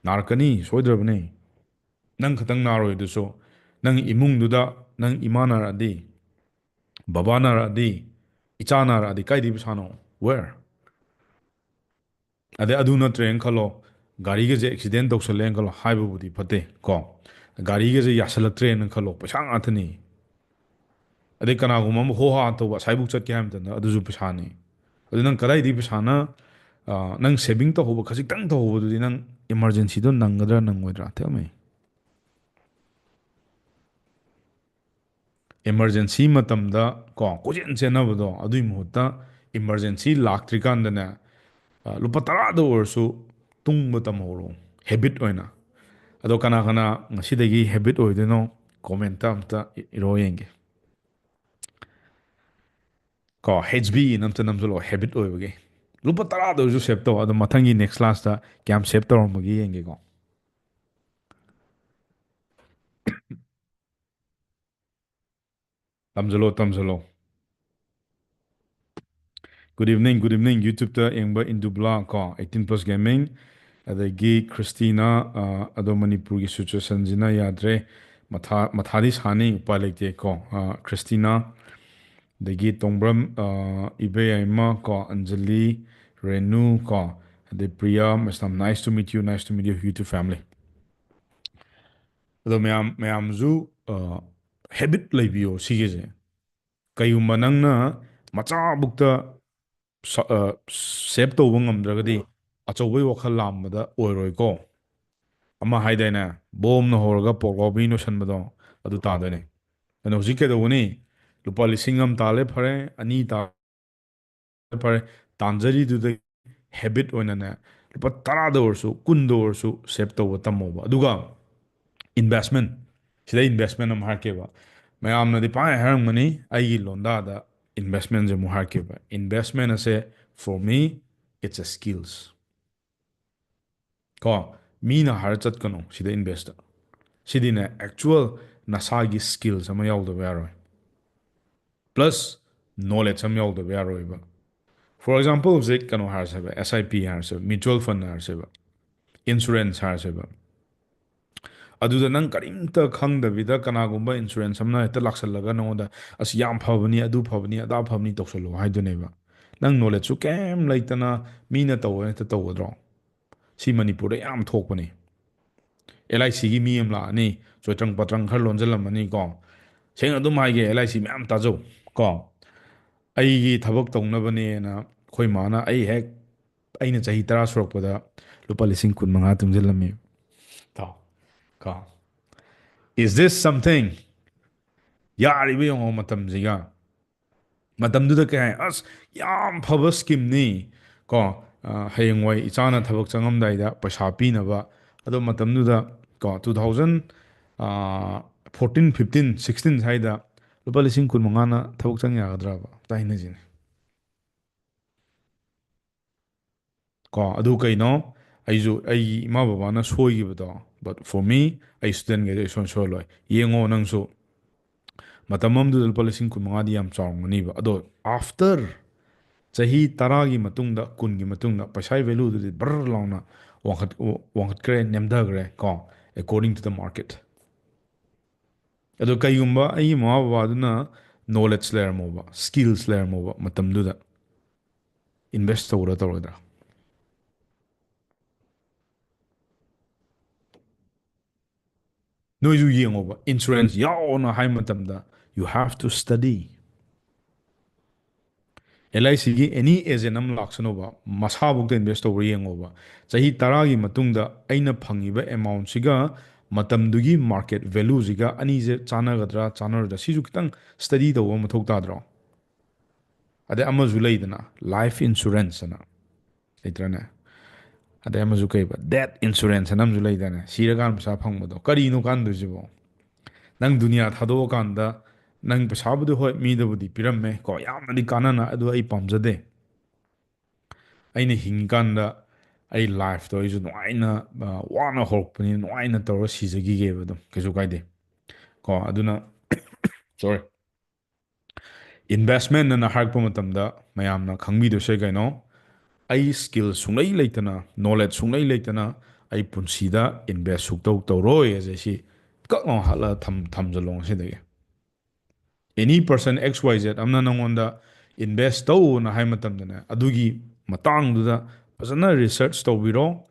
ꯅꯥꯔꯛꯀꯅꯤ, ꯁꯣꯏꯗ꯭ꯔꯕꯅꯦ꯫ ꯅꯪ ꯈꯛꯇꯪ ꯅꯥꯔꯣꯏ ꯑꯗꯨꯁꯨ, ꯅꯪ ꯏꯃꯨꯡꯗꯨꯗ ꯅꯪ ꯏꯃꯥ ꯅꯥꯔꯛꯑꯗꯤ, ꯕꯕꯥ ꯅꯥꯔꯛꯑꯗꯤ, ꯏꯆꯥ ꯅꯥꯔꯛꯑꯗꯤ ꯀꯥꯏꯗꯩ ꯄꯩꯁꯥꯅꯣ? Where? ꯑꯗꯩ ꯑꯗꯨ ꯅꯠꯇ꯭ꯔꯦꯅ ꯈꯜꯂꯣ, ꯒꯥꯔꯤꯒꯁꯦ accident ꯇꯧꯁꯜꯂꯦꯅ ꯈꯜꯂꯣ, ꯍꯥꯏꯕꯕꯨꯗꯤ ꯐꯠꯇꯦ ꯀꯣ, ꯒꯥꯔꯤꯒꯁꯦ ꯌꯥꯁꯜꯂꯛꯇ꯭ꯔꯦꯅ ꯈꯜꯂꯣ, ꯄꯩꯁꯥ ꯉꯥꯛꯇꯅꯤ꯫ ꯑꯗꯩ ꯀꯅꯥꯒꯨꯝꯕ ꯑꯃ ꯍꯣ ꯍꯥ ꯇꯧꯕ, ꯑꯁꯥꯏꯕꯨꯛ ꯆꯠꯀꯦ ꯍꯥꯏꯕ ꯃꯇꯝꯗ ꯑꯗꯨꯁꯨ ꯄꯩꯁꯥꯅꯤ꯫ ꯑꯗꯨ ꯅꯪ ꯀꯗꯥꯏꯗꯒꯤ ꯄꯩꯁꯥꯅ, ꯑ, ꯅꯪ saving ꯇꯧꯍꯧꯕ, ꯈꯖꯤꯛꯇꯪ ꯇꯧꯍꯧꯕꯗꯨꯗꯤ ꯅꯪ emergencyꯗꯣ ꯅꯪꯒꯗ꯭ꯔꯥ ꯅꯪꯉꯣꯏꯗ꯭ꯔꯥ? Tell me. Emergency ꯃꯇꯝꯗ ꯀꯣ, ꯀꯣꯏꯆꯦꯟ ꯆꯦꯟꯅꯕꯗꯣ, ꯑꯗꯨꯏ ꯃꯍꯨꯠꯇ emergency ꯂꯥꯛꯇ꯭ꯔꯤꯀꯥꯟꯗꯅꯦ, ꯑ, ꯂꯨꯄꯥ ꯇꯔꯥꯗ ꯑꯣꯏꯔꯁꯨ ꯇꯨꯡꯕ ꯇꯝꯍꯧꯔꯣ, habit ꯑꯣꯏꯅ꯫ ꯑꯗꯣ ꯀꯅꯥ ꯀꯅꯥ ꯉꯁꯤꯗꯒꯤ habit ꯑꯣꯏꯗꯣꯏꯅꯣ? Commentꯇ ꯑꯝꯇ ꯏꯔꯣ ꯌꯦꯡꯒꯦ꯫ ꯀꯣ, H B ꯅ ꯑꯝꯇ ꯅꯝꯁꯤꯜꯂꯛꯑꯣ, habit ꯑꯣꯏꯕꯒꯤ꯫ ꯂꯨꯄꯥ ꯇꯔꯥꯗ ꯑꯣꯏꯔꯁꯨ save ꯇꯧ, ꯑꯗꯣ ꯃꯊꯪꯒꯤ next classꯇ ꯀꯌꯥꯝ save ꯇꯧꯔꯝꯃꯒꯦ ꯌꯦꯡꯒꯦꯀꯣ꯫ ꯇꯝꯁꯤꯜꯂꯣ, ꯇꯝꯁꯤꯜꯂꯣ꯫ Good evening, good evening. YouTubeꯇ ꯌꯦꯡꯕ Indubla ꯀꯣ, eighteen plus gaming, ꯑꯗꯒꯤ Christina, ꯑ, ꯑꯗꯣ ꯃꯅꯤꯄꯨꯔꯒꯤ situationꯁꯤꯅ ꯌꯥꯗ꯭ꯔꯦ, ꯃꯊꯥ, ꯃꯊꯥꯗꯤ ꯁꯥꯅꯤ, ꯎꯄꯥꯏ ꯂꯩꯇꯦ ꯀꯣ, ꯑ, Christina, ꯑꯗꯒꯤ ꯇꯣꯡꯕ꯭ꯔꯝ, ꯑ, ꯏꯕꯦꯌꯥꯏꯃ ꯀꯣ, ꯑꯟꯖꯂꯤ, ꯔꯦꯅꯨ ꯀꯣ, ꯑꯗꯩ Priya, ꯃꯁꯂꯝ, nice to meet you, nice to meet you, YouTube family. ꯑꯗꯣ ꯃꯌꯥꯝ, ꯃꯌꯥꯝꯁꯨ, ꯑ, habit ꯂꯩꯕꯤꯌꯣ ꯁꯤꯒꯤꯁꯦ꯫ ꯀꯩꯒꯨꯝꯕ ꯅꯪꯅ ꯃꯆꯥꯕꯨꯛꯇ ꯁ-, ꯑ, save ꯇꯧꯕ ꯉꯝꯗ꯭ꯔꯒꯗꯤ ꯑꯆꯧꯕꯩ ꯋꯥꯈꯜ ꯂꯥꯝꯕꯗ ꯑꯣꯏꯔꯣꯏꯀꯣ꯫ ꯑꯃ ꯍꯥꯏꯗꯥꯏꯅꯦ, ꯕꯣꯝꯅ ꯍꯧꯔꯒ ꯄꯣꯛꯂꯥꯎꯕꯤ ꯂꯣꯏꯁꯟꯕꯗꯣ, ꯑꯗꯨ ꯇꯥꯗꯣꯏꯅꯦ꯫ ꯑꯗꯨꯅ ꯍꯧꯖꯤꯛ ꯀꯩꯗꯧꯒꯅꯤ? ꯂꯨꯄꯥ ꯂꯤꯁꯤꯡ ꯑꯃ ꯇꯥꯜꯂꯦ ꯐꯔꯦ, ꯑꯅꯤ ꯇꯥꯜꯂꯦ ꯐꯔꯦ, ꯇꯥꯟꯖꯔꯤꯗꯨꯗꯒꯤ habit ꯑꯣꯏꯅꯅꯦ, ꯂꯨꯄꯥ ꯇꯔꯥꯗ ꯑꯣꯏꯔꯁꯨ, ꯀꯨꯟꯗ ꯑꯣꯏꯔꯁꯨ save ꯇꯧꯕ ꯇꯝꯃꯣꯕ꯫ ꯑꯗꯨꯒ investment, ꯁꯤꯗ investment ꯑꯃ ꯍꯥꯏꯔꯛꯀꯦꯕ꯫ ꯃꯌꯥꯝꯅꯗꯤ ꯄꯥꯡꯍꯥꯏ ꯍꯥꯏꯔꯝꯒꯅꯤ, ꯑꯩꯒꯤ ꯂꯣꯟꯗꯥꯗ investmentꯁꯦ ꯑꯃꯨꯛ ꯍꯥꯏꯔꯛꯀꯦꯕ꯫ Investment ꯑꯁꯦ for me, it's a skills꯫ ꯀꯣ, ꯃꯤꯅ ꯍꯥꯏꯔ ꯆꯠꯀꯅꯨ ꯁꯤꯗ investꯇ꯫ ꯁꯤꯗꯤꯅꯦ, actual ꯅꯁꯥꯒꯤ skills ꯑꯃ ꯌꯥꯎꯗꯕ ꯌꯥꯔꯣꯏ꯫ ꯄ꯭ꯂꯁ ꯅꯣꯂꯦꯖ ꯑꯃ ꯌꯥꯎꯗꯕ ꯌꯥꯔꯣꯏꯕ꯫ ꯐꯣꯔ ꯑꯦꯛꯖꯥꯝꯄꯜ, ꯍꯧꯖꯤꯛ ꯀꯩꯅꯣ ꯍꯥꯏꯔꯁꯦꯕ, ꯑꯦꯁ ꯑꯥꯏ ꯄꯤ ꯍꯥꯏꯔꯁꯦꯕ, ꯃ꯭ꯌꯨꯆꯨꯋꯦꯜ ꯐꯟ ꯍꯥꯏꯔꯁꯦꯕ, ꯏꯟꯁꯨꯔꯦꯟꯁ ꯍꯥꯏꯔꯁꯦꯕ, ꯑꯗꯨꯗ ꯅꯪ ꯀꯔꯤꯝꯇ ꯈꯪꯗꯕꯤꯗ ꯀꯅꯥꯒꯨꯝꯕ ꯏꯟꯁꯨꯔꯦꯟꯁ ꯑꯃꯅ ꯍꯦꯛꯇ ꯂꯥꯛꯁꯜꯂꯒ ꯅꯉꯣꯟꯗ, "ꯑꯁ, ꯌꯥꯝ ꯐꯕꯅꯤ, ꯑꯗꯨ ꯐꯕꯅꯤ, ꯑꯗꯥ ꯐꯕꯅꯤ, ꯇꯧꯁꯜꯂꯣ" ꯍꯥꯏꯗꯨꯅꯦꯕ꯫ ꯅꯪ ꯅꯣꯂꯦꯖꯁꯨ ꯀꯩꯝ ꯂꯩꯇꯅ ꯃꯤꯅ ꯇꯧꯕ ꯍꯦꯛꯇ ꯇꯧꯒꯗ꯭ꯔꯣ? ꯁꯤ ꯃꯅꯤꯄꯨꯔꯗ ꯌꯥꯝ ꯊꯣꯛꯄꯅꯤ꯫ ꯑꯦꯜ ꯑꯥꯏ ꯁꯤꯒꯤ ꯃꯤ ꯑꯃ ꯂꯥꯛꯑꯅꯤ, ꯆꯣꯏꯇ꯭ꯔꯪ ꯄꯥꯇ꯭ꯔꯪ ꯈꯔ ꯂꯣꯟꯁꯤꯜꯂꯝꯃꯅꯤ ꯀꯣ꯫ ꯁꯦꯡꯅ ꯑꯗꯨꯝ ꯍꯥꯏꯒꯦ, ꯑꯦꯜ ꯑꯥꯏ ꯁꯤ ꯃꯌꯥꯝ ꯇꯥꯖꯧ ꯀꯣ꯫ ꯑꯩꯒꯤ ꯊꯕꯛ ꯇꯧꯅꯕꯅꯦꯅ ꯑꯩꯈꯣꯏ ꯃꯥꯅ ꯑꯩ ꯍꯦꯛ, ꯑꯩꯅ ꯆꯍꯤ ꯇꯔꯥ ꯁꯨꯔꯛꯄꯗ ꯂꯨꯄꯥ ꯂꯤꯁꯤꯡ ꯀꯨꯟ ꯃꯉꯥ ꯇꯨꯡꯁꯤꯜꯂꯝꯃꯤ꯫ ꯇꯥꯎ ꯀꯣ꯫ Is this something? ꯌꯥꯔꯤꯕ ꯌꯦꯡꯉꯣ ꯃꯇꯝꯁꯤꯒ꯫ ꯃꯇꯝꯗꯨꯗ ꯀꯩ ꯍꯥꯏ, "ꯑꯁ, ꯌꯥꯝ ꯐꯕ ꯁ꯭ꯀꯤꯝꯅꯤ" ꯀꯣ꯫ ꯑ, ꯍꯌꯦꯡꯋꯥꯏ ꯏꯆꯥꯅ ꯊꯕꯛ ꯆꯪꯉꯝꯗꯥꯏꯗ ꯄꯩꯁꯥ ꯄꯤꯅꯕ꯫ ꯑꯗꯣ ꯃꯇꯝꯗꯨꯗ ꯀꯣ, ꯇꯨ ꯊꯥꯎꯖꯟ, ꯑ, ꯐꯣꯔꯇꯤꯟ, ꯐꯤꯐꯇꯤꯟ, ꯁꯤꯛꯁꯇꯤꯟ ꯁ꯭ꯋꯥꯏꯗ ꯂꯨꯄꯥ ꯂꯤꯁꯤꯡ ꯀꯨꯟ ꯃꯉꯥꯅ ꯊꯕꯛ ꯆꯪ ꯌꯥꯒꯗ꯭ꯔꯕ? ꯑꯝꯇ ꯍꯥꯏꯅꯁꯤꯅꯦ꯫ ꯀꯣ, ꯑꯗꯨ ꯀꯩꯅꯣ? ꯑꯩꯁꯨ ꯑꯩꯒꯤ ꯏꯃꯥ ꯕꯕꯥꯅ ꯁꯣꯏꯈꯤꯕꯗꯣ, but for me, ꯑꯩ ꯁ꯭ꯇꯨꯗꯦꯟꯈꯩꯗꯣ ꯑꯩ ꯁꯨꯡꯁꯣꯏ ꯁꯣꯏꯍꯜꯂꯣꯏ꯫ ꯌꯦꯡꯉꯣ ꯅꯪꯁꯨ, ꯃꯇꯝ ꯑꯃꯗꯨꯗ ꯂꯨꯄꯥ ꯂꯤꯁꯤꯡ ꯀꯨꯟ ꯃꯉꯥꯗꯤ ꯌꯥꯝ ꯆꯥꯎꯔꯝꯒꯅꯤꯕ꯫ ꯑꯗꯣ after ꯆꯍꯤ ꯇꯔꯥꯒꯤ ꯃꯇꯨꯡꯗ, ꯀꯨꯟꯒꯤ ꯃꯇꯨꯡꯗ ꯄꯩꯁꯥꯒꯤ ꯚꯦꯂꯨꯗꯨꯗꯤ ꯕꯔ ꯂꯥꯎꯅ ꯋꯥꯡꯈꯠ-, ꯋꯥꯡꯈꯠꯈ꯭ꯔꯦ, ꯅꯦꯝꯊꯈ꯭ꯔꯦ ꯀꯣ, according to the market꯫ ꯑꯗꯣ ꯀꯩꯒꯨꯝꯕ ꯑꯩꯒꯤ ꯃꯃꯥ ꯕꯕꯥꯗꯨꯅ ꯅꯣꯂꯦꯖ ꯂꯩꯔꯝꯃꯣꯕ, ꯁ꯭ꯀꯤꯜꯁ ꯂꯩꯔꯝꯃꯣꯕ ꯃꯇꯝꯗꯨꯗ, ꯏꯟꯚꯦꯁ ꯇꯧꯔ ꯇꯧꯔꯣꯏꯗ꯭ꯔꯥ? ꯅꯣꯏꯁꯨ ꯌꯦꯡꯉꯣꯕ, ꯏꯟꯁꯨꯔꯦꯟꯁ ꯌꯥꯎꯅ ꯍꯥꯏ ꯃꯇꯝꯗ, you have to study꯫ L I ꯁꯤꯒꯤ ꯑꯦꯅꯤ ꯑꯦꯖꯦꯟ ꯑꯃ ꯂꯥꯛꯁꯅꯨꯕ, ꯃꯁꯥꯐꯧꯗ ꯏꯟꯚꯦꯁ ꯇꯧꯕ ꯌꯦꯡꯉꯣꯕ꯫ ꯆꯍꯤ ꯇꯔꯥꯒꯤ ꯃꯇꯨꯡꯗ ꯑꯩꯅ ꯐꯪꯉꯤꯕ ꯑꯦꯃꯥꯎꯟꯁꯤꯒ ꯃꯇꯝꯗꯨꯒꯤ ꯃꯥꯔꯀꯦꯠ ꯚꯦꯂꯨꯁꯤꯒ ꯑꯅꯤꯁꯦ ꯆꯥꯟꯅꯒꯗ꯭ꯔꯥ ꯆꯥꯟꯅꯔꯣꯏꯗ꯭ꯔꯥ, ꯁꯤꯁꯨ ꯈꯤꯇꯪ ꯁ꯭ꯇꯗꯤ ꯇꯧꯕ ꯃꯊꯧ ꯇꯥꯗ꯭ꯔꯣ? ꯑꯗꯩ ꯑꯃꯁꯨ ꯂꯩꯗꯅ, ꯂꯥꯏꯐ ꯏꯟꯁꯨꯔꯦꯟꯁ ꯑꯅ, ꯂꯩꯇ꯭ꯔꯅꯦ? ꯑꯗꯩ ꯑꯃꯁꯨ ꯀꯩꯕ, ꯗꯦꯠ ꯏꯟꯁꯨꯔꯦꯟꯁ ꯑꯅ ꯑꯃꯁꯨ ꯂꯩꯗꯅꯦ, ꯁꯤꯔꯀꯥꯟꯗ ꯄꯩꯁꯥ ꯐꯪꯕꯗꯣ꯫ ꯀꯔꯤꯅꯣ ꯀꯥꯟꯗꯣꯏꯁꯤꯕꯣ? ꯅꯪ ꯗꯨꯅꯤꯌꯥ ꯊꯥꯗꯣꯛꯑꯀꯥꯟꯗ, ꯅꯪ ꯄꯩꯁꯥꯕꯨꯗꯤ ꯍꯣꯏ ꯃꯤꯗꯕꯨꯗꯤ ꯄꯤꯔꯝꯃꯦ ꯀꯣ, ꯌꯥꯝꯅꯗꯤ ꯀꯥꯟꯅꯅ, ꯑꯗꯨ ꯑꯩ ꯄꯥꯝꯖꯗꯦ꯫ ꯑꯩꯅ ꯍꯤꯡꯉꯤꯀꯥꯟꯗ ꯑꯩ ꯂꯥꯏꯐꯇꯣ ꯑꯩꯁꯨ ꯅꯨꯡꯉꯥꯏꯅ, ꯑ, ꯋꯥꯅ ꯍꯧꯔꯛꯄꯅꯤꯅ ꯅꯨꯡꯉꯥꯏꯅ ꯇꯧꯔ ꯁꯤꯖꯈꯤꯒꯦꯕ ꯑꯗꯨꯝ, ꯀꯩꯁꯨ ꯀꯥꯏꯗꯦ ꯀꯣ꯫ ꯑꯗꯨꯅ, ꯁꯣꯔꯤ, Investment ꯑꯅ ꯍꯥꯏꯔꯛꯄ ꯃꯇꯝꯗ ꯃꯌꯥꯝꯅ ꯈꯪꯕꯤꯗꯣꯏꯁꯦ ꯀꯩꯅꯣ? ꯑꯩ skill ꯁꯨꯡꯂꯩ ꯂꯩꯇꯅ, knowledge ꯁꯨꯡꯂꯩ ꯂꯩꯇꯅ ꯑꯩ ꯄꯨꯟꯁꯤꯗ invest ꯁꯨꯛꯇꯧ ꯇꯧꯔꯣꯏ ꯑꯁꯦ ꯁꯤ ꯀꯛ ꯂꯥꯎ ꯍꯥꯠꯂꯒ ꯊꯝ ꯊꯝꯖꯜꯂꯣ ꯉꯁꯤꯗꯒꯤ꯫ Any person X Y Z ꯑꯃꯅ ꯅꯪꯉꯣꯟꯗ invest ꯇꯧꯅ ꯍꯥꯏ ꯃꯇꯝꯗꯅꯦ, ꯑꯗꯨꯒꯤ ꯃꯇꯥꯡꯗꯨꯗ ꯐꯖꯅ research ꯇꯧꯕꯤꯔꯣ,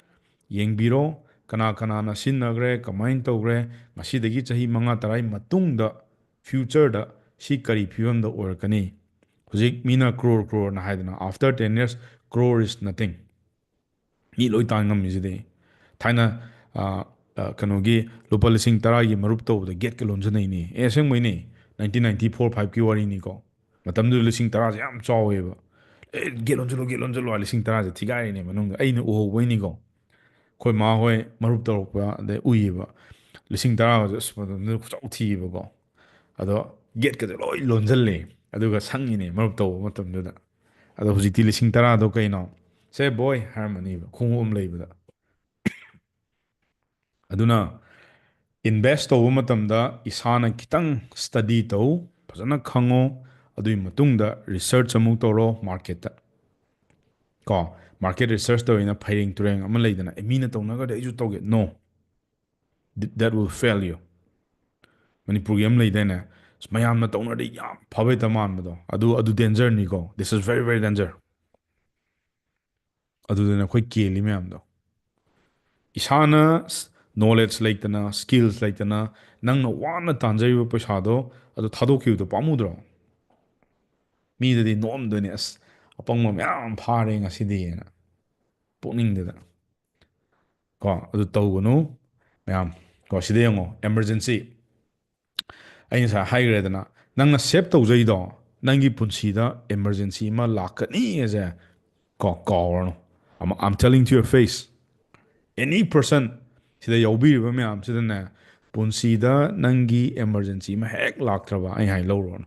ꯌꯦꯡꯕꯤꯔꯣ꯫ ꯀꯅꯥ ꯀꯅꯥꯅ ꯁꯤꯖꯤꯟꯅꯈ꯭ꯔꯦ, ꯀꯃꯥꯏꯅ ꯇꯧꯈ꯭ꯔꯦ, ꯉꯁꯤꯗꯒꯤ ꯆꯍꯤ ꯃꯉꯥ ꯇꯔꯥꯒꯤ ꯃꯇꯨꯡꯗ future ꯗ ꯁꯤ ꯀꯔꯤ ꯐꯤꯕꯝꯗ ꯑꯣꯏꯔꯛꯀꯅꯤ? ꯍꯧꯖꯤꯛ ꯃꯤꯅ crore crore ꯅ ꯍꯥꯏꯗꯅ, after ten years crore is nothing꯫ ꯃꯤ ꯂꯣꯏ ꯇꯥꯟ ꯉꯝꯃꯤꯁꯤꯗꯤ꯫ ꯊꯥꯏꯅ ꯑ, ꯑ, ꯀꯩꯅꯣꯒꯤ ꯂꯨꯄꯥ ꯂꯤꯁꯤꯡ ꯇꯔꯥꯒꯤ ꯃꯔꯨꯞ ꯇꯧꯕꯗ gate ꯀ ꯂꯣꯟꯖꯟꯅꯩꯅꯤ꯫ ꯑꯦ, ꯑꯁꯦꯡꯕꯩꯅꯤ꯫ Nineteen ninety four five ꯀꯤ ꯋꯥꯔꯤꯅꯤꯀꯣ꯫ ꯃꯇꯝꯗꯨꯗ ꯂꯤꯁꯤꯡ ꯇꯔꯥꯁꯦ ꯌꯥꯝ ꯆꯥꯎꯋꯦꯕ꯫ "ꯑꯦ, gate ꯂꯣꯟꯁꯤꯜꯂꯣ, gate ꯂꯣꯟꯁꯤꯜꯂꯣ" ꯍꯥꯏ, ꯂꯤꯁꯤꯡ ꯇꯔꯥꯁꯦ ꯊꯤꯒꯥꯏꯔꯤꯅꯦ ꯃꯅꯨꯡꯗ꯫ ꯑꯩꯅ ꯎꯍꯧꯕꯩꯅꯤꯀꯣ꯫ ꯑꯩꯈꯣꯏ ꯃꯥ ꯍꯣꯏ ꯃꯔꯨꯞ ꯇꯧꯔꯛꯄ ꯑꯗꯩ ꯎꯏꯌꯦꯕ꯫ ꯂꯤꯁꯤꯡ ꯇꯔꯥꯒꯁꯦ ꯑꯁ ꯃꯇꯝꯗꯨꯗ ꯈꯨꯆꯥꯎ ꯊꯤꯌꯦꯕꯀꯣ꯫ ꯑꯗꯣ gate ꯀꯁꯦ ꯂꯣꯏ ꯂꯣꯟꯁꯤꯜꯂꯦ꯫ ꯑꯗꯨꯒ ꯁꯪꯉꯤꯅꯦ ꯃꯔꯨꯞ ꯇꯧꯕ ꯃꯇꯝꯗꯨꯗ꯫ ꯑꯗꯣ ꯍꯧꯖꯤꯛꯇꯤ ꯂꯤꯁꯤꯡ ꯇꯔꯥꯗꯣ ꯀꯩꯅꯣ? "ꯁꯦ ꯕꯣꯏ" ꯍꯥꯏꯔꯝꯃꯅꯤꯕ, ꯈꯣꯡꯎꯞ ꯑꯃ ꯂꯩꯕꯗ꯫ ꯑꯗꯨꯅ invest ꯇꯧꯕ ꯃꯇꯝꯗ ꯏꯁꯥꯅ ꯈꯤꯇꯪ study ꯇꯧ, ꯐꯖꯅ ꯈꯪꯉꯣ꯫ ꯑꯗꯨꯒꯤ ꯃꯇꯨꯡꯗ research ꯑꯃꯨꯛ ꯇꯧꯔꯣ market ꯇ꯫ ꯀꯣ, market research ꯇꯧꯔꯤꯅ ꯐꯩꯔꯦꯡ ꯇꯨꯔꯦꯡ ꯑꯃ ꯂꯩꯗꯅ, "ꯑꯦ, ꯃꯤꯅ ꯇꯧꯅꯒ꯭ꯔꯗꯤ ꯑꯩꯁꯨ ꯇꯧꯒꯦ"꯫ No, that will fail you꯫ ꯃꯅꯤꯄꯨꯔꯒꯤ ꯑꯃ ꯂꯩꯗꯥꯏꯅꯦ, "ꯑꯁ, ꯃꯌꯥꯝꯅ ꯇꯧꯅꯔꯗꯤ ꯌꯥꯝ ꯐꯕ ꯍꯦꯛꯇ ꯃꯥꯟꯕꯗꯣ", ꯑꯗꯨ, ꯑꯗꯨ danger ꯅꯤꯀꯣ꯫ This is very, very danger꯫ ꯑꯗꯨꯗꯅ ꯑꯩꯈꯣꯏ ꯀꯦꯜꯂꯤ ꯃꯌꯥꯝꯗꯣ꯫ ꯏꯁꯥꯅ ꯁ-, knowledge ꯂꯩꯇꯅ, skills ꯂꯩꯇꯅ, ꯅꯪꯅ ꯋꯥꯅ ꯇꯥꯟꯖꯔꯤꯕ ꯄꯩꯁꯥꯗꯣ ꯑꯗꯨ ꯊꯥꯗꯣꯛꯈꯤꯕꯗꯣ ꯄꯥꯝꯃꯨꯗ꯭ꯔꯣ? ꯃꯤꯗꯗꯤ ꯅꯣꯛꯑꯝꯗꯣꯏꯅꯦ, "ꯑꯁ, ꯑꯄꯪꯕ ꯃꯌꯥꯝ ꯐꯥꯔꯦ ꯉꯁꯤꯗꯤ" ꯍꯥꯏꯅ꯫ ꯄꯨꯛꯅꯤꯡꯗꯨꯗ꯫ ꯀꯣ, ꯑꯗꯨ ꯇꯧꯒꯅꯨ ꯃꯌꯥꯝ꯫ ꯀꯣ, ꯁꯤꯗ ꯌꯦꯡꯉꯣ, emergency꯫ ꯑꯩ ꯉꯁꯥꯏ ꯍꯥꯏꯈ꯭ꯔꯦꯗꯅ, ꯅꯪꯅ save ꯇꯧꯖꯩꯗꯣ, ꯅꯪꯒꯤ ꯄꯨꯟꯁꯤꯗ emergency ꯑꯃ ꯂꯥꯛꯀꯅꯤ ꯑꯁꯦ, ꯀꯣ, ꯀꯥꯎꯔꯅꯨ꯫ I'm, I'm telling to your face, any person, ꯁꯤꯗ ꯌꯥꯎꯕꯤꯔꯤꯕ ꯃꯌꯥꯝꯁꯤꯗꯅꯦ, ꯄꯨꯟꯁꯤꯗ ꯅꯪꯒꯤ emergency ꯑꯃ ꯍꯦꯛ ꯂꯥꯛꯇ꯭ꯔꯕ, ꯑꯩ ꯍꯥꯏ ꯂꯧꯔꯨꯔꯅꯨ꯫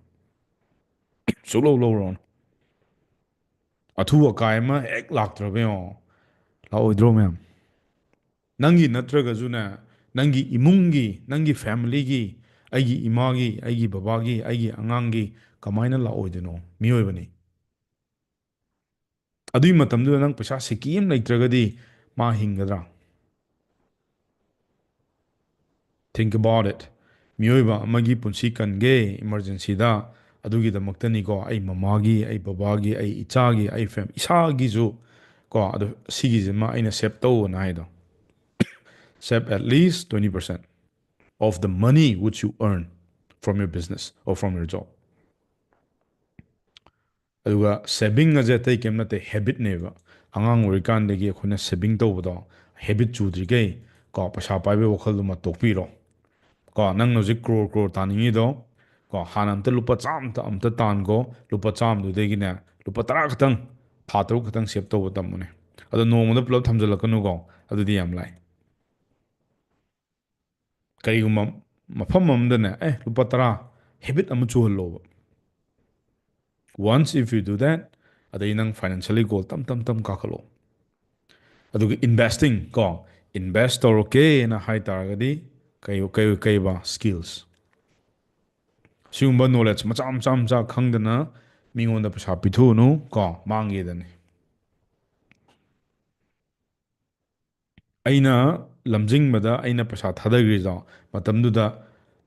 ꯁꯨꯛꯂꯧ ꯂꯧꯔꯨꯔꯅꯨ꯫ ꯑꯊꯨ ꯑꯀꯥꯏ ꯑꯃ ꯍꯦꯛ ꯂꯥꯛꯇ꯭ꯔꯕ ꯌꯦꯡꯉꯣ, ꯂꯥꯛꯑꯣꯏꯗ꯭ꯔꯣ ꯃꯌꯥꯝ? ꯅꯪꯒꯤ ꯅꯠꯇ꯭ꯔꯒꯁꯨꯅꯦ, ꯅꯪꯒꯤ ꯏꯃꯨꯡꯒꯤ, ꯅꯪꯒꯤ family ꯒꯤ, ꯑꯩꯒꯤ ꯏꯃꯥꯒꯤ, ꯑꯩꯒꯤ ꯕꯕꯥꯒꯤ, ꯑꯩꯒꯤ ꯑꯉꯥꯡꯒꯤ, ꯀꯃꯥꯏꯅ ꯂꯥꯛꯑꯣꯏꯗꯣꯏꯅꯣ? ꯃꯤꯑꯣꯏꯕꯅꯤ꯫ ꯑꯗꯨꯒꯤ ꯃꯇꯝꯗꯨꯗ ꯅꯪ ꯄꯩꯁꯥ ꯁꯤꯀꯤ ꯑꯃ ꯂꯩꯇ꯭ꯔꯒꯗꯤ ꯃꯥ ꯍꯤꯡꯒꯗ꯭ꯔꯥ? Think about it. ꯃꯤꯑꯣꯏꯕ ꯑꯃꯒꯤ ꯄꯨꯟꯁꯤ ꯀꯟꯒꯦ ꯏꯃꯥꯔꯖꯦꯟꯁꯤꯗ, ꯑꯗꯨꯒꯤꯗꯃꯛꯇꯅꯤꯀꯣ ꯑꯩ ꯃꯃꯥꯒꯤ, ꯑꯩ ꯕꯕꯥꯒꯤ, ꯑꯩ ꯏꯆꯥꯒꯤ, ꯑꯩ ꯐꯦꯝ ꯏꯁꯥꯒꯤꯁꯨ ꯀꯣ ꯑꯗꯨ ꯁꯤꯒꯤꯁꯤꯃ ꯑꯩꯅ ꯁꯦꯞ ꯇꯧꯑꯣꯅ ꯍꯥꯏꯗꯣ. Save at least twenty percent of the money which you earn from your business or from your job. ꯑꯗꯨꯒ ꯁꯦꯚꯤꯡ ꯑꯁꯦ ꯑꯇꯩ ꯀꯩꯝ ꯅꯠꯇꯦ, ꯍꯦꯕꯤꯠꯅꯦꯕ. ꯑꯉꯥꯡ ꯑꯣꯏꯔꯤꯀꯥꯟꯗꯒꯤ ꯑꯩꯈꯣꯏꯅ ꯁꯦꯚꯤꯡ ꯇꯧꯕꯗꯣ ꯍꯦꯕꯤꯠ ꯆꯨꯗ꯭ꯔꯤꯈꯩ ꯀꯣ ꯄꯩꯁꯥ ꯄꯥꯏꯕꯒꯤ ꯋꯥꯈꯜꯗꯨꯃ ꯇꯣꯛꯄꯤꯔꯣ. ꯀꯣ ꯅꯪꯅ ꯍꯧꯖꯤꯛ ꯀ꯭ꯔꯣꯔ ꯀ꯭ꯔꯣꯔ ꯇꯥꯅꯤꯡꯉꯤꯗꯣ, ꯀꯣ ꯍꯥꯟꯅ ꯑꯝꯇ ꯂꯨꯄꯥ ꯆꯥꯝꯃꯇ ꯑꯝꯇ ꯇꯥꯟꯈꯣ. ꯂꯨꯄꯥ ꯆꯥꯝꯃꯗꯨꯗꯒꯤꯅꯦ ꯂꯨꯄꯥ ꯇꯔꯥ ꯈꯛꯇꯪ, ꯊꯥ ꯇꯔꯨꯛ ꯈꯛꯇꯪ ꯁꯦꯞ ꯇꯧꯕ ꯇꯝꯃꯨꯅꯦ. ꯑꯗꯣ ꯅꯣꯡꯃꯗ ꯄꯨꯂꯞ ꯊꯝꯖꯤꯜꯂꯛꯀꯅꯨꯀꯣ, ꯑꯗꯨꯗꯤ ꯌꯥꯝ ꯂꯥꯏ. ꯀꯔꯤꯒꯨꯝꯕ ꯃꯐꯝ ꯑꯃꯗꯅꯦ ꯑꯦ ꯂꯨꯄꯥ ꯇꯔꯥ ꯍꯦꯕꯤꯠ ꯑꯃ ꯆꯨꯍꯜꯂꯣꯕ. Once if you do that, ꯑꯗꯩ ꯅꯪ ꯐꯥꯏꯅꯥꯟꯁꯤꯌꯦꯜꯂꯤ ꯒꯣꯜ ꯇꯞ ꯇꯞ ꯇꯞ ꯀꯥꯈꯠꯂꯣ. ꯑꯗꯨꯒ ꯏꯟꯚꯦꯁꯇꯤꯡ ꯀꯣ, ꯏꯟꯚꯦꯁ ꯇꯧꯔꯛꯀꯦꯅ ꯍꯥꯏ ꯇꯥꯔꯒꯗꯤ ꯀꯩ ꯀꯩ ꯀꯩꯕ ꯁ꯭ꯀꯤꯜꯁ, ꯁꯤꯒꯨꯝꯕ ꯅꯣꯂꯦꯖ ꯃꯆꯥ ꯃꯆꯥ ꯃꯆꯥ ꯈꯪꯗꯅ ꯃꯤꯉꯣꯟꯗ ꯄꯩꯁꯥ ꯄꯤꯊꯣꯛꯎꯅꯨ ꯀꯣ, ꯃꯥꯡꯒꯦꯗꯅꯤ. ꯑꯩꯅ ꯂꯝꯖꯤꯡꯕꯗ ꯑꯩꯅ ꯄꯩꯁꯥ ꯊꯥꯗꯈ꯭ꯔꯤꯗꯣ ꯃꯇꯝꯗꯨꯗ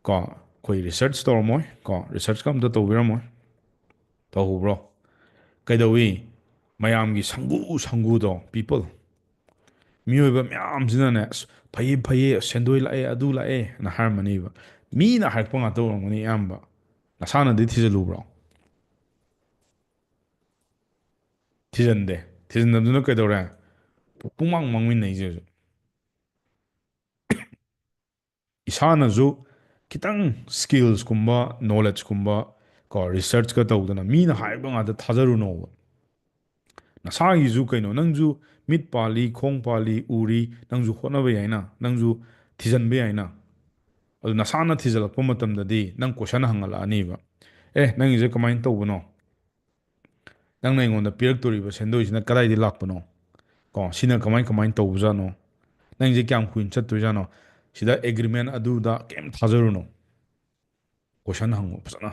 ꯀꯣ ꯑꯩꯈꯣꯏ ꯔꯤꯁꯔꯆ ꯇꯧꯔꯝꯃꯣꯏ ꯀꯣ, ꯔꯤꯁꯔꯆꯀ ꯑꯝꯇ ꯇꯧꯕꯤꯔꯝꯃꯣꯏ. ꯇꯧꯍꯧꯕ꯭ꯔꯣ? ꯀꯩꯗꯧꯏ? ꯃꯌꯥꯝꯒꯤ ꯁꯪꯒꯨ ꯁꯪꯒꯨꯗꯣ, ꯄꯤꯄꯜ, ꯃꯤꯑꯣꯏꯕ ꯃꯌꯥꯝꯁꯤꯅꯅꯦ ꯑꯁ ꯐꯩꯌꯦ ꯐꯩꯌꯦ, ꯁꯦꯟꯗꯣꯏ ꯂꯥꯛꯑꯦ ꯑꯗꯨ ꯂꯥꯛꯑꯦ ꯅ ꯍꯥꯏꯔꯝꯃꯅꯤꯕ. ꯃꯤꯅ ꯍꯥꯏꯔꯛꯄ ꯉꯥꯛꯇ ꯑꯣꯏꯔꯝꯒꯅꯤ ꯑꯌꯥꯝꯕ. ꯅꯁꯥꯅꯗꯤ ꯊꯤꯖꯤꯜꯂꯨꯕ꯭ꯔꯣ? ꯊꯤꯖꯤꯟꯗꯦ. ꯊꯤꯖꯤꯟꯗꯕꯗꯨꯅ ꯀꯩꯗꯧꯔꯦ? ꯄꯨꯡꯃꯥꯡ ꯃꯥꯡꯃꯤꯟꯅꯩꯁꯦ ꯍꯧꯖꯤꯛ. ꯏꯁꯥꯅꯁꯨ ꯈꯤꯇꯪ ꯁ꯭ꯀꯤꯜꯁꯀꯨꯝꯕ, ꯅꯣꯂꯦꯖꯀꯨꯝꯕ ꯀꯣ, ꯔꯤꯁꯔꯆꯀ ꯇꯧꯗꯅ ꯃꯤꯅ ꯍꯥꯏꯕ ꯉꯥꯛꯇ ꯊꯥꯖꯔꯨꯅꯣꯕ. ꯅꯁꯥꯒꯤꯁꯨ ꯀꯩꯅꯣ, ꯅꯪꯁꯨ ꯃꯤꯠ ꯄꯥꯜꯂꯤ, ꯈꯣꯡ ꯄꯥꯜꯂꯤ, ꯎꯔꯤ, ꯅꯪꯁꯨ ꯍꯣꯠꯅꯕ ꯌꯥꯏꯅ, ꯅꯪꯁꯨ ꯊꯤꯖꯤꯟꯕ ꯌꯥꯏꯅ. ꯑꯗꯨ ꯅꯁꯥꯅ ꯊꯤꯖꯤꯜꯂꯛꯄ ꯃꯇꯝꯗꯗꯤ ꯅꯪ ꯀꯣꯏꯁꯟ ꯍꯪꯒꯠꯂꯛꯑꯅꯤꯕ, "ꯑꯦ, ꯅꯪꯒꯤꯁꯦ ꯀꯃꯥꯏꯅ ꯇꯧꯕꯅꯣ? ꯅꯪꯅ ꯑꯩꯉꯣꯟꯗ ꯄꯤꯔꯛꯇꯣꯔꯤꯕ ꯁꯦꯟꯗꯣꯏꯁꯤꯅ ꯀꯗꯥꯏꯗꯒꯤ ꯂꯥꯛꯄꯅꯣ? ꯀꯣ, ꯁꯤꯅ ꯀꯃꯥꯏ ꯀꯃꯥꯏꯅ ꯇꯧꯕꯖꯥꯠꯅꯣ? ꯅꯪꯁꯦ ꯀꯌꯥꯝ ꯀꯨꯏꯅ ꯆꯠꯇꯣꯏꯖꯥꯠꯅꯣ? ꯁꯤꯗ ꯑꯦꯒ꯭ꯔꯤꯃꯦꯟ ꯑꯗꯨꯗ ꯀꯩꯝ ꯊꯥꯖꯔꯨꯅꯨ꯫ ꯀꯣꯏꯁꯟ ꯍꯪꯉꯨ ꯐꯖꯅ꯫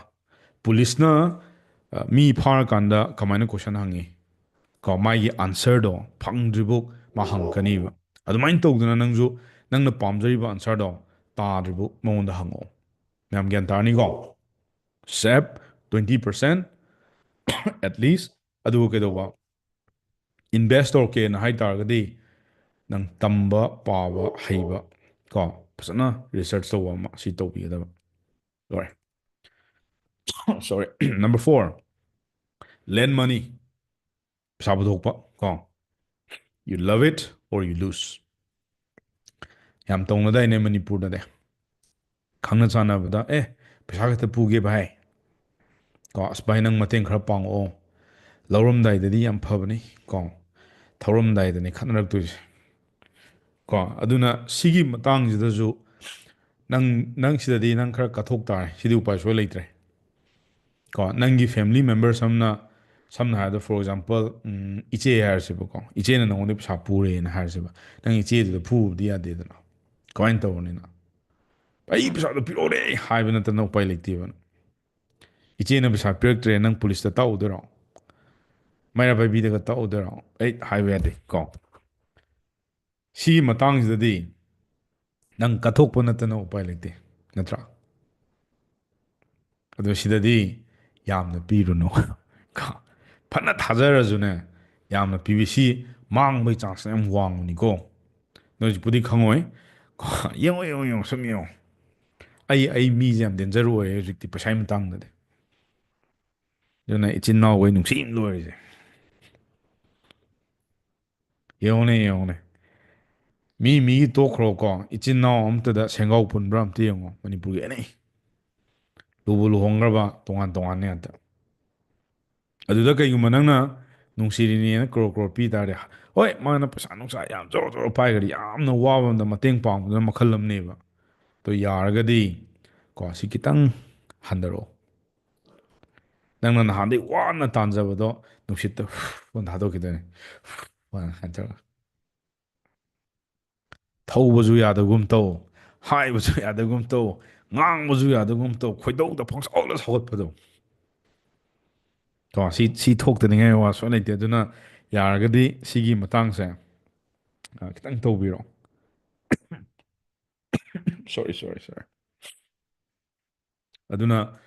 ꯄꯨꯂꯤꯁꯅ ꯃꯤ ꯐꯥꯔꯀꯥꯟꯗ ꯀꯃꯥꯏꯅ ꯀꯣꯏꯁꯟ ꯍꯪꯉꯤ? ꯀꯣ, ꯃꯥꯒꯤ ꯑꯟꯁꯔꯗꯣ ꯐꯪꯗ꯭ꯔꯤꯐꯥꯎ ꯃꯥ ꯍꯪꯉꯛꯀꯅꯤꯕ꯫ ꯑꯗꯨꯃꯥꯏꯅ ꯇꯧꯗꯅ ꯅꯪꯁꯨ ꯅꯪꯅ ꯄꯥꯝꯖꯔꯤꯕ ꯑꯟꯁꯔꯗꯣ ꯇꯥꯗ꯭ꯔꯤꯐꯥꯎ ꯃꯉꯣꯟꯗ ꯍꯪꯉꯛꯑꯣ꯫ ꯃꯌꯥꯝ ꯒ꯭ꯌꯥꯟ ꯇꯥꯔꯅꯤꯀꯣ? Save twenty percent at least꯫ ꯑꯗꯨꯒ ꯀꯩꯗꯧꯕ? ꯏꯟꯚꯦꯁ ꯇꯧꯔꯛꯀꯦꯅ ꯍꯥꯏ ꯇꯥꯔꯒꯗꯤ ꯅꯪ ꯇꯝꯕ, ꯄꯥꯕ, ꯍꯩꯕ, ꯀꯣ, ꯐꯖꯅ ꯔꯤꯁꯔꯆ ꯇꯧꯕ ꯑꯃ ꯁꯤ ꯇꯧꯕꯤꯒꯗꯕ꯫ ꯂꯣꯏꯔꯦ꯫ Sorry. Number four, lend money. ꯄꯩꯁꯥ ꯄꯨꯊꯣꯛꯄ, ꯀꯣ꯫ You love it or you lose. ꯌꯥꯝ ꯇꯧꯅꯗꯥꯏꯅꯦ ꯃꯅꯤꯄꯨꯔꯗꯗꯤ꯫ ꯈꯪꯅ ꯆꯥꯟꯅꯕꯗ, "ꯑꯦ, ꯄꯩꯁꯥ ꯈꯛꯇ ꯄꯨꯒꯦ ꯚꯥꯏ꯫ ꯀꯣ, ꯑꯁ ꯚꯥꯏ, ꯅꯪ ꯃꯇꯦꯡ ꯈꯔ ꯄꯥꯡꯉꯛꯑꯣ꯫ ꯂꯧꯔꯝꯗꯥꯏꯗꯗꯤ ꯌꯥꯝ ꯐꯕꯅꯤ, ꯀꯣ꯫ ꯊꯧꯔꯝꯗꯥꯏꯗꯅꯤ ꯈꯠꯅꯔꯛꯇꯣꯏꯁꯦ"꯫ ꯀꯣ, ꯑꯗꯨꯅ ꯁꯤꯒꯤ ꯃꯇꯥꯡꯁꯤꯗꯁꯨ ꯅꯪ, ꯅꯪ ꯁꯤꯗꯗꯤ ꯅꯪ ꯈꯔ ꯀꯠꯊꯣꯛ ꯇꯥꯔꯦ꯫ ꯁꯤꯗꯤ ꯎꯄꯥꯏ ꯁꯣꯏ ꯂꯩꯇ꯭ꯔꯦ꯫ ꯀꯣ, ꯅꯪꯒꯤ family members ꯑꯃꯅ, ꯁꯝꯅ ꯍꯥꯏꯔꯕꯗ, for example, ꯎꯝ, ꯏꯆꯦ ꯍꯥꯏꯔꯁꯦꯕꯀꯣ, ꯏꯆꯦꯅ ꯅꯉꯣꯟꯗ ꯄꯩꯁꯥ ꯄꯨꯔꯦꯅ ꯍꯥꯏꯔꯁꯦꯕ, ꯅꯪ ꯏꯆꯦꯗꯨꯗ ꯐꯨꯕꯗꯤ ꯌꯥꯗꯦꯗꯅ꯫ ꯀꯃꯥꯏꯅ ꯇꯧꯔꯅꯤ ꯅꯪ? "ꯑꯩ ꯄꯩꯁꯥꯗꯣ ꯄꯤꯔꯛꯑꯣꯅꯦ" ꯍꯥꯏꯕ ꯅꯠꯇꯅ ꯎꯄꯥꯏ ꯂꯩꯇꯦꯕ꯫ ꯏꯆꯦꯅ ꯄꯩꯁꯥ ꯄꯤꯔꯛꯇ꯭ꯔꯦ, ꯅꯪ ꯄꯨꯂꯤꯁꯇ ꯇꯛꯎꯗꯣꯏꯔꯣ? ꯃꯩꯔꯥ ꯄꯥꯏꯕꯤꯗꯒ ꯇꯛꯎꯗꯣꯏꯔꯣ? ꯑꯩ ꯍꯥꯏꯕ ꯌꯥꯗꯦ ꯀꯣ꯫ ꯁꯤꯒꯤ ꯃꯇꯥꯡꯁꯤꯗꯗꯤ ꯅꯪ ꯀꯠꯊꯣꯛꯄ ꯅꯠꯇꯅ ꯎꯄꯥꯏ ꯂꯩꯇꯦ, ꯅꯠꯇ꯭ꯔꯥ? ꯑꯗꯣ ꯁꯤꯗꯗꯤ ꯌꯥꯝꯅ ꯄꯤꯔꯨꯅꯨ꯫ ꯀꯣ, ꯐꯅ ꯊꯥꯖꯔꯁꯨꯅꯦ, ꯌꯥꯝꯅ ꯄꯤꯕꯁꯤ ꯃꯥꯡꯕꯒꯤ ꯆꯥꯟꯁ ꯌꯥꯝ ꯋꯥꯡꯕꯅꯤꯀꯣ꯫ ꯅꯣꯏꯁꯨꯄꯨꯗꯤ ꯈꯪꯉꯣꯏ꯫ ꯀꯣ, ꯌꯦꯡꯉꯣ, ꯌꯦꯡꯉꯣ, ꯌꯦꯡꯉꯣ, ꯁꯨꯝ ꯌꯦꯡꯉꯣ꯫ ꯑꯩ, ꯑꯩ ꯃꯤꯁꯦ ꯌꯥꯝ ꯗꯦꯟꯖꯔ ꯑꯣꯏꯔꯦ ꯍꯧꯖꯤꯛꯇꯤ ꯄꯩꯁꯥꯒꯤ ꯃꯇꯥꯡꯗꯗꯤ꯫ ꯑꯗꯨꯅ ꯏꯆꯤꯟ ꯏꯅꯥꯎꯈꯩ ꯅꯨꯡꯁꯤ ꯑꯃ ꯂꯣꯏꯔꯤꯁꯦ꯫ ꯌꯦꯡꯉꯨꯅꯦ, ꯌꯦꯡꯉꯨꯅꯦ꯫ ꯃꯤ ꯃꯤꯒꯤ ꯇꯣꯛꯈ꯭ꯔꯣꯀꯣ, ꯏꯆꯤꯟ ꯏꯅꯥꯎ ꯑꯝꯇꯗ ꯁꯦꯡꯒꯥꯎ ꯄꯨꯟꯕ꯭ꯔꯥ ꯑꯝꯇ ꯌꯦꯡꯉꯣ ꯃꯅꯤꯄꯨꯔꯒꯤ ꯑꯦꯅꯤ꯫ ꯂꯨꯕꯨ ꯂꯨꯍꯣꯡꯈ꯭ꯔꯕ ꯇꯣꯉꯥꯟ ꯇꯣꯉꯥꯟꯅꯤ ꯉꯥꯛꯇ꯫ ꯑꯗꯨꯗ ꯀꯩꯒꯨꯝꯕ ꯅꯪꯅ ꯅꯨꯡꯁꯤꯔꯤꯅꯦꯅ ꯀ꯭ꯔꯣꯔ ꯀ꯭ꯔꯣꯔ ꯄꯤ ꯇꯥꯔꯗꯤ, ꯍꯣꯏ, ꯃꯥꯅ ꯄꯩꯁꯥ ꯅꯨꯡꯁꯥ ꯌꯥꯝ ꯖꯣꯔ ꯖꯣꯔ ꯄꯥꯏꯈ꯭ꯔꯗꯤ ꯌꯥꯝꯅ ꯋꯥꯕ ꯑꯃꯗ ꯃꯇꯦꯡ ꯄꯥꯡꯕꯗꯨꯅ ꯃꯈꯜ ꯑꯃꯅꯦꯕ꯫ ꯑꯗꯣ ꯌꯥꯔꯒꯗꯤ ꯀꯣ, ꯁꯤ ꯈꯤꯇꯪ ꯍꯟꯊꯔꯛꯑꯣ꯫ ꯅꯪꯅ ꯅꯍꯥꯟꯗꯩ ꯋꯥꯅ ꯇꯥꯟꯖꯕꯗꯣ ꯅꯨꯡꯁꯤꯠꯇ ꯍꯨꯐ ꯊꯥꯗꯣꯛꯈꯤꯗꯣꯏꯅꯦ꯫ ꯍꯨꯐ ꯍꯥꯏꯅ ꯇꯧꯔꯒ꯫ ꯊꯧꯕꯁꯨ ꯌꯥꯗꯒꯨꯝ ꯇꯧ, ꯍꯥꯏꯕꯁꯨ ꯌꯥꯗꯒꯨꯝ ꯇꯧ, ꯉꯥꯡꯕꯁꯨ ꯌꯥꯗꯒꯨꯝ ꯇꯧ, ꯈꯣꯏꯗꯧꯗ ꯄꯪꯁꯥꯎꯗ ꯁꯥꯎꯒꯠꯄꯗꯣ꯫ ꯀꯣ, ꯁꯤ, ꯁꯤ ꯊꯣꯛꯇꯅꯤꯡꯉꯥꯏ ꯋꯥ ꯁꯨꯡꯂꯩ ꯂꯩꯇꯦ꯫ ꯑꯗꯨꯅ ꯌꯥꯔꯒꯗꯤ ꯁꯤꯒꯤ ꯃꯇꯥꯡꯁꯦ, ꯑ, ꯈꯤꯇꯪ ꯇꯧꯕꯤꯔꯣ꯫ Sorry, sorry, sorry. ꯑꯗꯨꯅ,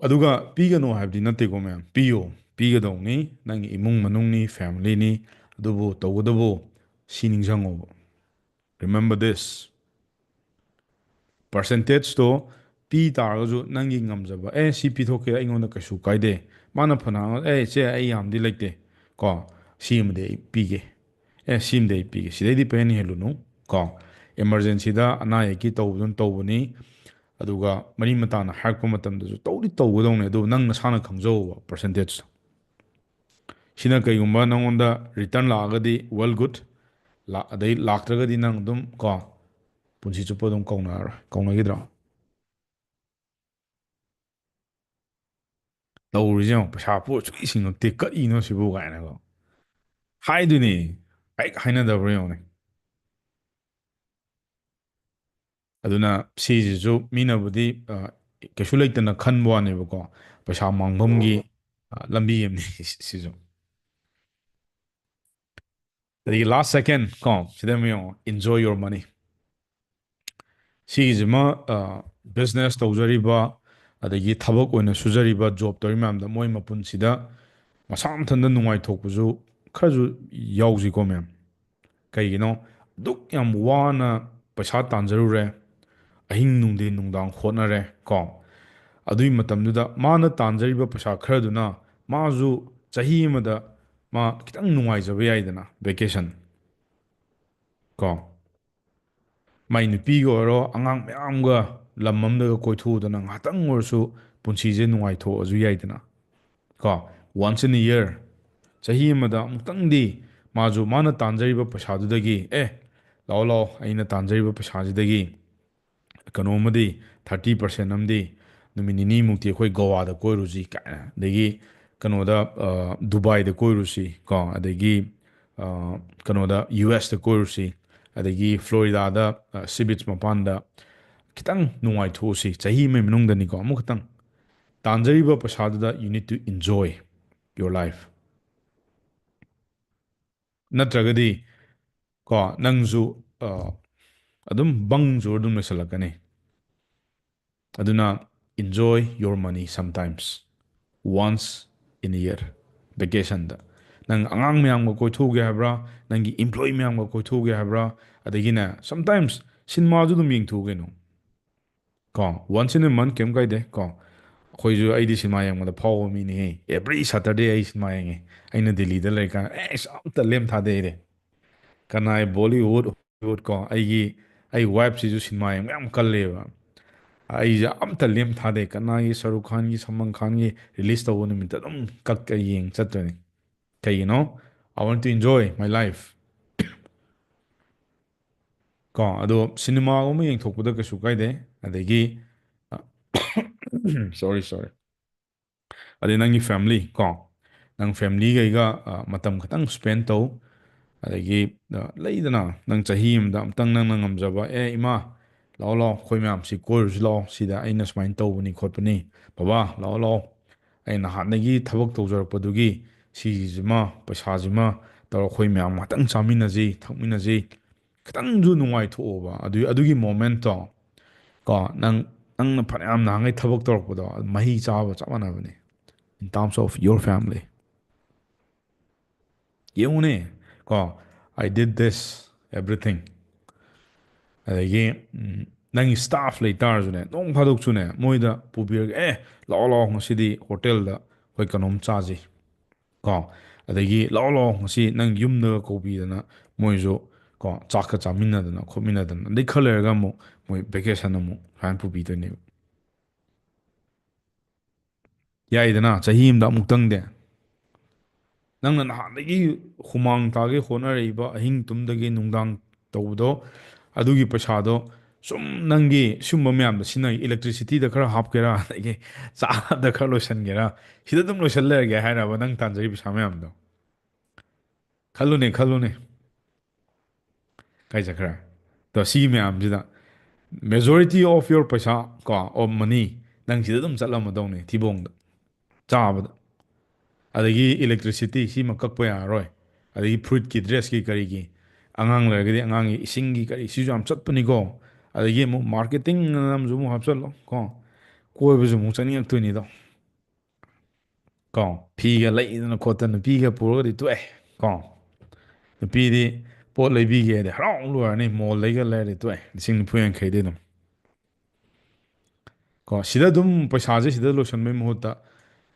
ꯑꯗꯨꯒ ꯄꯤꯒꯅꯨ ꯍꯥꯏꯕꯗꯤ ꯅꯠꯇꯦꯀꯣ ꯃꯌꯥꯝ, ꯄꯤꯌꯣ, ꯄꯤꯒꯗꯧꯅꯤ꯫ ꯅꯪꯒꯤ ꯏꯃꯨꯡ ꯃꯅꯨꯡꯅꯤ, family ꯅꯤ, ꯑꯗꯨꯕꯨ ꯇꯧꯒꯗꯕꯨ ꯁꯤ ꯅꯤꯡꯁꯤꯡꯉꯣꯕ꯫ Remember this. Percentage ꯇꯣ ꯄꯤ ꯇꯥꯔꯒꯁꯨ ꯅꯪꯒꯤ ꯉꯝꯖꯕ, "ꯑꯦ, ꯁꯤ ꯄꯤꯊꯣꯛꯀꯦ, ꯑꯩꯉꯣꯟꯗ ꯀꯩꯁꯨ ꯀꯥꯏꯗꯦ"꯫ ꯃꯥꯅ ꯐꯅ ꯍꯥꯏꯔꯒ, "ꯑꯦ, ꯏꯆꯦ, ꯑꯩ ꯌꯥꯝꯗꯤ ꯂꯩꯇꯦ, ꯀꯣ, ꯁꯤ ꯑꯃꯗꯤ ꯑꯩ ꯄꯤꯒꯦ, ꯑꯦ, ꯁꯤ ꯑꯃꯗꯤ ꯑꯩ ꯄꯤꯒꯦ, ꯁꯤꯗꯩꯗꯤ ꯄꯦꯟ ꯍꯦꯜꯂꯨꯅꯨ", ꯀꯣ꯫ Emergency ꯗ, ꯑꯅꯥ ꯑꯌꯦꯛꯀꯤ ꯇꯧꯕꯗꯨꯅ ꯇꯧꯕꯅꯤ, ꯑꯗꯨꯒ ꯃꯔꯤ ꯃꯇꯥꯅ ꯍꯥꯏꯔꯛꯄ ꯃꯇꯝꯗꯁꯨ ꯇꯧꯗꯤ ꯇꯧꯒꯗꯧꯅꯦ, ꯑꯗꯨꯕꯨ ꯅꯪ ꯅꯁꯥꯅ ꯈꯪꯖꯧꯕ percentage ꯇꯣ꯫ ꯁꯤꯅ ꯀꯩꯒꯨꯝꯕ ꯅꯪꯉꯣꯟꯗ return ꯂꯥꯛꯑꯒꯗꯤ well good, ꯂꯥ-, ꯑꯗꯩ ꯂꯥꯛꯇ꯭ꯔꯒꯗꯤ ꯅꯪ ꯑꯗꯨꯝ, ꯀꯣ, ꯄꯨꯟꯁꯤ ꯆꯨꯞꯄ ꯑꯗꯨꯝ ꯀꯧꯅꯔꯔꯣꯏ꯫ ꯀꯧꯅꯈꯤꯗ꯭ꯔꯣ? ꯇꯧꯔꯤꯁꯦ ꯌꯦꯡꯉꯣ, "ꯄꯩꯁꯥ ꯄꯣꯠ ꯁꯨꯡꯁꯤꯡꯉꯛꯇꯦ, ꯀꯔꯤꯅꯣ ꯁꯤꯕꯨ?" ꯀꯥꯏꯅꯀꯣ꯫ ꯍꯥꯏꯗꯨꯅꯤ, ꯍꯦꯛ ꯍꯥꯏꯅꯗꯕ꯭ꯔꯥ ꯌꯦꯡꯉꯣꯅꯦ꯫ ꯑꯗꯨꯅ ꯁꯤꯁꯤꯁꯨ ꯃꯤꯅꯕꯨꯗꯤ, ꯑ, ꯀꯩꯁꯨ ꯂꯩꯇꯅ ꯈꯟꯕ ꯋꯥꯅꯦꯕꯀꯣ, ꯄꯩꯁꯥ ꯃꯥꯡꯐꯝꯒꯤ, ꯑ, ꯂꯝꯕꯤ ꯑꯃꯅꯤ ꯁꯤꯁꯨ꯫ ꯑꯗꯒꯤ last second ꯀꯣ, ꯁꯤꯗ ꯑꯃꯨꯛ ꯌꯦꯡꯉꯣ, "Enjoy your money"꯫ ꯁꯤꯒꯤꯁꯤꯃ, ꯑ, business ꯇꯧꯖꯔꯤꯕ, ꯑꯗꯒꯤ ꯊꯕꯛ ꯑꯣꯏꯅ ꯁꯨꯖꯔꯤꯕ, job ꯇꯧꯔꯤ ꯃꯌꯥꯝꯗ ꯃꯣꯏ ꯃꯄꯨꯟꯁꯤꯗ ꯃꯁꯥ ꯃꯊꯟꯇ ꯅꯨꯡꯉꯥꯏꯊꯣꯛꯄꯁꯨ ꯈꯔꯁꯨ ꯌꯥꯎꯁꯤꯀꯣ ꯃꯌꯥꯝ꯫ ꯀꯩꯒꯤꯅꯣ? ꯑꯗꯨꯛ ꯌꯥꯝ ꯋꯥꯅ ꯄꯩꯁꯥ ꯇꯥꯟꯖꯔꯨꯔꯦ, ꯑꯍꯤꯡ ꯅꯨꯡꯊꯤꯟ ꯅꯨꯡꯗꯥꯡ ꯍꯣꯠꯅꯔꯦ ꯀꯣ꯫ ꯑꯗꯨꯒꯤ ꯃꯇꯝꯗꯨꯗ ꯃꯥꯅ ꯇꯥꯟꯖꯔꯤꯕ ꯄꯩꯁꯥ ꯈꯔꯗꯨꯅ ꯃꯥꯁꯨ ꯆꯍꯤ ꯑꯃꯗ ꯃꯥ ꯈꯤꯇꯪ ꯅꯨꯡꯉꯥꯏꯖꯕ ꯌꯥꯏꯗꯅ, vacation ꯀꯣ꯫ ꯃꯥꯏ ꯅꯨꯄꯤꯒ ꯑꯣꯏꯔꯣ, ꯑꯉꯥꯡ ꯃꯌꯥꯝꯒ ꯂꯝ ꯑꯃꯗꯒ ꯀꯣꯏꯊꯣꯛꯎꯗꯅ ꯉꯥꯏꯍꯥꯛꯇꯪ ꯑꯣꯏꯔꯁꯨ ꯄꯨꯟꯁꯤꯁꯦ ꯅꯨꯡꯉꯥꯏꯊꯣꯛꯑꯁꯨ ꯌꯥꯏꯗꯅ ꯀꯣ꯫ Once in a year, ꯆꯍꯤ ꯑꯃꯗ ꯑꯃꯨꯛꯇꯪꯗꯤ ꯃꯥꯁꯨ ꯃꯥꯅ ꯇꯥꯟꯖꯔꯤꯕ ꯄꯩꯁꯥꯗꯨꯗꯒꯤ, "ꯑꯦ, ꯂꯥꯛꯑꯣ, ꯂꯥꯛꯑꯣ, ꯑꯩꯅ ꯇꯥꯟꯖꯔꯤꯕ ꯄꯩꯁꯥꯁꯤꯗꯒꯤ ꯀꯩꯅꯣ ꯑꯃꯗꯤ, thirty percent ꯑꯃꯗꯤ ꯅꯨꯃꯤꯠ ꯅꯤꯅꯤꯃꯨꯛꯇꯤ ꯑꯩꯈꯣꯏ ꯒꯣꯋꯥꯗ ꯀꯣꯏꯔꯨꯁꯤ" ꯀꯥꯏꯅ, ꯑꯗꯒꯤ ꯀꯩꯅꯣꯗ, ꯑ, ꯗꯨꯕꯥꯏꯗ ꯀꯣꯏꯔꯨꯁꯤ ꯀꯣ, ꯑꯗꯒꯤ, ꯑ, ꯀꯩꯅꯣꯗ, ꯌꯨ ꯑꯦꯁꯇ ꯀꯣꯏꯔꯨꯁꯤ, ꯑꯗꯒꯤ ꯐ꯭ꯂꯣꯔꯤꯗꯥꯗ ꯁꯤ ꯕꯤꯆ ꯃꯄꯥꯟꯗ ꯈꯤꯇꯪ ꯅꯨꯡꯉꯥꯏꯊꯣꯛꯎꯁꯤ꯫ ꯆꯍꯤ ꯑꯃꯒꯤ ꯃꯅꯨꯡꯗꯅꯤꯀꯣ, ꯑꯃꯨꯛ ꯈꯛꯇꯪ ꯇꯥꯟꯖꯔꯤꯕ ꯄꯩꯁꯥꯗꯨꯗ you need to enjoy your life꯫ ꯅꯠꯇ꯭ꯔꯒꯗꯤ ꯀꯣ, ꯅꯪꯁꯨ ꯑ, ꯑꯗꯨꯝ ꯕꯪ ꯆꯨꯔ ꯑꯗꯨꯝ ꯂꯩꯁꯜꯂꯛꯀꯅꯤ꯫ ꯑꯗꯨꯅ enjoy your money sometimes, once in a year, vacationꯗ꯫ ꯅꯪ ꯑꯉꯥꯡ ꯃꯌꯥꯝꯒ ꯀꯣꯏꯊꯣꯛꯎꯒꯦ ꯍꯥꯏꯕ꯭ꯔꯥ? ꯅꯪꯒꯤ employee ꯃꯌꯥꯝꯒ ꯀꯣꯏꯊꯣꯛꯎꯒꯦ ꯍꯥꯏꯕ꯭ꯔꯥ? ꯑꯗꯒꯤꯅꯦ, sometimes ꯁꯤꯅꯦꯃꯥꯁꯨ ꯑꯗꯨꯝ ꯌꯦꯡꯊꯣꯛꯎ ꯀꯩꯅꯣ꯫ ꯀꯣ, once in a month ꯀꯩꯝ ꯀꯥꯏꯗꯦ ꯀꯣ꯫ ꯑꯩꯈꯣꯏꯁꯨ, ꯑꯩꯗꯤ ꯁꯤꯅꯦꯃꯥ ꯌꯦꯡꯕꯗ ꯐꯥꯎꯕ ꯃꯤꯅꯤꯍꯦ꯫ Every Saturday ꯑꯩ ꯁꯤꯅꯦꯃꯥ ꯌꯦꯡꯉꯦ꯫ ꯑꯩꯅ ꯗꯤꯜꯂꯤꯗ ꯂꯩꯔꯤꯀꯥꯟꯗ ꯑꯦꯁ ꯑꯝꯇ ꯂꯦꯝ ꯊꯥꯗꯦ ꯑꯩꯗꯤ꯫ ꯀꯅꯥꯏ Bollywood, Hollywood ꯀꯣ, ꯑꯩꯒꯤ, ꯑꯩ wifeꯁꯤꯁꯨ ꯁꯤꯅꯦꯃꯥ ꯌꯦꯡꯕ ꯌꯥꯝ ꯀꯜꯂꯦꯕ꯫ ꯑꯩꯁꯦ ꯑꯝꯇ ꯂꯦꯝ ꯊꯥꯗꯦ꯫ ꯀꯅꯥꯒꯤ, ꯁꯔꯨꯛ ꯈꯥꯟꯒꯤ, ꯁꯜꯃꯥꯟ ꯈꯥꯟꯒꯤ release ꯇꯧꯕ ꯅꯨꯃꯤꯠꯇ ꯑꯗꯨꯝ ꯀꯛꯀ ꯌꯦꯡ ꯆꯠꯇꯣꯏꯅꯤ꯫ ꯀꯩꯒꯤꯅꯣ? I want to enjoy my life꯫ ꯀꯣ, ꯑꯗꯣ ꯁꯤꯅꯦꯃꯥꯒꯨꯝꯕ ꯌꯦꯡꯊꯣꯛꯄꯗ ꯀꯩꯁꯨ ꯀꯥꯏꯗꯦ꯫ ꯑꯗꯒꯤ sorry, sorry꯫ ꯑꯗꯩ ꯅꯪꯒꯤ family ꯀꯣ, ꯅꯪ familyꯒꯩꯒ ꯑ, ꯃꯇꯝ ꯈꯤꯇꯪ spend ꯇꯧ꯫ ꯑꯗꯒꯤ ꯑ, ꯂꯩꯗꯅ, ꯅꯪ ꯆꯍꯤ ꯑꯃꯗ ꯑꯝꯇꯪ ꯅꯪꯅ ꯉꯝꯖꯕ, "ꯑꯦ ꯏꯃꯥ, ꯂꯥꯛꯑꯣ ꯂꯥꯛꯑꯣ, ꯑꯩꯈꯣꯏ ꯃꯌꯥꯝꯁꯤ ꯀꯣꯏꯔꯨꯁꯤ ꯂꯥꯛꯑꯣ, ꯁꯤꯗ ꯑꯩꯅ ꯁꯨꯃꯥꯏꯅ ꯇꯧꯕꯅꯤ ꯈꯣꯠꯄꯅꯤ꯫ ꯕꯕꯥ, ꯂꯥꯛꯑꯣ ꯂꯥꯛꯑꯣ, ꯑꯩ ꯅꯍꯥꯟꯗꯒꯤ ꯊꯕꯛ ꯇꯧꯖꯔꯛꯄꯗꯨꯒꯤ ꯁꯤꯒꯤꯁꯤꯃ, ꯄꯩꯁꯥꯁꯤꯃ ꯇꯧꯔ ꯑꯩꯈꯣꯏ ꯃꯌꯥꯝ ꯉꯥꯛꯇꯪ ꯆꯥꯃꯤꯟꯅꯁꯤ, ꯊꯛꯃꯤꯟꯅꯁꯤ"꯫ ꯈꯤꯇꯪꯁꯨ ꯅꯨꯡꯉꯥꯏꯊꯣꯛꯑꯣꯕ꯫ ꯑꯗꯨ, ꯑꯗꯨꯒꯤ momentꯇꯣ ꯀꯣ, ꯅꯪ, ꯅꯪꯅ ꯐꯅꯌꯥꯝ ꯅꯍꯥꯟꯈꯩ ꯊꯕꯛ ꯇꯧꯔꯛꯄꯗꯣ, ꯑꯗꯨ ꯃꯍꯩ ꯆꯥꯕ ꯆꯞ ꯃꯥꯟꯅꯕꯅꯦ, in terms of your family꯫ ꯌꯦꯡꯉꯨꯅꯦ ꯀꯣ, "I did this, everything"꯫ ꯑꯗꯒꯤ ꯎꯝ, ꯅꯪꯒꯤ staff ꯂꯩ ꯇꯥꯔꯁꯨꯅꯦ, ꯅꯣꯡ ꯐꯥꯗꯣꯛꯁꯨꯅꯦ, ꯃꯣꯏꯗ ꯄꯨꯕꯤꯔꯒ, "ꯑꯦ, ꯂꯥꯛꯑꯣ ꯂꯥꯛꯑꯣ, ꯉꯁꯤꯗꯤ ꯍꯣꯇꯦꯜꯗ ꯑꯩꯈꯣꯏ ꯀꯩꯅꯣꯝ ꯆꯥꯁꯤ" ꯀꯣ꯫ ꯑꯗꯒꯤ "ꯂꯥꯛꯑꯣ ꯂꯥꯛꯑꯣ, ꯉꯁꯤ ꯅꯪ ꯌꯨꯝꯗꯒ ꯀꯧꯕꯤꯗꯅ", ꯃꯣꯏꯁꯨ ꯀꯣ, ꯆꯥꯛꯀ ꯆꯥꯃꯤꯟꯅꯗꯅ ꯈꯣꯠꯃꯤꯟꯅꯗꯅ, ꯑꯗꯩ ꯈꯔ ꯂꯩꯔꯒ ꯑꯃꯨꯛ ꯃꯣꯏ vacation ꯑꯃꯨꯛ ꯁꯨꯃꯥꯏꯅ ꯄꯨꯕꯤꯗꯣꯏꯅꯦꯕ꯫ ꯌꯥꯏꯗꯅ, ꯆꯍꯤ ꯑꯃꯗ ꯑꯃꯨꯛꯇꯪꯗꯤ꯫ ꯅꯪꯅ ꯅꯍꯥꯟꯗꯒꯤ ꯍꯨꯃꯥꯡ ꯇꯥꯒꯦ ꯍꯣꯠꯅꯔꯛꯏꯕ, ꯑꯍꯤꯡ ꯇꯨꯝꯗꯒꯦ ꯅꯨꯡꯗꯥꯡ ꯇꯧꯕꯗꯣ, ꯑꯗꯨꯒꯤ ꯄꯩꯁꯥꯗꯣ ꯁꯨꯝ ꯅꯪꯒꯤ ꯁꯨꯝꯕ ꯃꯌꯥꯝꯗ ꯁꯤꯖꯤꯟꯅ, electricityꯗ ꯈꯔ ꯍꯥꯞꯀꯦꯔꯥ, ꯑꯗꯒꯤ ꯆꯥꯗ ꯈꯔ ꯂꯣꯏꯁꯤꯟꯒꯦꯔꯥ, ꯁꯤꯗ ꯑꯗꯨꯝ ꯂꯣꯏꯁꯤꯜ ꯂꯩꯔꯒꯦ ꯍꯥꯏꯔꯕ ꯅꯪ ꯇꯥꯟꯖꯔꯤ ꯄꯩꯁꯥ ꯃꯌꯥꯝꯗꯣ? ꯈꯜꯂꯨꯅꯦ, ꯈꯜꯂꯨꯅꯦ꯫ ꯀꯥꯏ ꯆꯠꯈ꯭ꯔꯦ? ꯑꯗꯣ ꯁꯤꯒꯤ ꯃꯌꯥꯝꯁꯤꯗ majority of your ꯄꯩꯁꯥ ꯀꯣ, of money, ꯅꯪ ꯁꯤꯗ ꯑꯗꯨꯝ ꯆꯠꯂꯝꯃꯗꯧꯅꯤ, ꯊꯤꯕꯣꯡꯗ, ꯆꯥꯕꯗ꯫ ꯑꯗꯒꯤ electricity ꯁꯤꯃ ꯀꯛꯄ ꯌꯥꯔꯔꯣꯏ꯫ ꯑꯗꯒꯤ ꯐꯨꯔꯤꯠꯀꯤ, ꯗ꯭ꯔꯦꯁꯀꯤ, ꯀꯔꯤꯒꯤ, ꯑꯉꯥꯡ ꯂꯩꯔꯒꯗꯤ ꯑꯉꯥꯡꯒꯤ ꯏꯁꯤꯡꯒꯤ, ꯀꯔꯤ, ꯁꯤꯁꯨ ꯌꯥꯝ ꯆꯠꯄꯅꯤꯀꯣ꯫ ꯑꯗꯒꯤ ꯑꯃꯨꯛ marketing ꯑꯅ ꯑꯃꯁꯨ ꯑꯃꯨꯛ ꯍꯥꯞꯆꯜꯂꯣ ꯀꯣ꯫ ꯀꯣꯏꯕꯁꯨ ꯑꯃꯨꯛ ꯆꯠꯅꯤꯡꯉꯛꯇꯣꯏꯅꯤꯗꯣ ꯀꯣ꯫ ꯐꯤꯒ ꯂꯩꯗꯅ ꯈꯣꯠꯇꯅ ꯅꯨꯄꯤꯒ ꯄꯨꯔꯒꯗꯤ ꯇꯣꯛꯑꯦ ꯀꯣ꯫ ꯅꯨꯄꯤꯗꯤ ꯄꯣꯠ ꯂꯩꯕꯤꯒꯦ ꯍꯥꯏꯗꯤ ꯍꯔꯥꯎ ꯂꯣꯏꯔꯅꯤ, ꯃꯣꯜꯗꯩꯒ ꯂꯩꯔꯗꯤ ꯇꯣꯛꯑꯦ, ꯂꯤꯁꯤꯡ ꯅꯤꯐꯨ ꯌꯥꯡꯈꯩꯗꯤ ꯑꯗꯨꯝ ꯀꯣ꯫ ꯁꯤꯗ ꯑꯗꯨꯝ ꯄꯩꯁꯥꯁꯦ ꯁꯤꯗ ꯂꯣꯏꯁꯟꯕꯩ ꯃꯍꯨꯠꯇ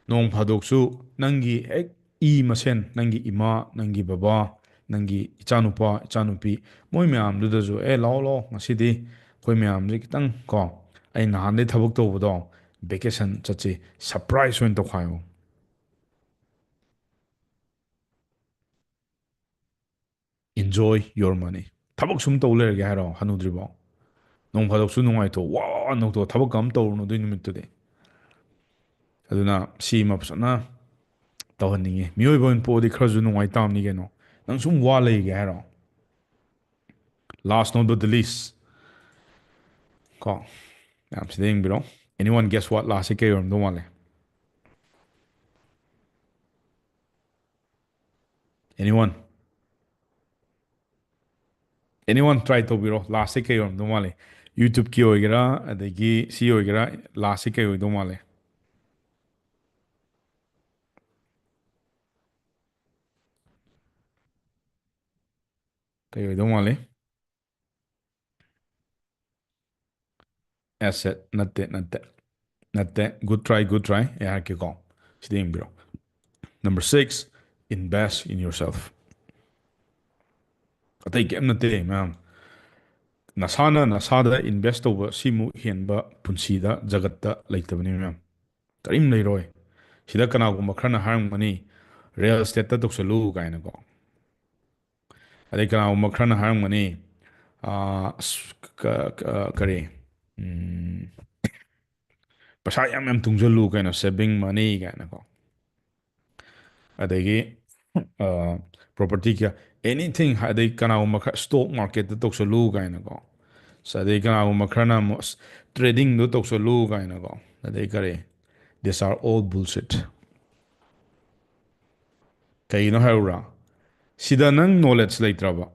ꯅꯣꯡ ꯐꯥꯗꯣꯛꯁꯨ ꯅꯪꯒꯤ ꯍꯦꯛ ꯏ ꯃꯁꯦꯟ, ꯅꯪꯒꯤ ꯏꯃꯥ, ꯅꯪꯒꯤ ꯕꯕꯥ, ꯅꯪꯒꯤ ꯏꯆꯥꯅꯨꯄꯥ, ꯏꯆꯥꯅꯨꯄꯤ, ꯃꯣꯏ ꯃꯌꯥꯝꯗꯨꯗꯁꯨ, "ꯑꯦ, ꯂꯥꯛꯑꯣ, ꯂꯥꯛꯑꯣ, ꯉꯁꯤꯗꯤ ꯑꯩꯈꯣꯏ ꯃꯌꯥꯝꯁꯦ ꯈꯤꯇꯪ ꯀꯣ, ꯑꯩ ꯅꯍꯥꯟꯗꯩ ꯊꯕꯛ ꯇꯧꯕꯗꯣ, vacation ꯆꯠꯁꯤ, surprise ꯑꯣꯏꯅ ꯇꯧꯈꯥꯏꯌꯣ꯫ Enjoy your money." ꯊꯕꯛ ꯁꯨꯝ ꯇꯧ ꯂꯩꯔꯒꯦ ꯍꯥꯏꯔꯣ ꯍꯅꯨꯗ꯭ꯔꯤꯕꯣ? ꯅꯣꯡ ꯐꯥꯗꯣꯛꯁꯨ ꯅꯨꯡꯉꯥꯏꯊꯣꯛ, ꯋꯥ ꯋꯥ ꯅꯣꯛꯊꯣꯛ, ꯊꯕꯛꯀ ꯑꯝ ꯇꯧꯔꯨꯅꯨ ꯑꯗꯨꯏ ꯅꯨꯃꯤꯠꯇꯨꯗꯤ꯫ ꯑꯗꯨꯅ ꯁꯤꯃ ꯐꯖꯅ ꯇꯧꯍꯟꯅꯤꯡꯉꯤ꯫ ꯃꯤꯑꯣꯏꯕ ꯑꯣꯏꯅ ꯄꯣꯛꯑꯗꯤ ꯈꯔꯁꯨ ꯅꯨꯡꯉꯥꯏ ꯇꯥꯕꯅꯤ ꯀꯩꯅꯣ꯫ ꯅꯪ ꯁꯨꯝ ꯋꯥ ꯂꯩꯒꯦ ꯍꯥꯏꯔꯣ? Last not but the least ꯀꯣ, ꯃꯌꯥꯝ ꯁꯤꯗ ꯌꯦꯡꯕꯤꯔꯣ꯫ Anyone guess what? Lastꯁꯦ ꯀꯩ ꯑꯣꯏꯔꯝꯗꯧ ꯃꯥꯜꯂꯦ? Anyone? Anyone try ꯇꯧꯕꯤꯔꯣ꯫ Lastꯁꯦ ꯀꯩ ꯑꯣꯏꯔꯝꯗꯧ ꯃꯥꯜꯂꯦ? YouTubeꯀꯤ ꯑꯣꯏꯒꯦꯔꯥ, ꯑꯗꯒꯤ ꯁꯤ ꯑꯣꯏꯒꯦꯔꯥ, lastꯁꯦ ꯀꯩ ꯑꯣꯏꯗꯧ ꯃꯥꯜꯂꯦ? ꯀꯩ ꯑꯣꯏꯗꯧ ꯃꯥꯜꯂꯤ? Asset ꯅꯠꯇꯦ, ꯅꯠꯇꯦ, ꯅꯠꯇꯦ꯫ Good try, good try꯫ ꯑꯩ ꯍꯥꯏꯔꯛꯀꯦꯀꯣ, ꯁꯤꯗ ꯌꯦꯡꯕꯤꯔꯣ꯫ Number six, invest in yourself꯫ ꯑꯇꯩ ꯀꯩꯝ ꯅꯠꯇꯦ, ꯃꯌꯥꯝ꯫ ꯅꯁꯥꯅ ꯅꯁꯥꯗ invest ꯇꯧꯕ ꯁꯤꯃꯨꯛ ꯍꯦꯟꯕ ꯄꯨꯟꯁꯤꯗ, ꯖꯒꯠꯇ ꯂꯩꯇꯕꯅꯤ, ꯃꯌꯥꯝ꯫ ꯀꯔꯤꯝ ꯂꯩꯔꯣꯏ꯫ ꯁꯤꯗ ꯀꯅꯥꯒꯨꯝꯕ ꯈꯔꯅ ꯍꯥꯏꯔꯝꯒꯅꯤ, "Real estateꯇ ꯇꯧꯁꯜꯂꯨ" ꯀꯥꯏꯅꯀꯣ꯫ ꯑꯗꯩ ꯀꯅꯥꯒꯨꯝꯕ ꯈꯔꯅ ꯍꯥꯏꯔꯝꯒꯅꯤ, ꯑꯥ, ꯑꯁ, ꯀ-, ꯀ-, ꯀꯔꯤ, ꯎꯝ, "ꯄꯩꯁꯥ ꯌꯥꯝ ꯌꯥꯝ ꯇꯨꯡꯁꯤꯜꯂꯨ ꯀꯩꯅꯣ, saving money" ꯀꯥꯏꯅꯀꯣ꯫ ꯑꯗꯒꯤ, ꯑꯥ, property ꯀꯌꯥ, Anything, ꯑꯗꯩ ꯀꯅꯥꯒꯨꯝꯕ ꯈꯔ stock marketꯇ ꯇꯧꯁꯜꯂꯨ ꯀꯥꯏꯅꯀꯣ, ꯑꯗꯩ ꯀꯅꯥꯒꯨꯝꯕ ꯈꯔꯅ ꯑꯃꯨꯛ tradingꯗꯣ ꯇꯧꯁꯜꯂꯨ ꯀꯥꯏꯅꯀꯣ, ꯑꯗꯩ ꯀꯔꯤ, these are all bullshit. ꯀꯩꯒꯤꯅꯣ ꯍꯥꯏꯔꯨꯔꯥ? ꯁꯤꯗ ꯅꯪ knowledge ꯂꯩꯇ꯭ꯔꯕ,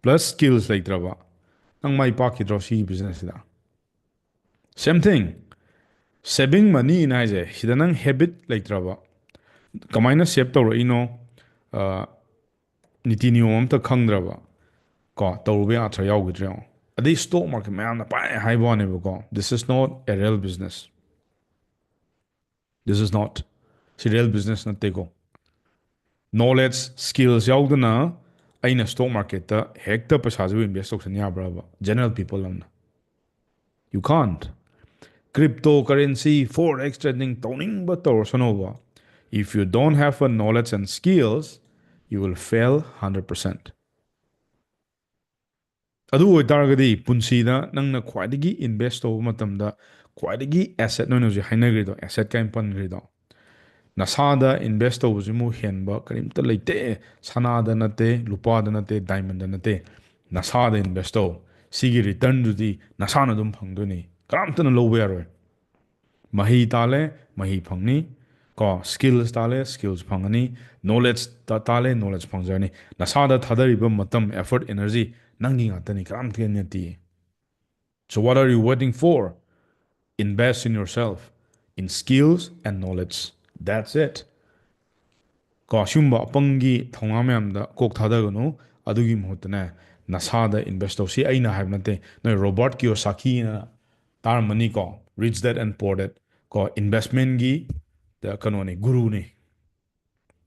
plus skills ꯂꯩꯇ꯭ꯔꯕ, ꯅꯪ ꯃꯥꯏ ꯄꯥꯛꯈꯤꯗ꯭ꯔꯣ ꯁꯤꯒꯤ businessꯁꯤꯗ? Same thing, saving moneyꯅ ꯍꯥꯏꯁꯦ, ꯁꯤꯗ ꯅꯪ habit ꯂꯩꯇ꯭ꯔꯕ, ꯀꯃꯥꯏꯅ save ꯇꯧꯔꯛꯏꯅꯣ, ꯑ, ꯅꯤꯇꯤ ꯅꯤꯌꯣꯝ ꯑꯝꯇ ꯈꯪꯗ꯭ꯔꯕ ꯀꯣ, ꯇꯧꯔꯨꯕ ꯌꯥꯊ꯭ꯔ ꯌꯥꯎꯈꯤꯗ꯭ꯔꯦ ꯌꯦꯡꯉꯣ꯫ ꯑꯗꯩ stock market ꯃꯌꯥꯝꯅ ꯄꯥꯏ ꯍꯥꯏꯕ ꯋꯥꯅꯦꯕꯀꯣ, this is not a real business. This is not. ꯁꯤ real business ꯅꯠꯇꯦꯀꯣ꯫ Knowledge, skills ꯌꯥꯎꯗꯅ ꯑꯩꯅ stock marketꯇ ꯍꯦꯛꯇ ꯄꯩꯁꯥꯁꯤꯕꯨ invest ꯇꯧꯁꯟ ꯌꯥꯕ꯭ꯔꯕ? General people ꯑꯃꯅ, you can't. Cryptocurrency, forex trading ꯇꯧꯅꯤꯡꯕ ꯇꯧꯔꯁꯅꯣꯕ, if you don't have a knowledge and skills, you will fail hundred percent. ꯑꯗꯨ ꯑꯣꯏꯇꯥꯔꯒꯗꯤ ꯄꯨꯟꯁꯤꯗ ꯅꯪꯅ ꯈ꯭ꯋꯥꯏꯗꯒꯤ invest ꯇꯧꯕ ꯃꯇꯝꯗ ꯈ꯭ꯋꯥꯏꯗꯒꯤ asset, ꯅꯣꯏꯅ ꯍꯧꯖꯤꯛ ꯍꯥꯏꯅꯈ꯭ꯔꯤꯗꯣ, asset ꯀꯥꯏꯅ ꯄꯟꯈ꯭ꯔꯤꯗꯣ, ꯅꯁꯥꯗ invest ꯇꯧꯕꯁꯤꯃꯨꯛ ꯍꯦꯟꯕ ꯀꯔꯤꯝꯇ ꯂꯩꯇꯦ꯫ ꯁꯅꯥꯗ ꯅꯠꯇꯦ, ꯂꯨꯄꯥꯗ ꯅꯠꯇꯦ, diamondꯗ ꯅꯠꯇꯦ, ꯅꯁꯥꯗ invest ꯇꯧ꯫ ꯁꯤꯒꯤ returnꯗꯨꯗꯤ ꯅꯁꯥꯅ ꯑꯗꯨꯝ ꯐꯪꯗꯣꯏꯅꯤ, ꯀꯅꯥꯝꯇꯅ ꯂꯧꯕ ꯌꯥꯔꯣꯏ꯫ ꯃꯍꯩ ꯇꯥꯜꯂꯦ, ꯃꯍꯩ ꯐꯪꯅꯤ꯫ ꯀꯣ, skills ꯇꯥꯜꯂꯦ, skills ꯐꯪꯒꯅꯤ꯫ Knowledge ꯇ-, ꯇꯥꯜꯂꯦ, knowledge ꯐꯪꯖꯔꯅꯤ꯫ ꯅꯁꯥꯗ ꯊꯥꯗꯔꯤꯕ ꯃꯇꯝ, effort, energy ꯅꯪꯒꯤ ꯉꯥꯛꯇꯅꯤ, ꯀꯅꯥꯝꯇꯒꯤ ꯅꯠꯇꯦ꯫ So what are you waiting for? Invest in yourself, in skills and knowledge. That's it. ꯀꯣ, ꯁꯤꯒꯨꯝꯕ ꯑꯄꯪꯒꯤ ꯊꯧꯅꯥ ꯃꯌꯥꯝꯗ ꯀꯣꯛ ꯊꯥꯗꯒꯅꯨ꯫ ꯑꯗꯨꯒꯤ ꯃꯍꯨꯠꯇꯅꯦ, ꯅꯁꯥꯗ invest ꯇꯧ꯫ ꯁꯤ ꯑꯩꯅ ꯍꯥꯏꯕ ꯅꯠꯇꯦ, ꯅꯣꯏ Robert Kiyosakiꯅ ꯇꯥꯔꯝꯃꯅꯤꯀꯣ, Rich Dad and Poor Dad, ꯀꯣ, investmentꯀꯤ ꯀꯩꯅꯣꯅꯤ, ꯒꯨꯔꯨꯅꯤ꯫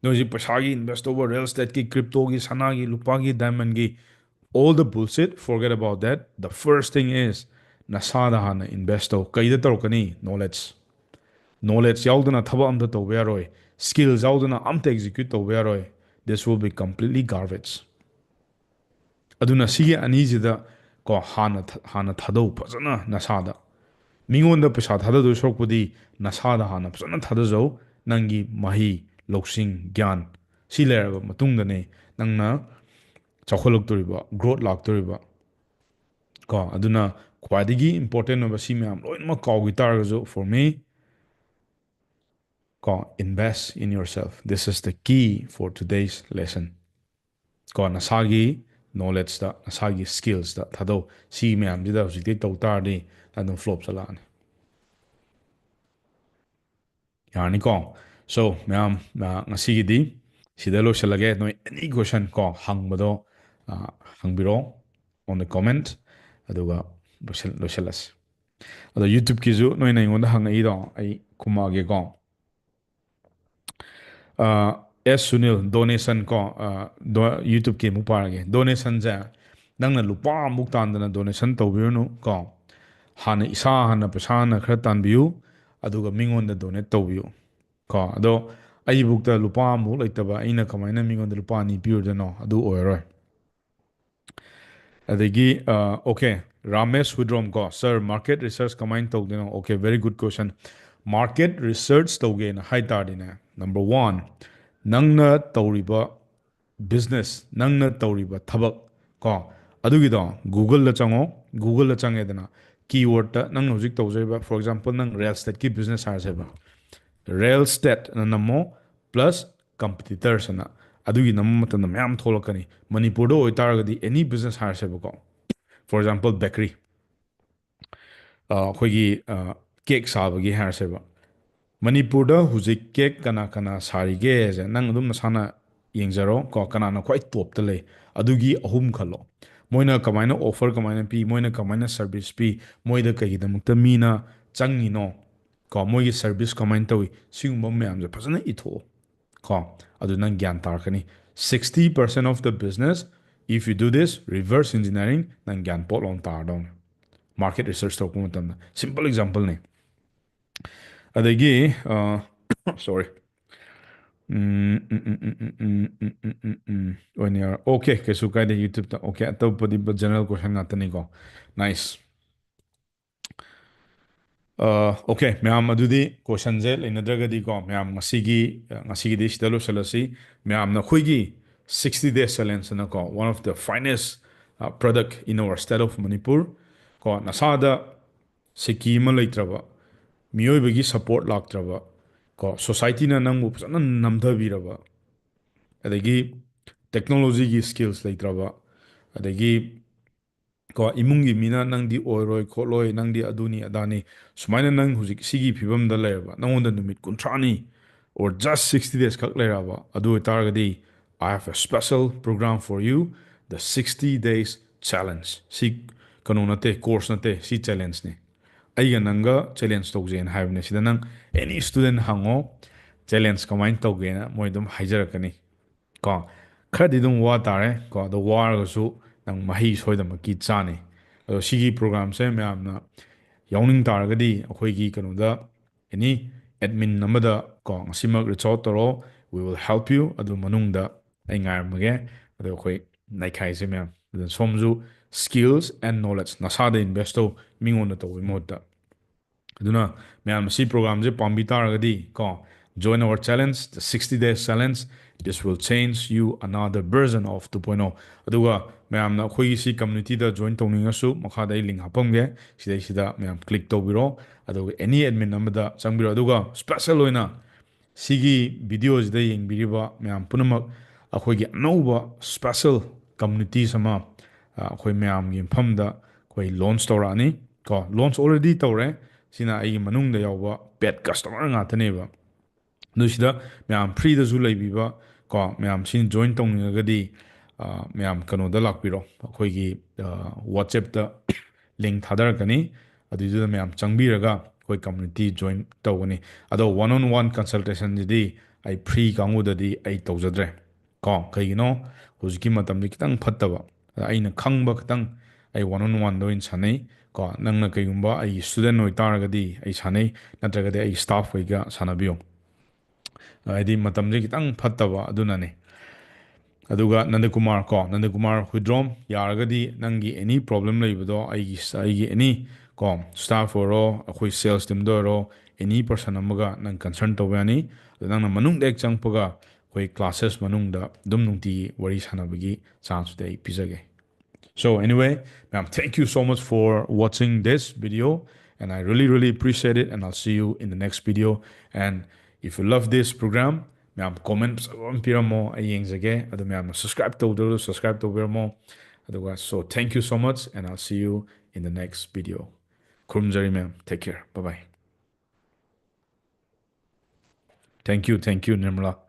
ꯅꯣꯏ ꯍꯧꯖꯤꯛ ꯄꯩꯁꯥꯒꯤ invest ꯇꯧꯕ, real estateꯀꯤ, cryptoꯒꯤ, ꯁꯅꯥꯒꯤ, ꯂꯨꯄꯥꯒꯤ, diamondꯒꯤ, all the bullshit, forget about that. The first thing is, ꯅꯁꯥꯗ ꯍꯥꯟꯅ invest ꯇꯧ꯫ ꯀꯩꯗ ꯇꯧꯔꯛꯀꯅꯤ? Knowledge. Knowledge ꯌꯥꯎꯗꯅ ꯊꯕꯛ ꯑꯝꯇ ꯇꯧꯕ ꯌꯥꯔꯣꯏ꯫ Skills ꯌꯥꯎꯗꯅ ꯑꯝꯇ execute ꯇꯧꯕ ꯌꯥꯔꯣꯏ꯫ This will be completely garbage. ꯑꯗꯨꯅ ꯁꯤꯒꯤ ꯑꯅꯤꯁꯤꯗ ꯀꯣ, ꯍꯥꯟꯅ ꯊ-, ꯍꯥꯟꯅ ꯊꯥꯗꯧ ꯐꯖꯅ ꯅꯁꯥꯗ꯫ ꯃꯤꯉꯣꯟꯗ ꯄꯩꯁꯥ ꯊꯥꯗꯗꯣꯏ ꯁꯔꯨꯛꯄꯨꯗꯤ ꯅꯁꯥꯗ ꯍꯥꯟꯅ ꯐꯖꯅ ꯊꯥꯗꯖꯧ꯫ ꯅꯪꯒꯤ ꯃꯍꯩ, ꯂꯧꯁꯤꯡ, ꯒ꯭ꯌꯥꯟ, ꯁꯤ ꯂꯩꯔꯕ ꯃꯇꯨꯡꯗꯅꯦ ꯅꯪꯅ ꯆꯥꯎꯈꯠꯂꯛꯇꯣꯔꯤꯕ, growth ꯂꯥꯛꯇꯣꯔꯤꯕ꯫ ꯀꯣ, ꯑꯗꯨꯅ ꯈ꯭ꯋꯥꯏꯗꯒꯤ important ꯑꯣꯏꯕ ꯁꯤ ꯃꯌꯥꯝ ꯂꯣꯏꯅꯃꯛ ꯀꯥꯎꯈꯤ ꯇꯥꯔꯒꯁꯨ, for me, ꯀꯣ, invest in yourself. This is the key for today's lesson. ꯀꯣ, ꯅꯁꯥꯒꯤ knowledgeꯇ, ꯅꯁꯥꯒꯤ skillsꯇ ꯊꯥꯗꯧ꯫ ꯁꯤ ꯃꯌꯥꯝꯁꯤꯗ ꯍꯧꯖꯤꯛꯇꯤ ꯇꯧ ꯇꯥꯔꯗꯤ ꯑꯗꯨꯝ flop ꯆꯠꯂꯛꯑꯅꯤ꯫ ꯌꯥꯔꯅꯤꯀꯣ? So, ꯃꯌꯥꯝ, ꯑ, ꯉꯁꯤꯒꯤꯗꯤ ꯁꯤꯗ ꯂꯣꯏꯁꯤꯜꯂꯒꯦ꯫ ꯅꯣꯏ any question ꯀꯣ ꯍꯪꯕꯗꯣ, ꯑ, ꯍꯪꯕꯤꯔꯛꯑꯣ on the comment, ꯑꯗꯨꯒ ꯂꯣꯏꯁꯤꯜ-, ꯂꯣꯏꯁꯤꯜꯂꯁꯤ꯫ ꯑꯗꯣ YouTubeꯀꯤꯁꯨ ꯅꯣꯏꯅ ꯑꯩꯉꯣꯟꯗ ꯍꯪꯉꯛꯏꯗꯣ ꯑꯩ ꯈꯨꯝꯃꯛꯑꯒꯦꯀꯣ꯫ ꯑ, S ꯁꯨꯅꯤꯜ, donation ꯀꯣ, ꯑ, ꯗꯣ-, YouTubeꯀꯤ ꯑꯃꯨꯛ ꯄꯥꯔꯒꯦ꯫ Donationꯁꯦ ꯅꯪꯅ ꯂꯨꯄꯥ ꯑꯃꯨꯛ ꯇꯥꯟꯗꯅ donation ꯇꯧꯕꯤꯔꯨꯅꯨ ꯀꯣ꯫ ꯍꯥꯟꯅ ꯏꯁꯥ ꯍꯥꯟꯅ ꯄꯩꯁꯥ ꯍꯥꯟꯅ ꯈꯔ ꯇꯥꯟꯕꯤꯌꯨ, ꯑꯗꯨꯒ ꯃꯤꯉꯣꯟꯗ donate ꯇꯧꯕꯤꯌꯨ ꯀꯣ꯫ ꯑꯗꯣ ꯑꯩꯕꯨꯛꯇ ꯂꯨꯄꯥ ꯑꯃꯨꯛ ꯂꯩꯇꯕ ꯑꯩꯅ ꯀꯃꯥꯏꯅ ꯃꯤꯉꯣꯟꯗ ꯂꯨꯄꯥ ꯑꯅꯤ ꯄꯤꯔꯨꯗꯣꯏꯅꯣ? ꯑꯗꯨ ꯑꯣꯏꯔꯔꯣꯏ꯫ ꯑꯗꯒꯤ, ꯑ, okay, ꯔꯥꯃꯦꯁ ꯍꯨꯏꯗ꯭ꯔꯣꯝ ꯀꯣ, "Sir, market research ꯀꯃꯥꯏꯅ ꯇꯧꯗꯣꯏꯅꯣ?" Okay, very good question. Market research ꯇꯧꯒꯦꯅ ꯍꯥꯏ ꯇꯥꯔꯗꯤꯅꯦ, number one, ꯅꯪꯅ ꯇꯧꯔꯤꯕ business, ꯅꯪꯅ ꯇꯧꯔꯤꯕ ꯊꯕꯛ ꯀꯣ, ꯑꯗꯨꯒꯤꯗꯣ Googleꯗ ꯆꯪꯉꯣ꯫ Googleꯗ ꯆꯪꯉꯦꯗꯅ, keywordꯇ ꯅꯪꯅ ꯍꯧꯖꯤꯛ ꯇꯧꯖꯔꯤꯕ, for example, ꯅꯪ real estateꯀꯤ business ꯍꯥꯏꯔꯁꯦꯕ, real estateꯅ ꯅꯝꯃꯣ, plus competitors ꯑꯅ꯫ ꯑꯗꯨꯒꯤ ꯅꯝꯕ ꯃꯇꯝꯗ ꯃꯌꯥꯝ ꯊꯣꯛꯂꯛꯀꯅꯤ꯫ ꯃꯅꯤꯄꯨꯔꯗ ꯑꯣꯏꯇꯥꯔꯒꯗꯤ any business ꯍꯥꯏꯔꯁꯦꯕꯀꯣ, for example, bakery, ꯑ, ꯑꯩꯈꯣꯏꯒꯤ, ꯑ, cake ꯁꯥꯕꯒꯤ ꯍꯥꯏꯔꯁꯦꯕ, ꯃꯅꯤꯄꯨꯔꯗ ꯍꯧꯖꯤꯛ cake ꯀꯅꯥ ꯀꯅꯥ ꯁꯥꯔꯤꯒꯦꯁꯦ ꯅꯪ ꯑꯗꯨꯝ ꯅꯁꯥꯅ ꯌꯦꯡꯖꯔꯣ ꯀꯣ, ꯀꯅꯥꯅ ꯈ꯭ꯋꯥꯏ topꯇ ꯂꯩ, ꯑꯗꯨꯒꯤ ꯑꯍꯨꯝ ꯈꯜꯂꯣ꯫ ꯃꯣꯏꯅ ꯀꯃꯥꯏꯅ offer ꯀꯃꯥꯏꯅ ꯄꯤ, ꯃꯣꯏꯅ ꯀꯃꯥꯏꯅ service ꯄꯤ, ꯃꯣꯏꯗ ꯀꯩꯒꯤꯗꯃꯛꯇ ꯃꯤꯅ ꯆꯪꯉꯤꯅꯣ ꯀꯣ, ꯃꯣꯏꯒꯤ service ꯀꯃꯥꯏꯅ ꯇꯧꯏ, ꯁꯤꯒꯨꯝꯕ ꯃꯌꯥꯝꯁꯦ ꯐꯖꯅ ꯏꯊꯣꯛꯑꯣ ꯀꯣ, ꯑꯗꯨ ꯅꯪ ꯒ꯭ꯌꯥꯟ ꯇꯥꯔꯛꯀꯅꯤ꯫ Sixty percent of the business, if you do this, reverse engineering, ꯅꯪ ꯒ꯭ꯌꯥꯟ ꯄꯣꯛ ꯂꯥꯎꯅ ꯇꯥꯔꯗꯧꯅꯤ꯫ Market research ꯇꯧꯔꯛꯄ ꯃꯇꯝꯗ, simple exampleꯅꯦ꯫ ꯑꯗꯒꯤ, ꯑ, sorry, ꯎꯝ, ꯎꯝ, ꯎꯝ, ꯑꯣꯏꯅ ꯌꯥꯔꯣꯏ꯫ Okay, ꯀꯩꯁꯨ ꯀꯥꯏꯗꯦ, YouTubeꯇ꯫ Okay, ꯑꯇꯣꯞꯄꯗꯤ general question ꯉꯥꯛꯇꯅꯤꯀꯣ꯫ Nice. ꯑꯣꯀꯦ ꯃꯌꯥꯝ, ꯑꯗꯨꯗꯤ ꯀꯣꯏꯁꯟꯁꯦ ꯂꯩꯅꯗ꯭ꯔꯒꯗꯤꯀꯣ ꯃꯌꯥꯝ, ꯉꯁꯤꯒꯤ ꯉꯁꯤꯒꯤꯗꯤ ꯁꯤꯗ ꯂꯣꯏꯁꯤꯜꯂꯁꯤ꯫ ꯃꯌꯥꯝꯅ ꯑꯩꯈꯣꯏꯒꯤ sixty days challenge ꯑꯅꯀꯣ, one of the finest product in our state of Manipur, ꯀꯣ, ꯅꯁꯥꯗ ꯁꯤꯀꯤ ꯑꯃ ꯂꯩꯇ꯭ꯔꯕ, ꯃꯤꯑꯣꯏꯕꯒꯤ ꯁꯄꯣꯔꯠ ꯂꯥꯛꯇ꯭ꯔꯕ, ꯀꯣ, ꯁꯣꯁꯥꯏꯇꯤꯅ ꯅꯪꯕꯨ ꯐꯖꯅ ꯅꯝꯊꯕꯤꯔꯕ, ꯑꯗꯒꯤ ꯇꯦꯛꯅꯣꯂꯣꯖꯤꯒꯤ ꯁ꯭ꯀꯤꯜꯁ ꯂꯩꯇ꯭ꯔꯕ, ꯑꯗꯒꯤ ꯀꯣ, ꯏꯃꯨꯡꯒꯤ ꯃꯤꯅ ꯅꯪꯗꯤ ꯑꯣꯏꯔꯣꯏ ꯈꯣꯠꯂꯣꯏ, ꯅꯪꯗꯤ ꯑꯗꯨꯅꯤ ꯑꯗꯥꯅꯤ, ꯁꯨꯃꯥꯏꯅ ꯅꯪ ꯍꯧꯖꯤꯛ ꯁꯤꯒꯤ ꯐꯤꯕꯝꯗ ꯂꯩꯔꯕ, ꯅꯪꯉꯣꯟꯗ ꯅꯨꯃꯤꯠ ꯀꯨꯟꯊ꯭ꯔꯥꯅꯤ or just sixty days ꯈꯛ ꯂꯩꯔꯕ, ꯑꯗꯨ ꯑꯣꯏꯇꯥꯔꯒꯗꯤ I have a special program for you, the sixty days challenge. ꯁꯤ ꯀꯩꯅꯣ ꯅꯠꯇꯦ, ꯀꯣꯔꯁ ꯅꯠꯇꯦ, ꯁꯤ ꯆꯦꯂꯦꯟꯖꯅꯤ꯫ ꯑꯩꯒ ꯅꯪꯒ ꯆꯦꯂꯦꯟꯖ ꯇꯧꯖꯦꯅ ꯍꯥꯏꯕꯅꯦ꯫ ꯁꯤꯗ ꯅꯪ ꯑꯦꯅꯤ ꯁ꯭ꯇꯨꯗꯦꯟ ꯍꯪꯉꯣ, ꯆꯦꯂꯦꯟꯖ ꯀꯃꯥꯏꯅ ꯇꯧꯒꯦꯅ ꯃꯣꯏ ꯑꯗꯨꯝ ꯍꯥꯏꯖꯔꯛꯀꯅꯤ꯫ ꯀꯣ, ꯈꯔꯗꯤ ꯑꯗꯨꯝ ꯋꯥ ꯇꯥꯔꯦ ꯀꯣ, ꯑꯗꯣ ꯋꯥꯔꯒꯁꯨ ꯅꯪ ꯃꯍꯩ ꯁꯣꯏꯗꯅꯃꯛꯀꯤ ꯆꯥꯅꯤ꯫ ꯑꯗꯣ ꯁꯤꯒꯤ ꯄ꯭ꯔꯣꯒ꯭ꯔꯥꯝꯁꯦ ꯃꯌꯥꯝꯅ ꯌꯥꯎꯅꯤꯡ ꯇꯥꯔꯒꯗꯤ ꯑꯩꯈꯣꯏꯒꯤ ꯀꯩꯅꯣꯗ ꯑꯦꯅꯤ ꯑꯦꯗꯃꯤꯟ ꯑꯃꯗ ꯀꯣ ꯉꯁꯤꯃꯛ reach out ꯇꯧꯔꯣ, we will help you꯫ ꯑꯗꯨ ꯃꯅꯨꯡꯗ ꯑꯩ ꯉꯥꯏꯔꯝꯃꯒꯦ꯫ ꯑꯗꯣ ꯑꯩꯈꯣꯏ ꯅꯩꯈꯥꯏꯁꯦ ꯃꯌꯥꯝ꯫ ꯑꯗꯨꯅ ꯁꯣꯝꯁꯨ skills and knowledge ꯅꯁꯥꯗ invest ꯇꯧ, ꯃꯤꯉꯣꯟꯗ ꯇꯧꯕꯒꯤ ꯃꯍꯨꯠꯇ꯫ ꯑꯗꯨꯅ ꯃꯌꯥꯝ ꯁꯤ ꯄ꯭ꯔꯣꯒ꯭ꯔꯥꯝꯁꯦ ꯄꯥꯝꯕꯤ ꯇꯥꯔꯒꯗꯤ ꯀꯣ, join our challenge, the sixty days challenge, this will change you another version of two point oh꯫ ꯑꯗꯨꯒ ꯃꯌꯥꯝꯅ ꯑꯩꯈꯣꯏꯒꯤ ꯁꯤ ꯀꯝꯃ꯭ꯌꯨꯅꯤꯇꯤꯗ ꯖꯣꯏꯟ ꯇꯧꯅꯤꯡꯉꯁꯨ ꯃꯈꯥꯗ ꯑꯩ ꯂꯤꯡ ꯍꯥꯞꯄꯝꯒꯦ, ꯁꯤꯗꯩꯁꯤꯗ ꯃꯌꯥꯝ ꯀ꯭ꯂꯤꯛ ꯇꯧꯕꯤꯔꯣ꯫ ꯑꯗꯨꯒ ꯑꯦꯅꯤ ꯑꯦꯗꯃꯤꯟ ꯑꯃꯗ ꯆꯪꯕꯤꯔꯣ꯫ ꯑꯗꯨꯒ ꯁ꯭ꯄꯦꯁꯦꯜ ꯑꯣꯏꯅ ꯁꯤꯒꯤ ꯚꯤꯗꯤꯑꯣꯁꯤꯗ ꯌꯦꯡꯕꯤꯔꯤꯕ ꯃꯌꯥꯝ ꯄꯨꯝꯅꯃꯛ, ꯑꯩꯈꯣꯏꯒꯤ ꯑꯅꯧꯕ ꯁ꯭ꯄꯦꯁꯦꯜ ꯀꯝꯃ꯭ꯌꯨꯅꯤꯇꯤꯁ ꯑꯃ ꯑ, ꯑꯩꯈꯣꯏ ꯃꯌꯥꯝꯒꯤ ꯃꯐꯝꯗ ꯑꯩꯈꯣꯏ ꯂꯣꯟꯆ ꯇꯧꯔꯛꯑꯅꯤ ꯀꯣ꯫ ꯂꯣꯟꯆ already ꯇꯧꯔꯦ꯫ ꯁꯤꯅ ꯑꯩꯒꯤ ꯃꯅꯨꯡꯗ ꯌꯥꯎꯕ ꯄꯦꯠ ꯀꯁꯇꯃꯔ ꯉꯥꯛꯇꯅꯦꯕ꯫ ꯑꯗꯨ ꯁꯤꯗ ꯃꯌꯥꯝ ꯐ꯭ꯔꯤꯗꯁꯨ ꯂꯩꯕꯤꯕ ꯀꯣ, ꯃꯌꯥꯝ ꯁꯤ ꯖꯣꯏꯟ ꯇꯧꯅꯤꯡꯉꯒꯗꯤ, ꯑ, ꯃꯌꯥꯝ ꯀꯩꯅꯣꯗ ꯂꯥꯛꯄꯤꯔꯣ, ꯑꯩꯈꯣꯏꯒꯤ, ꯑ, WhatsApp-ꯇ ꯂꯤꯡ ꯊꯥꯗꯔꯛꯀꯅꯤ꯫ ꯑꯗꯨꯏꯗꯨꯗ ꯃꯌꯥꯝ ꯆꯪꯕꯤꯔꯒ ꯑꯩꯈꯣꯏ ꯀꯝꯃ꯭ꯌꯨꯅꯤꯇꯤ ꯖꯣꯏꯟ ꯇꯧꯒꯅꯤ꯫ ꯑꯗꯣ one on one consultation-ꯁꯤꯗꯤ ꯑꯩ ꯐ꯭ꯔꯤ ꯀꯥꯡꯕꯨꯗꯗꯤ ꯑꯩ ꯇꯧꯖꯗ꯭ꯔꯦ ꯀꯣ꯫ ꯀꯩꯒꯤꯅꯣ? ꯍꯧꯖꯤꯛꯀꯤ ꯃꯇꯝꯁꯤ ꯈꯤꯇꯪ ꯐꯠꯇꯕ꯫ ꯑꯗ ꯑꯩꯅ ꯈꯪꯕ ꯈꯤꯇꯪ ꯑꯩ one on one-ꯗ ꯑꯣꯏꯅ ꯁꯥꯟꯅꯩ ꯀꯣ꯫ ꯅꯪꯅ ꯀꯩꯒꯨꯝꯕ ꯑꯩꯒꯤ ꯁ꯭ꯇꯨꯗꯦꯟ ꯑꯣꯏꯇꯥꯔꯒꯗꯤ ꯑꯩ ꯁꯥꯟꯅꯩ, ꯅꯠꯇ꯭ꯔꯒꯗꯤ ꯑꯩ ꯁ꯭ꯇꯥꯐꯈꯩꯒ ꯁꯥꯟꯅꯕꯤꯌꯨ꯫ ꯍꯥꯏꯗꯤ ꯃꯇꯝꯁꯦ ꯈꯤꯇꯪ ꯐꯠꯇꯕ ꯑꯗꯨꯅꯅꯦ꯫ ꯑꯗꯨꯒ ꯅꯟꯗꯀꯨꯃꯥꯔ ꯀꯣ, ꯅꯟꯗꯀꯨꯃꯥꯔ ꯍꯨꯏꯗ꯭ꯔꯣꯝ, ꯌꯥꯔꯒꯗꯤ ꯅꯪꯒꯤ ꯑꯦꯅꯤ ꯄ꯭ꯔꯣꯕ꯭ꯂꯦꯝ ꯂꯩꯕꯗꯣ ꯑꯩꯒꯤ, ꯑꯩꯒꯤ ꯑꯦꯅꯤ ꯀꯣ, staff ꯑꯣꯏꯔꯣ, ꯑꯩꯈꯣꯏ sales teamꯗ ꯑꯣꯏꯔꯣ, any person ꯑꯃꯒ ꯅꯪ consult ꯇꯧꯕ ꯌꯥꯅꯤ꯫ ꯑꯗꯣ ꯅꯪꯅ ꯃꯅꯨꯡꯗ ꯍꯦꯛ ꯆꯪꯉꯛꯄꯒ ꯑꯩꯈꯣꯏ classes ꯃꯅꯨꯡꯗ ꯑꯗꯨꯝ ꯅꯨꯡꯇꯤꯒꯤ ꯋꯥꯔꯤ ꯁꯥꯟꯅꯕꯒꯤ chanceꯇꯨꯗꯤ ꯑꯩ ꯄꯤꯖꯒꯦ꯫ So anyway, ma'am, thank you so much for watching this video, and I really, really appreciate it, and I'll see you in the next video. And if you love this program, ꯃꯌꯥꯝ comment ꯐꯖꯕ ꯑꯃ ꯄꯤꯔꯝꯃꯣ, ꯑꯩ ꯌꯦꯡꯖꯒꯦ꯫ ꯑꯗꯨ ꯃꯌꯥꯝꯅ subscribe ꯇꯧꯗ꯭ꯔꯁꯨ subscribe ꯇꯧꯕꯤꯔꯝꯃꯣ꯫ ꯑꯗꯨꯒ, so thank you so much, and I'll see you in the next video. ꯈꯨꯔꯨꯝꯖꯔꯤ ꯃꯌꯥꯝ, take care, bye bye. Thank you, thank you, Nirmala.